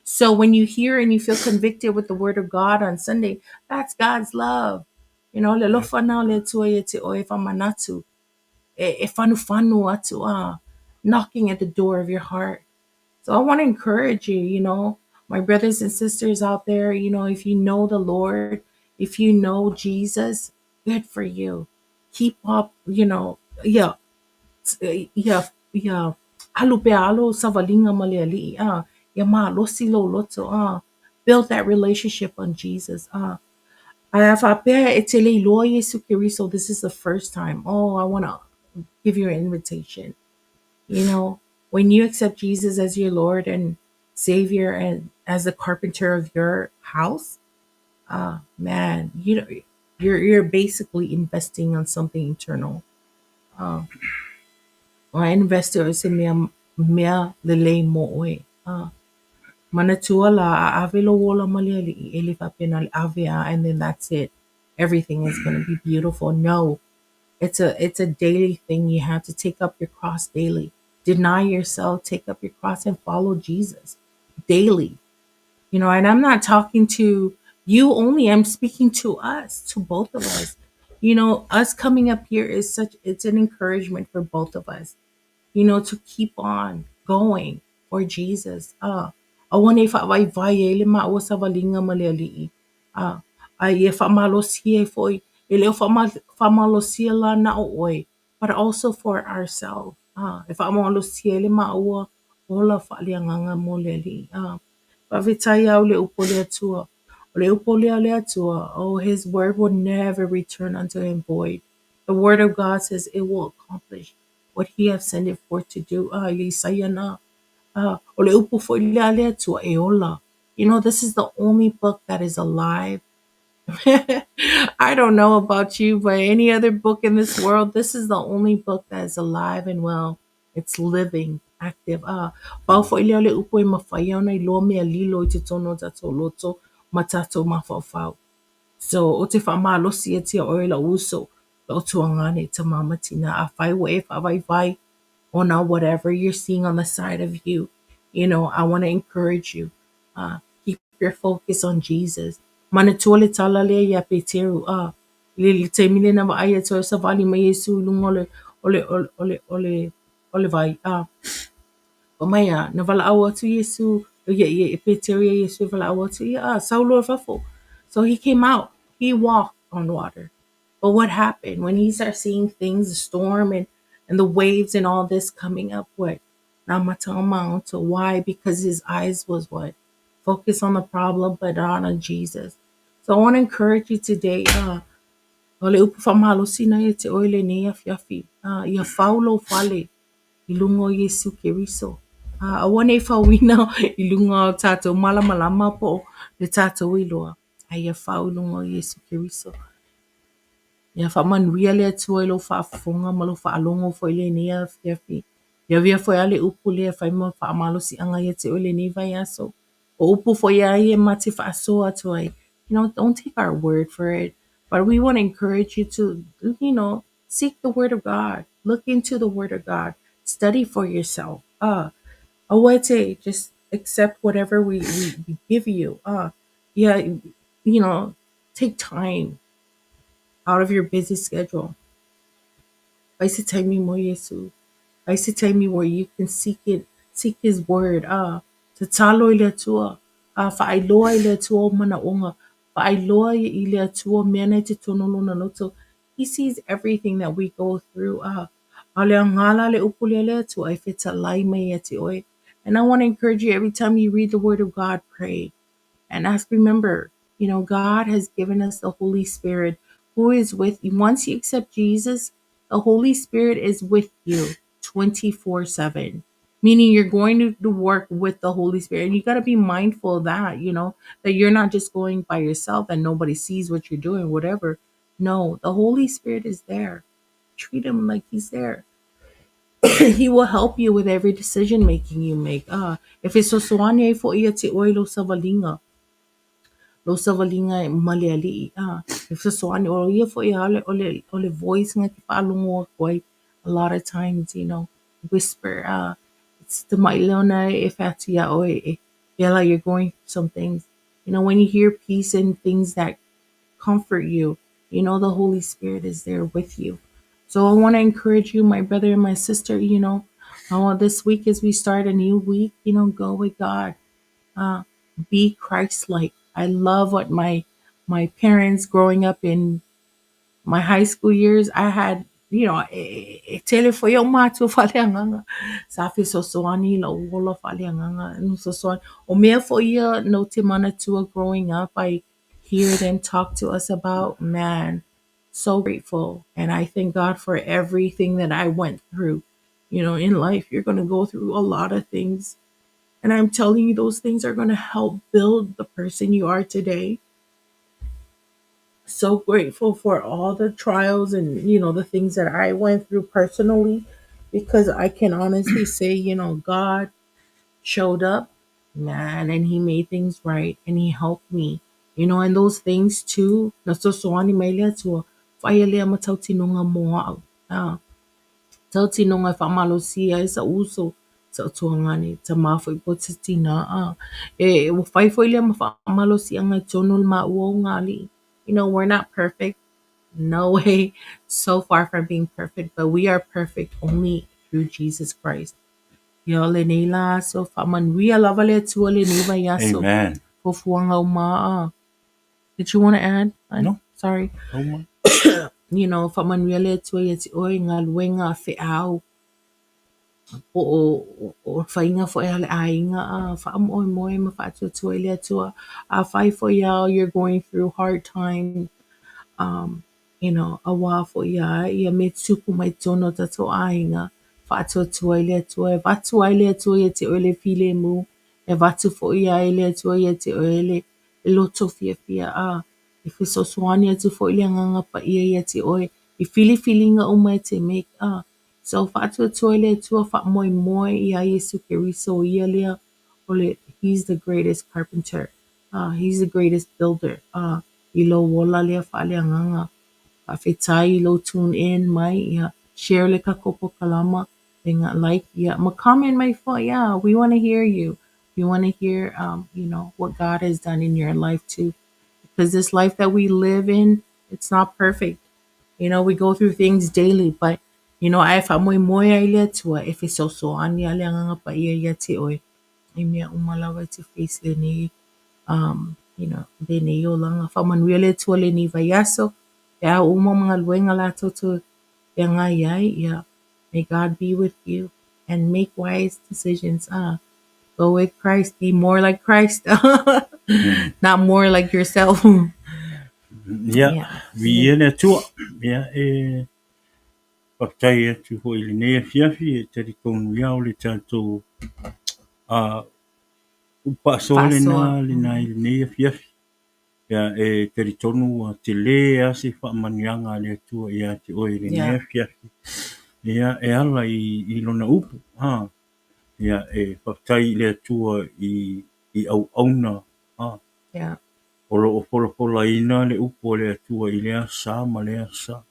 So when you hear and you feel convicted with the word of God on Sunday, that's God's love. You know, le alofa lena o le Atua ia te oe e faamanatu, e, e fanuwhanu atu, knocking at the door of your heart. So I want to encourage you, you know, my brothers and sisters out there, you know, if you know the Lord, if you know Jesus, good for you. Keep up, you know, yeah, yeah, yeah, alu pea alu savaliga ma le alii, ia malosi lou loto, build that relationship on Jesus, Ae a faapea e te le iloa Iesu Keriso, this is the first time. Oh, I want to give you an invitation. You know, when you accept Jesus as your Lord and Savior and as the carpenter of your house, man, you know, you're basically investing on something eternal. Ua invest ʻoe i se mea mea lelei mo ʻoe. Manatua la a ave lou ola ma le alii e le faapena le ave a and then that's it. Everything is going to be beautiful. No. It's a daily thing. You have to take up your cross daily. Deny yourself, take up your cross and follow Jesus daily. You know, and I'm not talking to you only. I'm speaking to us, to both of us. You know, us coming up here is such it's an encouragement for both of us, you know, to keep on going for Jesus. Aua ne i faavaivai ai le maua savaliga ma le alii. A ia faamalosi ai foi, e le o faamalosia la na o oe, but also for ourselves. E faamalosi ai le maua ola faaleagaga mo le alii. Faafetai au i le upu o le Atua. O le upu lea o le Atua, oh, his word will never return unto him void. The word of God says it will accomplish what he have sent it forth to do. I le Isaia na. O le upu foi lea a le Atua e ola. You know, this is the only book that is alive. I don't know about you, but any other book in this world, this is the only book that is alive and well. It's living, active. Pau foi lea o le upu e mafai ona iloa mea lilo i totonu o tatou loto ma tatou mafaufau. So, ou te faamalosi atu iā oe lou uso, lou tuagane, tamā ma tinā, afai ua e faavaivai ona whatever you're seeing on the side of you, you know, I want to encourage you. Keep your focus on Jesus. Manatua le tala lea iā Peteru, i le taimi lea na vaai atu ai o savali mai Iesu i luga o le, o le, o le, o le, o le, o le vai, fai mai a, na valaau atu Iesu, ia, ia, Peteru iā Iesu e valaau atu, ia, sau loa i fafo. So he came out. He walked on water. But what happened? When he started seeing things, the storm and the waves and all this coming up, what? Na amata ona maoto. Why? Because his eyes was what? Focus on the problem, but not on Jesus. So I want to encourage you today, o le upu faamalosi lena ia te oe i lenei afiafi. Ia fau lou fale i luga o Iesu Keriso. Aua ne i fauina i luga o tatou malamalama po o le tatou iloa. A ia fau i luga o Iesu Keriso. Ia faamanuia le Atua i lou faafofoga ma lou faalogo foi i lenei afiafi. Ia avea foi a le upu lea e fai ma faamalosiaga ia te oe i lenei vaiaso. O upu foi a ia ma te faasoa atu ai. You know, don't take our word for it. But we want to encourage you to, you know, seek the word of God. Look into the word of God. Study for yourself. Aua e te just accept whatever we give you. Yeah, you know, take time out of your busy schedule. Fai se taimi mo Iesu. Fai se taimi where you can seek it, seek his word. Tatalo i le Atua. Faailoa i le Atua ou manaoga. Faailoa i le Atua mea na i totonu o lona loto. He sees everything that we go through. A o le aoga la le upu lea a le Atua e fetalai mai ia te oe. And I want to encourage you every time you read the word of God, pray and ask, remember, you know, God has given us the Holy Spirit who is with you. Once you accept Jesus, the Holy Spirit is with you 24/7, meaning you're going to work with the Holy Spirit. And you got to be mindful of that, you know, that you're not just going by yourself and nobody sees what you're doing, whatever. No, the Holy Spirit is there. Treat him like he's there. He will help you with every decision making you make. E fesoasoani ai foi ia te oe i lou savaliga. Lou savaliga e ma le Alii. E fesoasoani o ia foi a o le, o le voice na te faalogo atu ai a lot of times, you know, whisper. It's the mai leona e fai atu iā oe e feel like you're going through some things. You know, when you hear peace and things that comfort you, you know the Holy Spirit is there with you. So I want to encourage you, my brother and my sister, you know, I want this week as we start a new week, you know, go with God. Be Christ-like. I love what my parents growing up in my high school years, I had, you know, e tele foi oʻu matua faaleagaga. Sa fesoasoani lou ola faaleagaga. No fesoasoani. O mea foi ia no te manatua growing up, I hear them talk to us about, man, so grateful. And I thank God for everything that I went through. You know, in life, you're going to go through a lot of things. And I'm telling you, those things are going to help build the person you are today. So grateful for all the trials and, you know, the things that I went through personally, because I can honestly say, you know, God showed up, man, and he made things right and he helped me, you know, and those things too. Na fesoasoani mai le Atua, faia lea ma tautinoga mo au. Tautinoga e faamalosia ai sa'u uso, sa'u tuagane, tamā foi po o se tinā. E ua fai foi lea ma faamalosiaga i totonu o le maua o ngā alii. You know, we're not perfect. No way. So far from being perfect, but we are perfect only through Jesus Christ. Ia o lenei la aso, faamanuia lava le Atua lenei vaiaso. Amen. Fuafuaga uma. Did you want to add? No. Sorry. Uma. You know, faamanuia le Atua ia te oe galuega feau po o faiga foi a le aiga faamoemoe ma faatuatua i le Atua. Afai foi au you're going through hard times, you know, auā foi ia ia mea tupu mai totonu o tatou aiga, faatuatua i le Atua, e avatu ai le Atua ia te oe le filemu, e avatu foi ai le Atua ia te oe le loto fiafia, a e fesoasoani atu foi le Agaga Paia ia te oe i filifiliga uma e te make, a. So, faatuatua i le Atua, faamoemoe ia Iesu Keriso o ia lea o le He's the greatest carpenter, a, He's the greatest builder, a, i lou ola lea faaleagaga. Faafetai i lou tune in mai, ia, share le tatou polokalama, e like, ia, ma comment mai foi, yeah, we want to hear you. We want to hear, you know, what God has done in your life too. Because this life that we live in, it's not perfect. You know, we go through things daily, but, you know, ae faamoemoe ai i le Atua e fesoasoani a le Agaga Paia ia te oe i mea uma lava e te face lenei, you know, lenei olaga. Faamanuia le Atua lenei vaiaso, feau uma ma galuega latou te feagai ai, ia, may God be with you and make wise decisions. Go with Christ, be more like Christ, not more like yourself. Ia, viia le Atua. Ia, e faafetai atu foi i lenei afiafi e talitonu ia o le tatou upu faasoa lena lena i lenei afiafi. Ia, e talitonu ua tele lava se faamanuiaga a le Atua ia te oe i lenei afiafi. Ia, e ala i lona upu. Ha. Ia, e faafetai i le Atua i auauna. Ha. O lo o folafolaina le upu a le Atua i lea sa ma lea sa.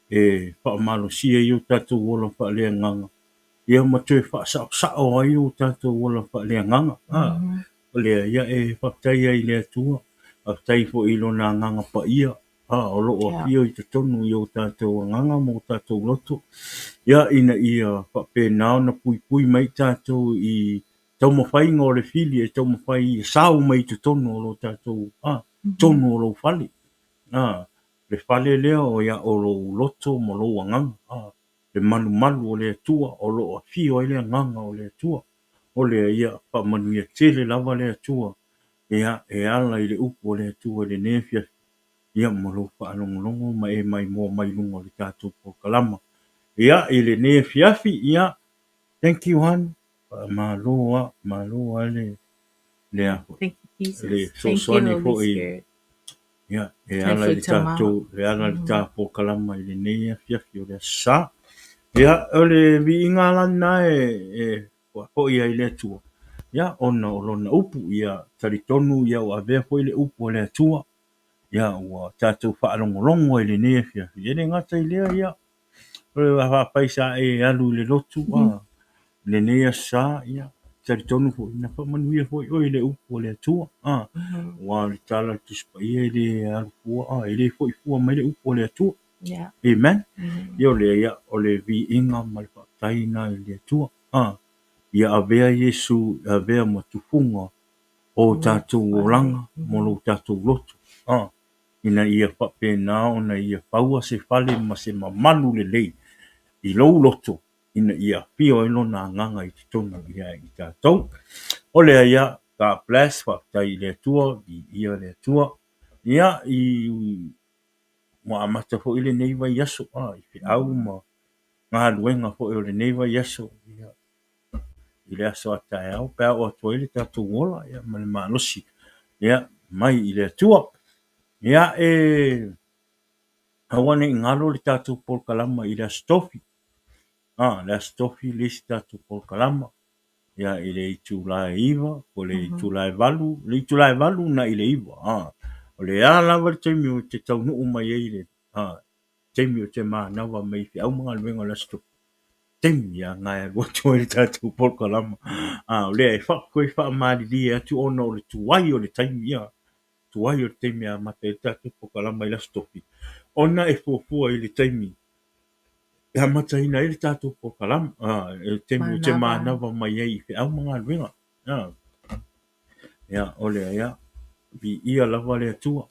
E faamalosia ai o tatou ola faaleagaga. Ia ma toe faasaosao ai o tatou ola faaleagaga. Ha. O lea, ia e faafetai ai i le Atua, faafetai foi i Lona Agaga Paia, a, o lo o afio i totonu i o tatou agaga ma o tatou loto, ia, ina ia faapena ona puipui mai tatou i taumafaiga o le fili e taumafai ia sao mai i totonu o lo tatou, a, totonu o lou fale, a, le fale lea o, ia, o lou loto ma lou agaga, a, le malumalu o le Atua o lo o afio ai le Agaga o le Atua. O lea, ia faamanuia tele lava le Atua, ia, e ala i le upu a le Atua i lenei afiafi, ia, ma lou faalogologo ma e maimoa mai i luga o le tatou polokalama. Ia, i lenei afiafi, ia, thank you hon, malo lava, malo lava le, le a foi, Thank you, Jesus. le Thank you, fesoasoani Holy foi, Spirit. ia, e ala i le tatou, e ala i le ta polokalama i lenei afiafi o le Aso Sa. Ia, o le viiga la lena e faafoi ai i le Atua, ia, ona o Lona upu, ia, talitonu ia ua avea foi le upu a le Atua, ia, ua tatou faalogologo ai i lenei afiafi. E le gata i lea, ia, o le faafai sa e alu i le lotu, a, lenei Aso Sa, ia, talitonu foi, na faamanuia foi oe i le upu a le Atua, a, aua o le tala a le Tusi Paia e le alu fua, a, e le foi fua mai le upu a le Atua. Amen. Ia o lea, ia, o le viiga ma le faafetai lena i le Atua, a, ia avea Iesu, avea ma tufuga o tatou olaga ma lo tatou loto, a, ina ia faapena ona ia faua se fale ma se mamalu lelei i lou loto, ina ia afio ai Lona Agaga i totonu ia i tatou. O lea ia, God bless, faafetai i le Atua, viia le Atua. Ia, i ua amata foi lenei vaiaso, a, i feau ma galuega foi o lenei vaiaso, ia, i le aso a taeao, pe a oo atu ai le tatou ola, ia, ma le malosi, ia, mai i le Atua. Ia, e aua ne i galo le tatou polokalama i le Aso Tofi. A, le Aso Tofi le isi tatou polokalama, ia, i le itula e 9, po o le itula e 8, le itula e 8 na i le 9. A, o le a lava le taimi o te taunuu mai ai le, a, taimi o te manava mai i feau ma galuega o le Aso Tofi, taimi lava na e alu atu ai le tatou polokalama. A, o lea e toe faamalilie atu ona o le tuai o le taimi, ia, tuai o le taimi e amata ai le tatou polokalama i le Aso Tofi, ona e fuafua i le taimi e amataina ai le tatou polokalama, a, le taimi o te manava mai ai i feau ma galuega. A, ia, o lea, ia, viia lava le Atua.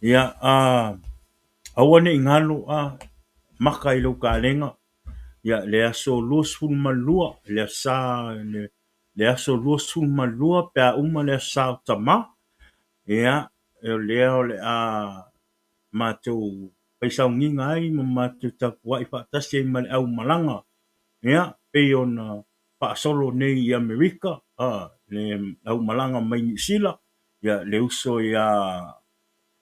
Ia, a, aua ne i galo, a, maka i lou kalega, ia, le aso 22, le Aso Sa, le aso 22 pe a uma le Aso Sa o Tamā, ia, o lea o le a matou faisauniga ai ma matou tapuai faatasi ai ma le aumalaga, ia, pei ona faasolo nei i Amerika, le aumalaga mai Niu Sila, ia, le uso ia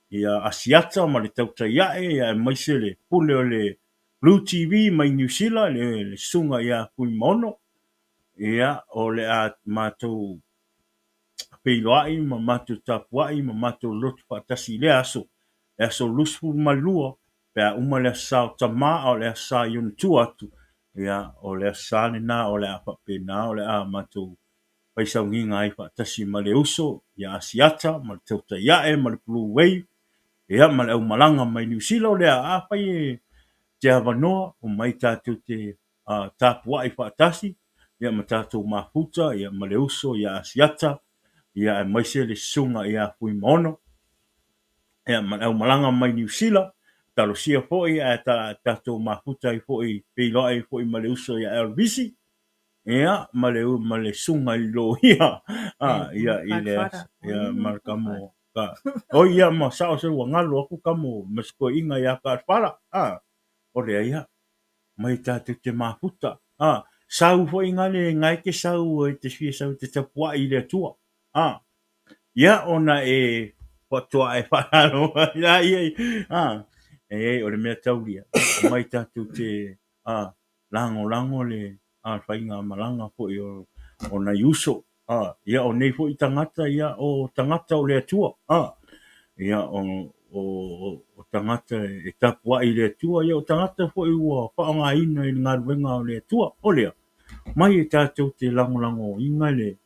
ia Asiata ma le tautai ae, ia, aemaise le pule o le Blue TV mai Niu Sila, le susuga ia Fuimaono, ia, o le a matou feiloai ma matou tapuai ma matou lotu faatasi i lea aso, le aso 22, pe a uma le Aso Sa o Tamā a o le Aso Sa i ona tua atu, ia, o le Aso Sa lena o le a faapena o le a matou fai sauniga ai faatasi ma le uso ia Asiata ma le tautai ae ma le Blue Wave, ia, ma le aumalaga mai Niu Sila. O lea, afai e te avanoa, omai tatou te tapuai faatasi, ia, ma tatou mafuta, ia, ma le uso ia Asiata, ia, aemaise le susuga ia Fuimaono, ia, ma le aumalaga mai Niu Sila. Talosia foi ae tatou mafuta ai foi, feiloai ai foi ma le uso ia Elvisi, ia, ma le ma le susuga i le loia, ia, i le ia, ma le kamo ka oi, ia, ma sao se ua galo aku kamo ma se toeaina ia Kalfara, o lea, ia, mai tatou te mafuta, sau foi na le na e te sau e te fia sau e te tapuai i le Atua, ia, ona e faatoa e faalalo mai la ia, e o le mea taulia, mai tatou te lagolago le faigamalaga foi o nai uso, ia, o nei foi tagata, ia, o tagata o le Atua, ia, o tagata e tapuai i le Atua, ia, o tagata foi ua faaaogaina i le galuega o le Atua. O lea, mai e tatou te lagolagoina le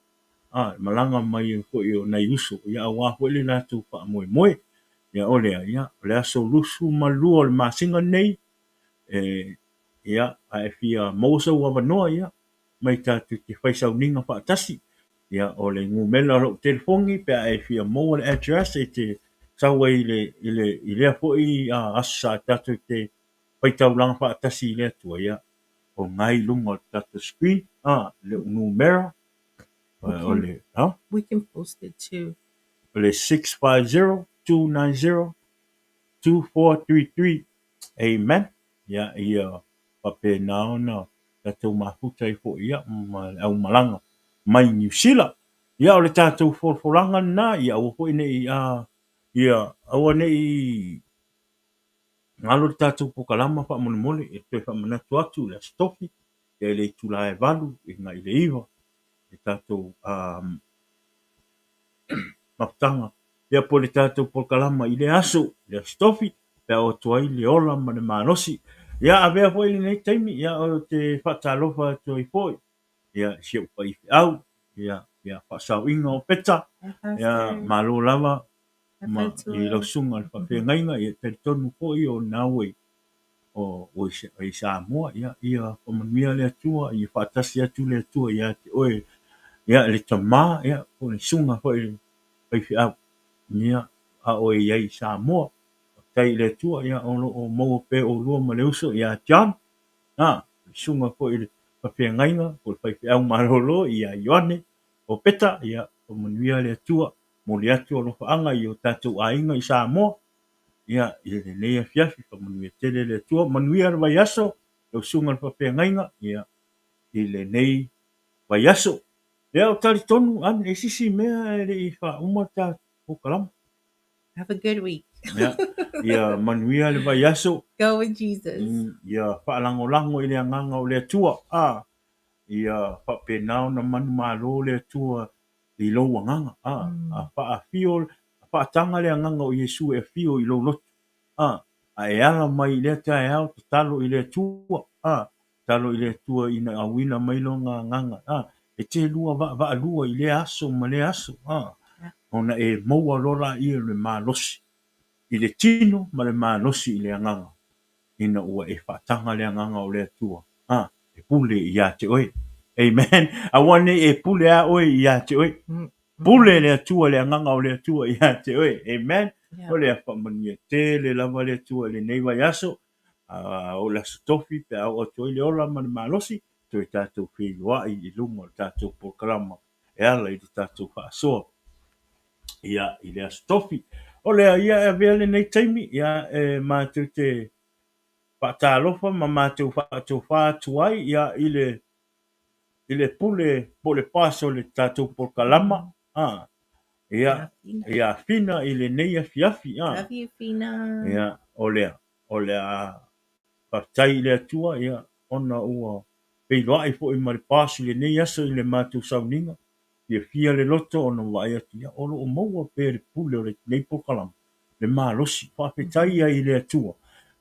malaga mai foi o nai uso, ia, aua foi le latou faamoemoe. Ia, o lea, ia, o le aso 22 o le masina lenei, e, ia, a e fia maua sou avanoa, ia, mai tatou te fai sauniga faatasi. Ia, o le numera o lou telefoni pe a e fia maua le address e te sau ai i lea foi aso sa tatou te faitaulaga faatasi i le Atua, ia, o lena i luga o le tatou screen, le numera o le, ha? We can post it too. O le 650 290 2433. Amen. Ia, ia faapena ona tatou mafuta ai foi, ia, ma le aumalaga mai Niu Sila. Ia, o le tatou folafolaga lena, ia aua foi nei ia aua nei galo le tatou polokalama faamolemole. E toe faamanatu atu le Aso Tofi, ia, i le itula e 8 agai i le 9 le tatou mafutaga, ia, po o le tatou polokalama i le aso, le Aso Tofi, pe a oo atu ai le ola ma le malosi. Ia, avea foi lenei taimi, ia, ou te faatalofa atu ai foi, ia, si ou faifeau, ia, ia Faasaoina o Peta, ia, malo lava ma i lau susuga i le faafeagaiga, ia, talitonu foi o lena ua o i Samoa, ia, ia faamanuia le Atua, ia faatasi atu le Atua ia te oe, ia, le tama, ia, po o le susuga foi i le faifeau, ia, a o e i ai i Samoa. Faafetai i le Atua, ia, o lo o maua pea oulua ma le uso ia John, le susuga foi i le faafeagaiga po o le faifeau malolo ia Ioane o Peta, ia, faamanuia le Atua, momoli atu alofaaga i o tatou aiga i Samoa, ia, i lenei afiafi, faamanuia tele le Atua, manuia le vaiaso, lau susuga i le faafeagaiga, ia, i lenei vaiaso. Ia, o talitonu, e se isi mea e le i faauma le tatou polokalama. Have a good week. Ia, ia manuia le vaiaso. Go with Jesus. Ia faalagolago i le agaga o le Atua. Ia faapena ona manumalo le Atua i lou agaga. A faafio, faataga le agaga o Iesu e afio i lou loto. A e ala mai i lea taeao, tatalo i le Atua. Tatalo i le Atua ina auina mai lona agaga. E te lua vaavaalua i lea aso ma lea aso. Ona e maua loa laia le malosi i le tino ma le malosi i le agaga, ina ua e faataga le agaga o le Atua, e pule ia te oe. Amen. Aua nei e pule a oe ia te oe. Pule le Atua, le agaga o le Atua ia te oe. Amen. O lea, faamanuia tele lava le Atua i lenei vaiaso. O le Aso Tofi pe a oo atu ai le ola ma le malosi, toe tatou feiloai i luga o le tatou polokalama e ala i le tatou faasoa, ia, i le Aso Tofi. O lea, ia e avea lenei taimi, ia e matou te faatalofa ma matou faatofa atu ai ia i le i le pule po o le paso o le tatou polokalama a ia ia Fina i lenei afiafi a. Love you, Fina. Ia o lea o le a faafetai i le Atua ia ona ua feiloai foi ma le paso i lenei aso i le matou sauniga. Fiafia le loto ona ua vaai atu ia o lo o maua pea le pule o lenei polokalama le malosi. Faafetai ai i le Atua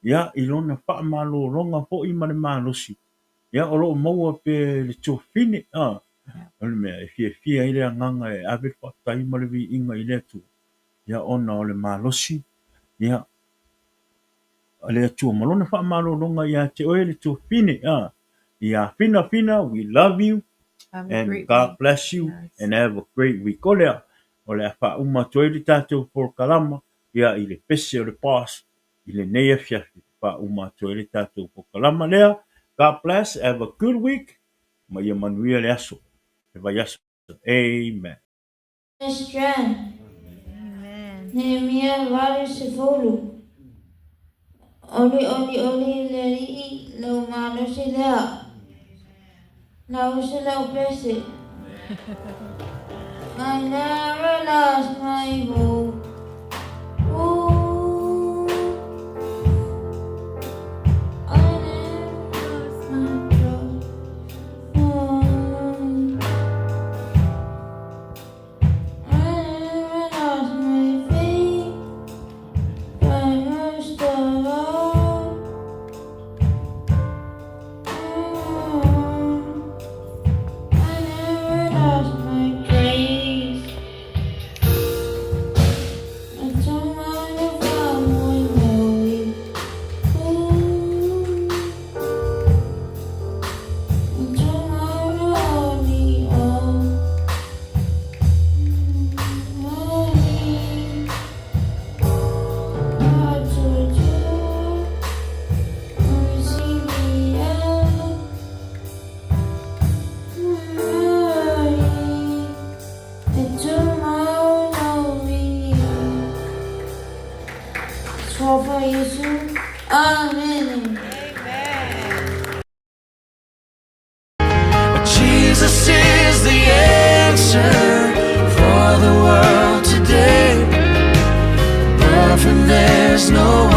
ia i lona faamalologa foi ma le malosi ia o lo o maua pea e le tuafafine a. O le mea e fiafia ai le agaga e ave le faafetai ma le viiga i le Atua ia ona o le malosi ia a le Atua ma lona faamalologa ia te oe le tuafafine a. Ia Fina Fina, we love you Have a and great God week. bless you Yes. and have a great week. O lea, o le a faauma atu ai le tatou polokalama ia i le pese o le boss i lenei afiafi. Faauma atu ai le tatou polokalama lea. God bless, have a good week. Ma ia manuia le aso, le vaiaso. Amen. Strength. Amen. Nehemia 80. Olioli oli le Alii lou malosi lea. Lausa lau pese. I never lost my hope. Ooh, I never lost my trust. Oh, I never lost my faith. But most of all, oh, I never lost my grace. I told my moi. Ooh, I told my oh, money. I told you, see me out. And tomorrow we Tror på Jesu. Amen. Jesus is the answer for the world today. Above him there's no